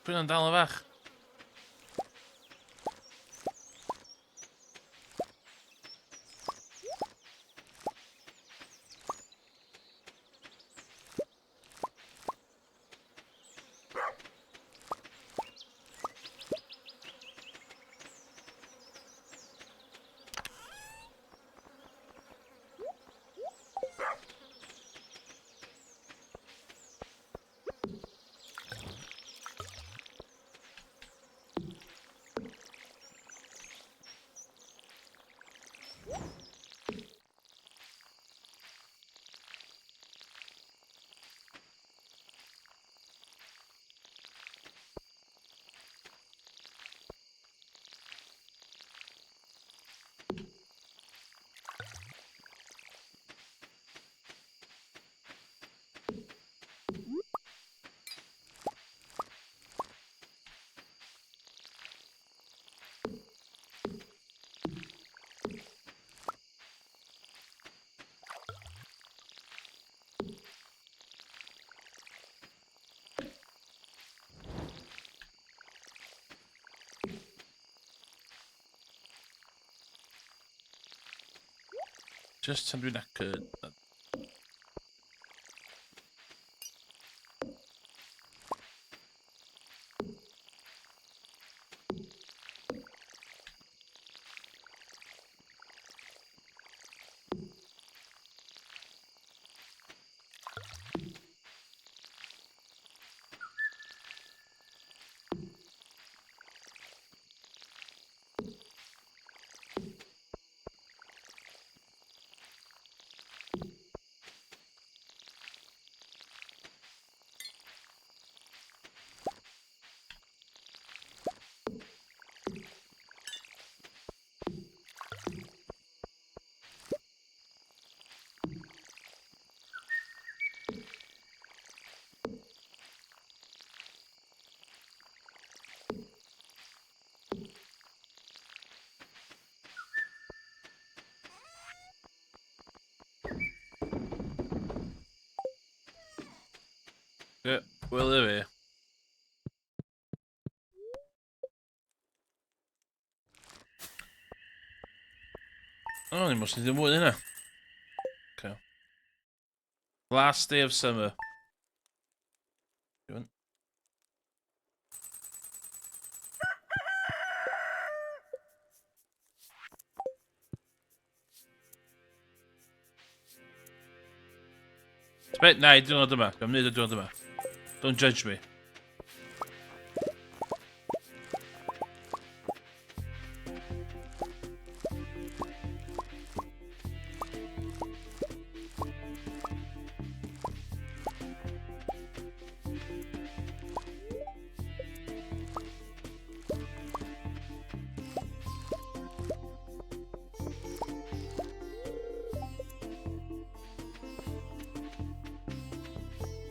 [SPEAKER 1] Pwy yn dal yn fach? Just tan dwi'n knackered. Ie, wel i fi. O, ni'n mos ddim mwy hynna. Okay. Last day of summer. Dwi'n... Be? Na, i diwrnod yma. Dwi'n mynd y diwrnod yma. Don't judge me.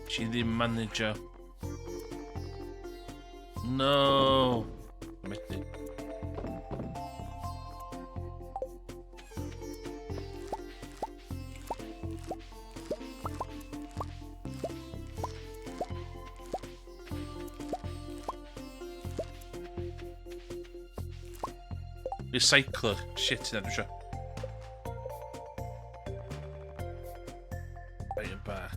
[SPEAKER 1] She ddim manager. No. Methu. Recycler. Shit, yna dwi eisiau. Iron bar.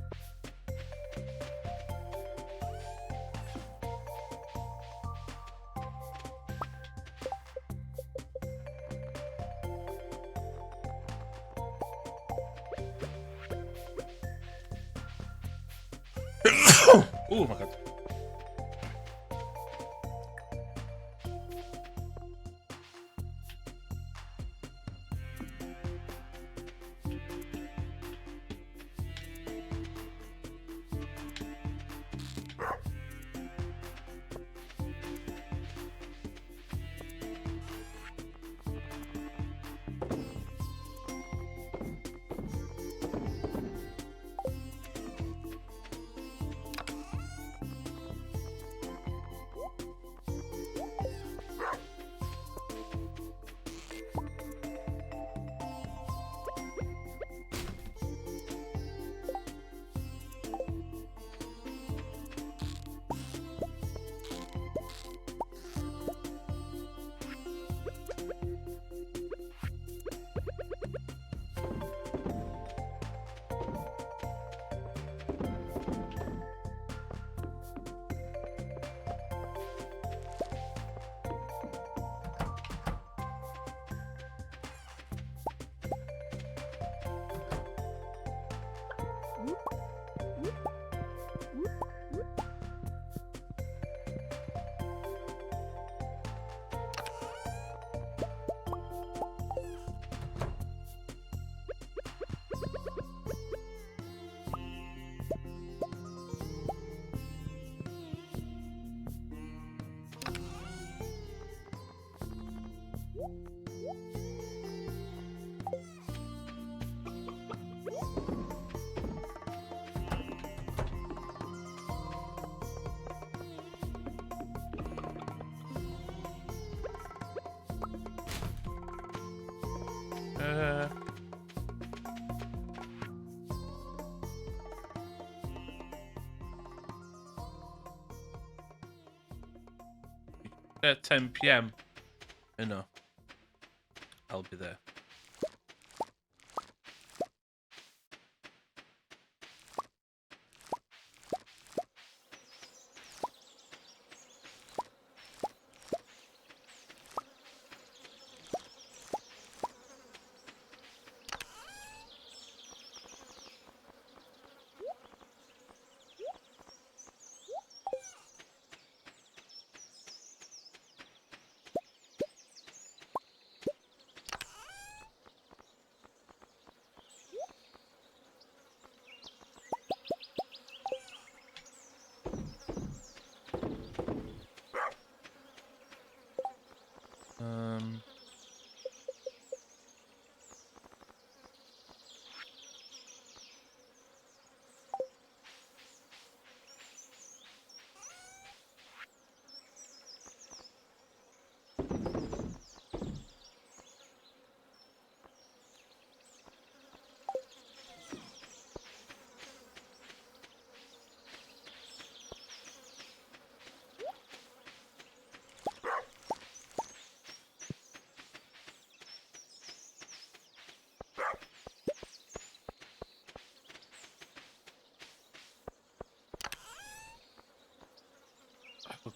[SPEAKER 1] Oh my god. 10 p.m. Yno. I'll be there.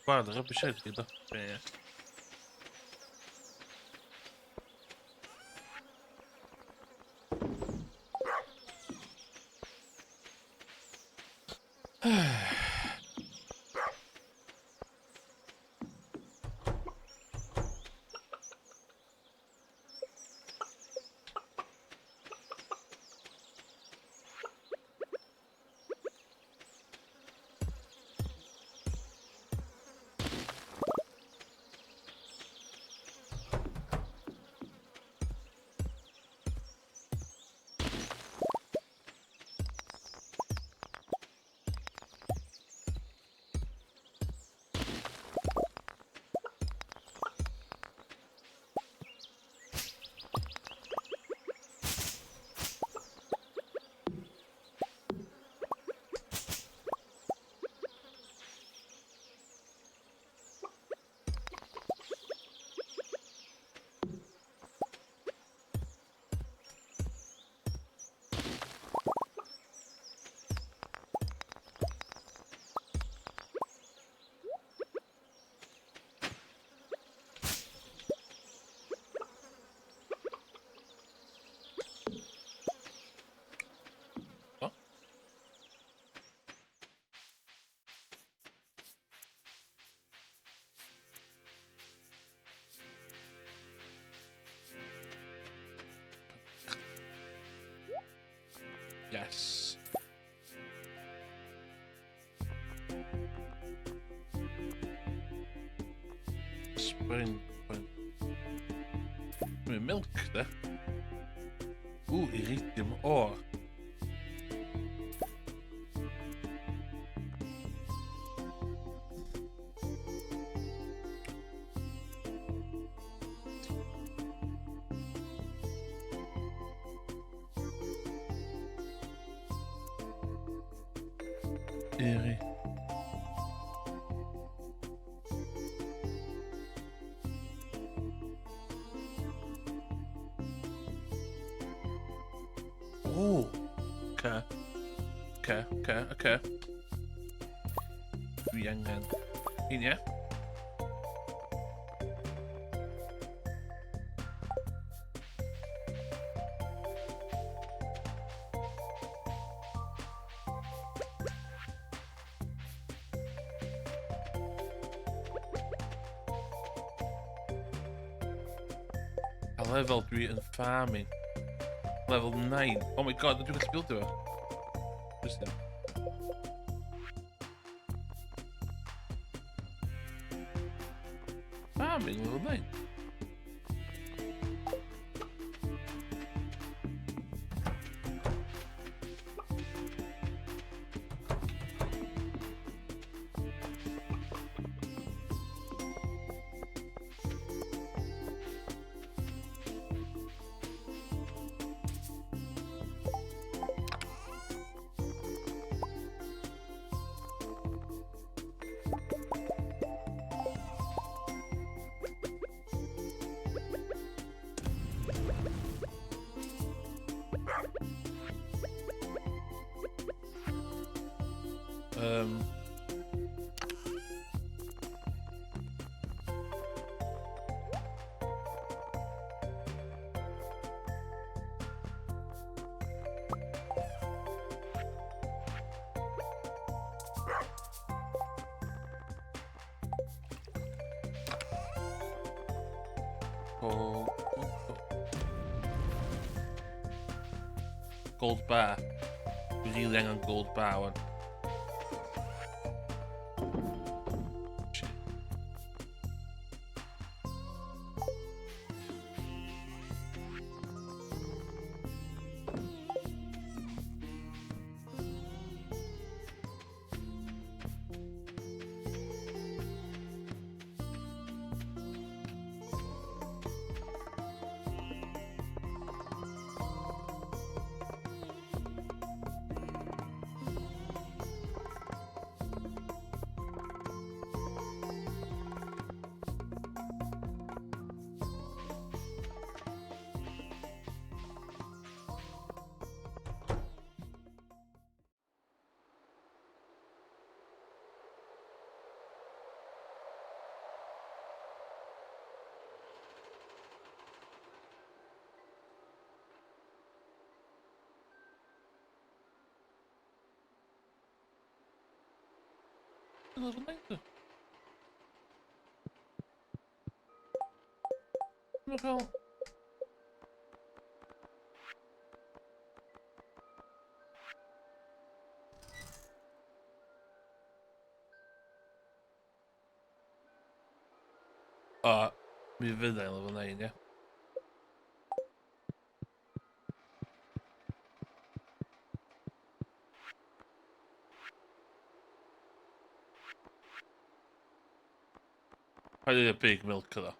[SPEAKER 1] Guarda, rubbish gyda. Ie. Oh. Yes. Spring. Mae'n milk, de. Ooh, iridium ore. Iri. Oh, okay. Okay. Dwi angen un, ie? A lefel dwi yn farming. Level 9. Oh my God, dwi'n gallu buildio fo. Just ddim. Farming level 9. Gold. Gold bar. Dwi'n rili angen gold bar wan. Level 90. Dwi'n cael... O, mi fyddai'n level 9, ie. Paid â big milk iddo.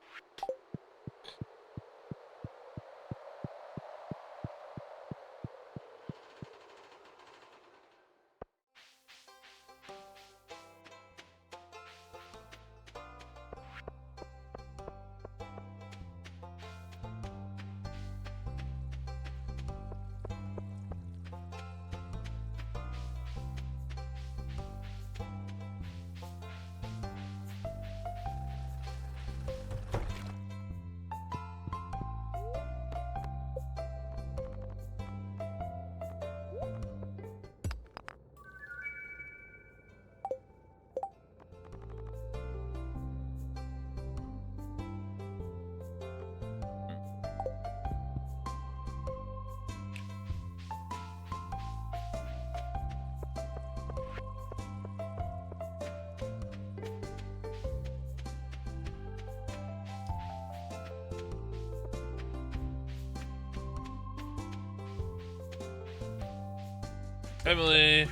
[SPEAKER 1] Emily!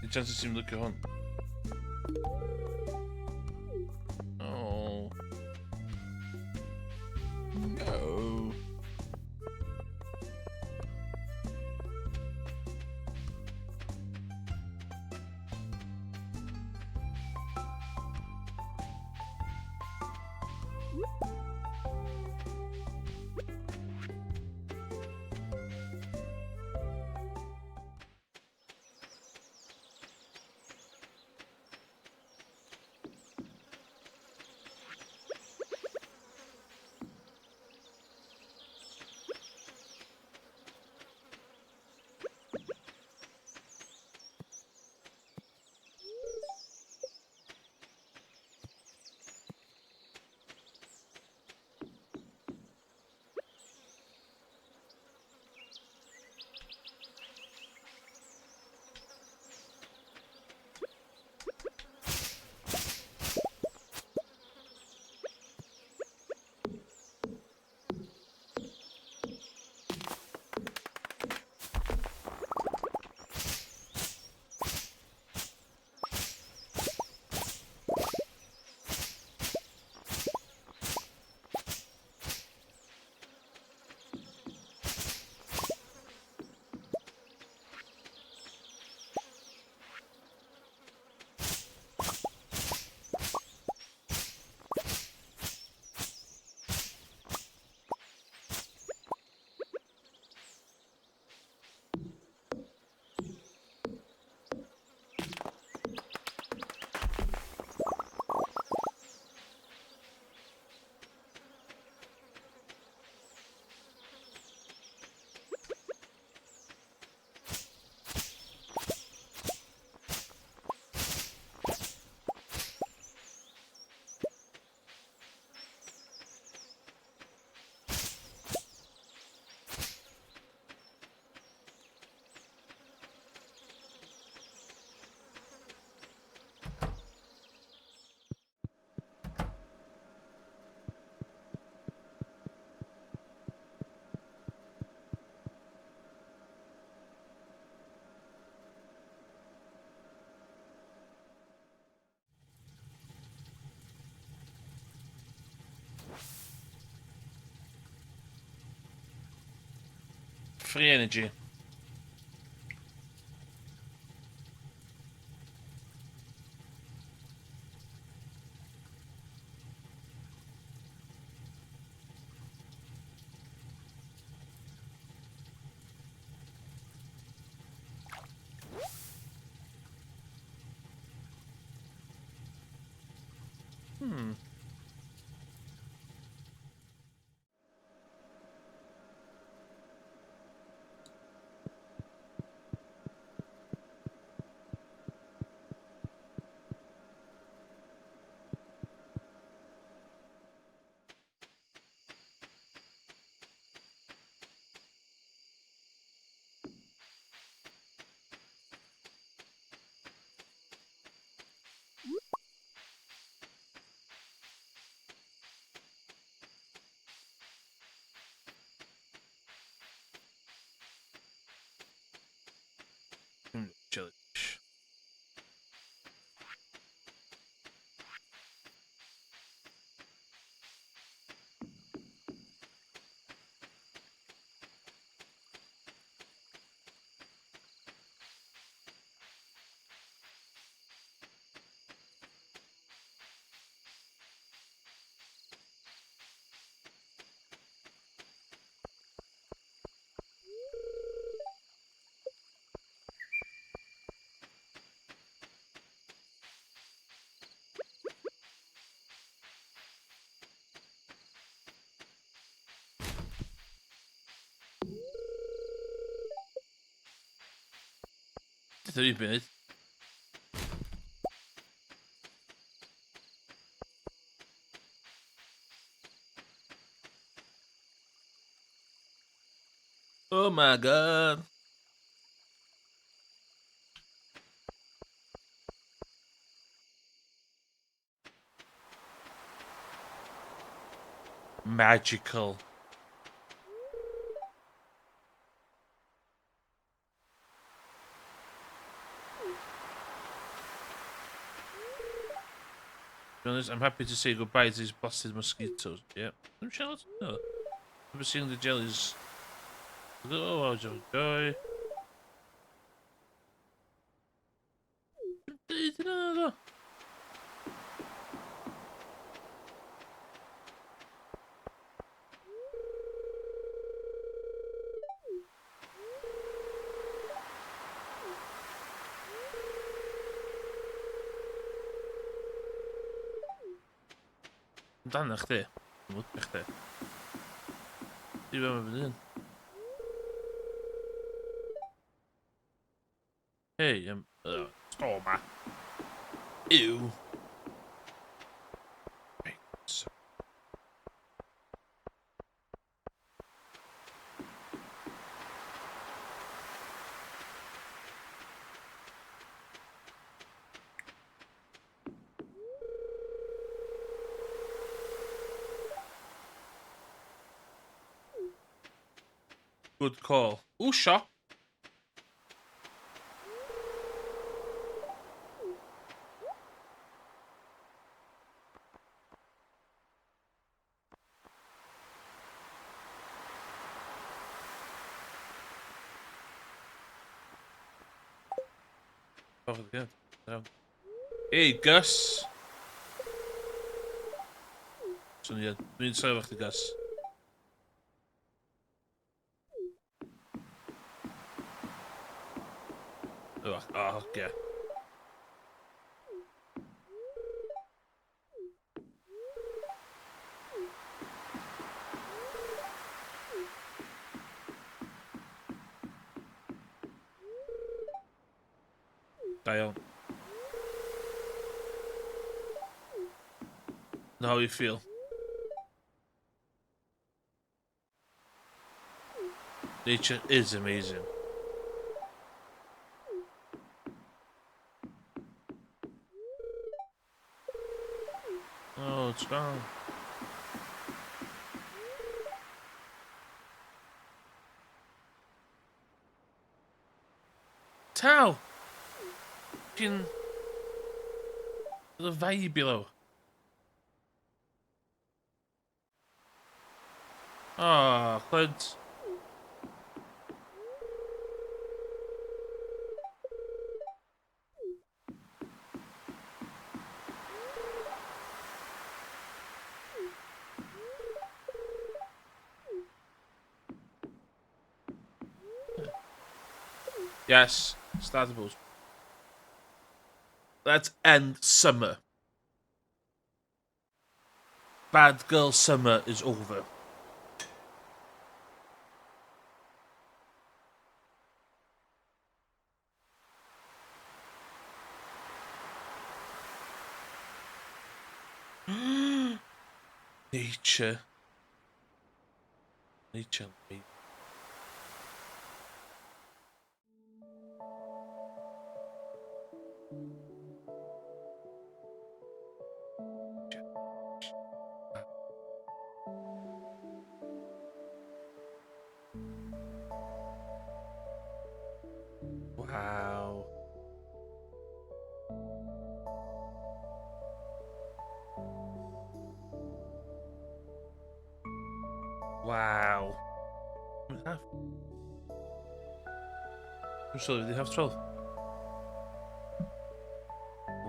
[SPEAKER 1] Di chance ti'n licio hwn? Oh. No. Free energy. Jellyfish. Dwi munud. Oh my god. Magical. To be honest, I'm happy to say goodbye to these blasted mosquitoes. Yep. Them shells? No. Never seen the jellies. Oh, joy. Amdana chdi. Dwi'n mwyn chdi. Dwi'n meddwl fan hyn. Hei, stoma. Ew. Good call. Ooh, shop. Oh, good. Hey, Gus. Swn i'n sefyll chdi, Gus. Oh, okay. Da iawn. Know how you feel. Nature is amazing. Oh, it's gone. Tao! Fucking... The vibe below. Ah, oh, Clint. Yes, start the boost. Let's end summer. Bad girl summer is over. Nature. Nature. Wow. Wow. Half. I'm sorry, they have 12.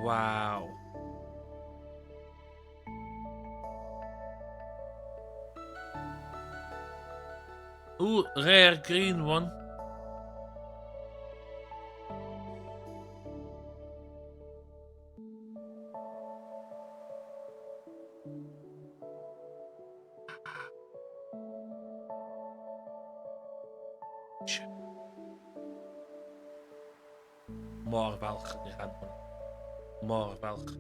[SPEAKER 1] Wow. Ooh, rare green one. Mor falch yn ei rhan hwn. Mor falch.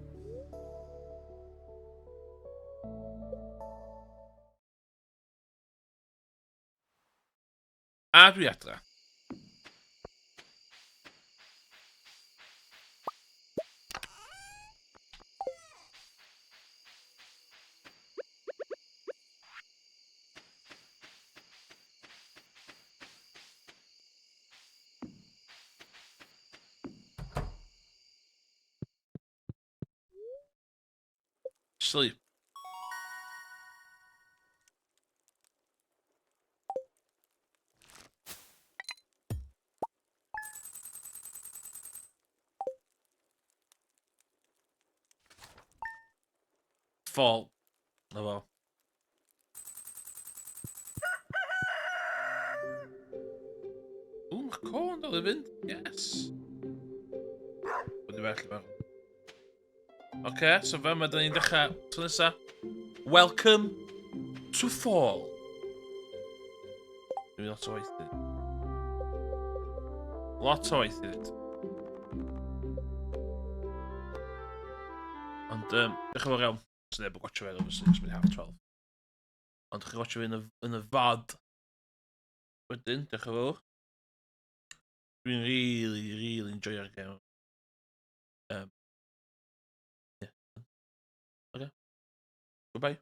[SPEAKER 1] A dwi adra. Sleep. Fall. Na fo. Ww, mae corn dal i fynd. Yes. Wedi bell i mewn. Oce, okay, so fe ma, da ni'n dechrau tro nesa. Welcome to fall. Dwi'n lot o waith i. Lot o waith i ddweud. Ond, diolch yn fawr iawn. Os neb yn gwatcho fe, obviously, cos mae'n half 12. Ond chi'n gwatcho fe yn y fod. Wedyn, diolch yn fawr. Dwi'n really, really enjoyo'r game. Yeah. Okay. Goodbye.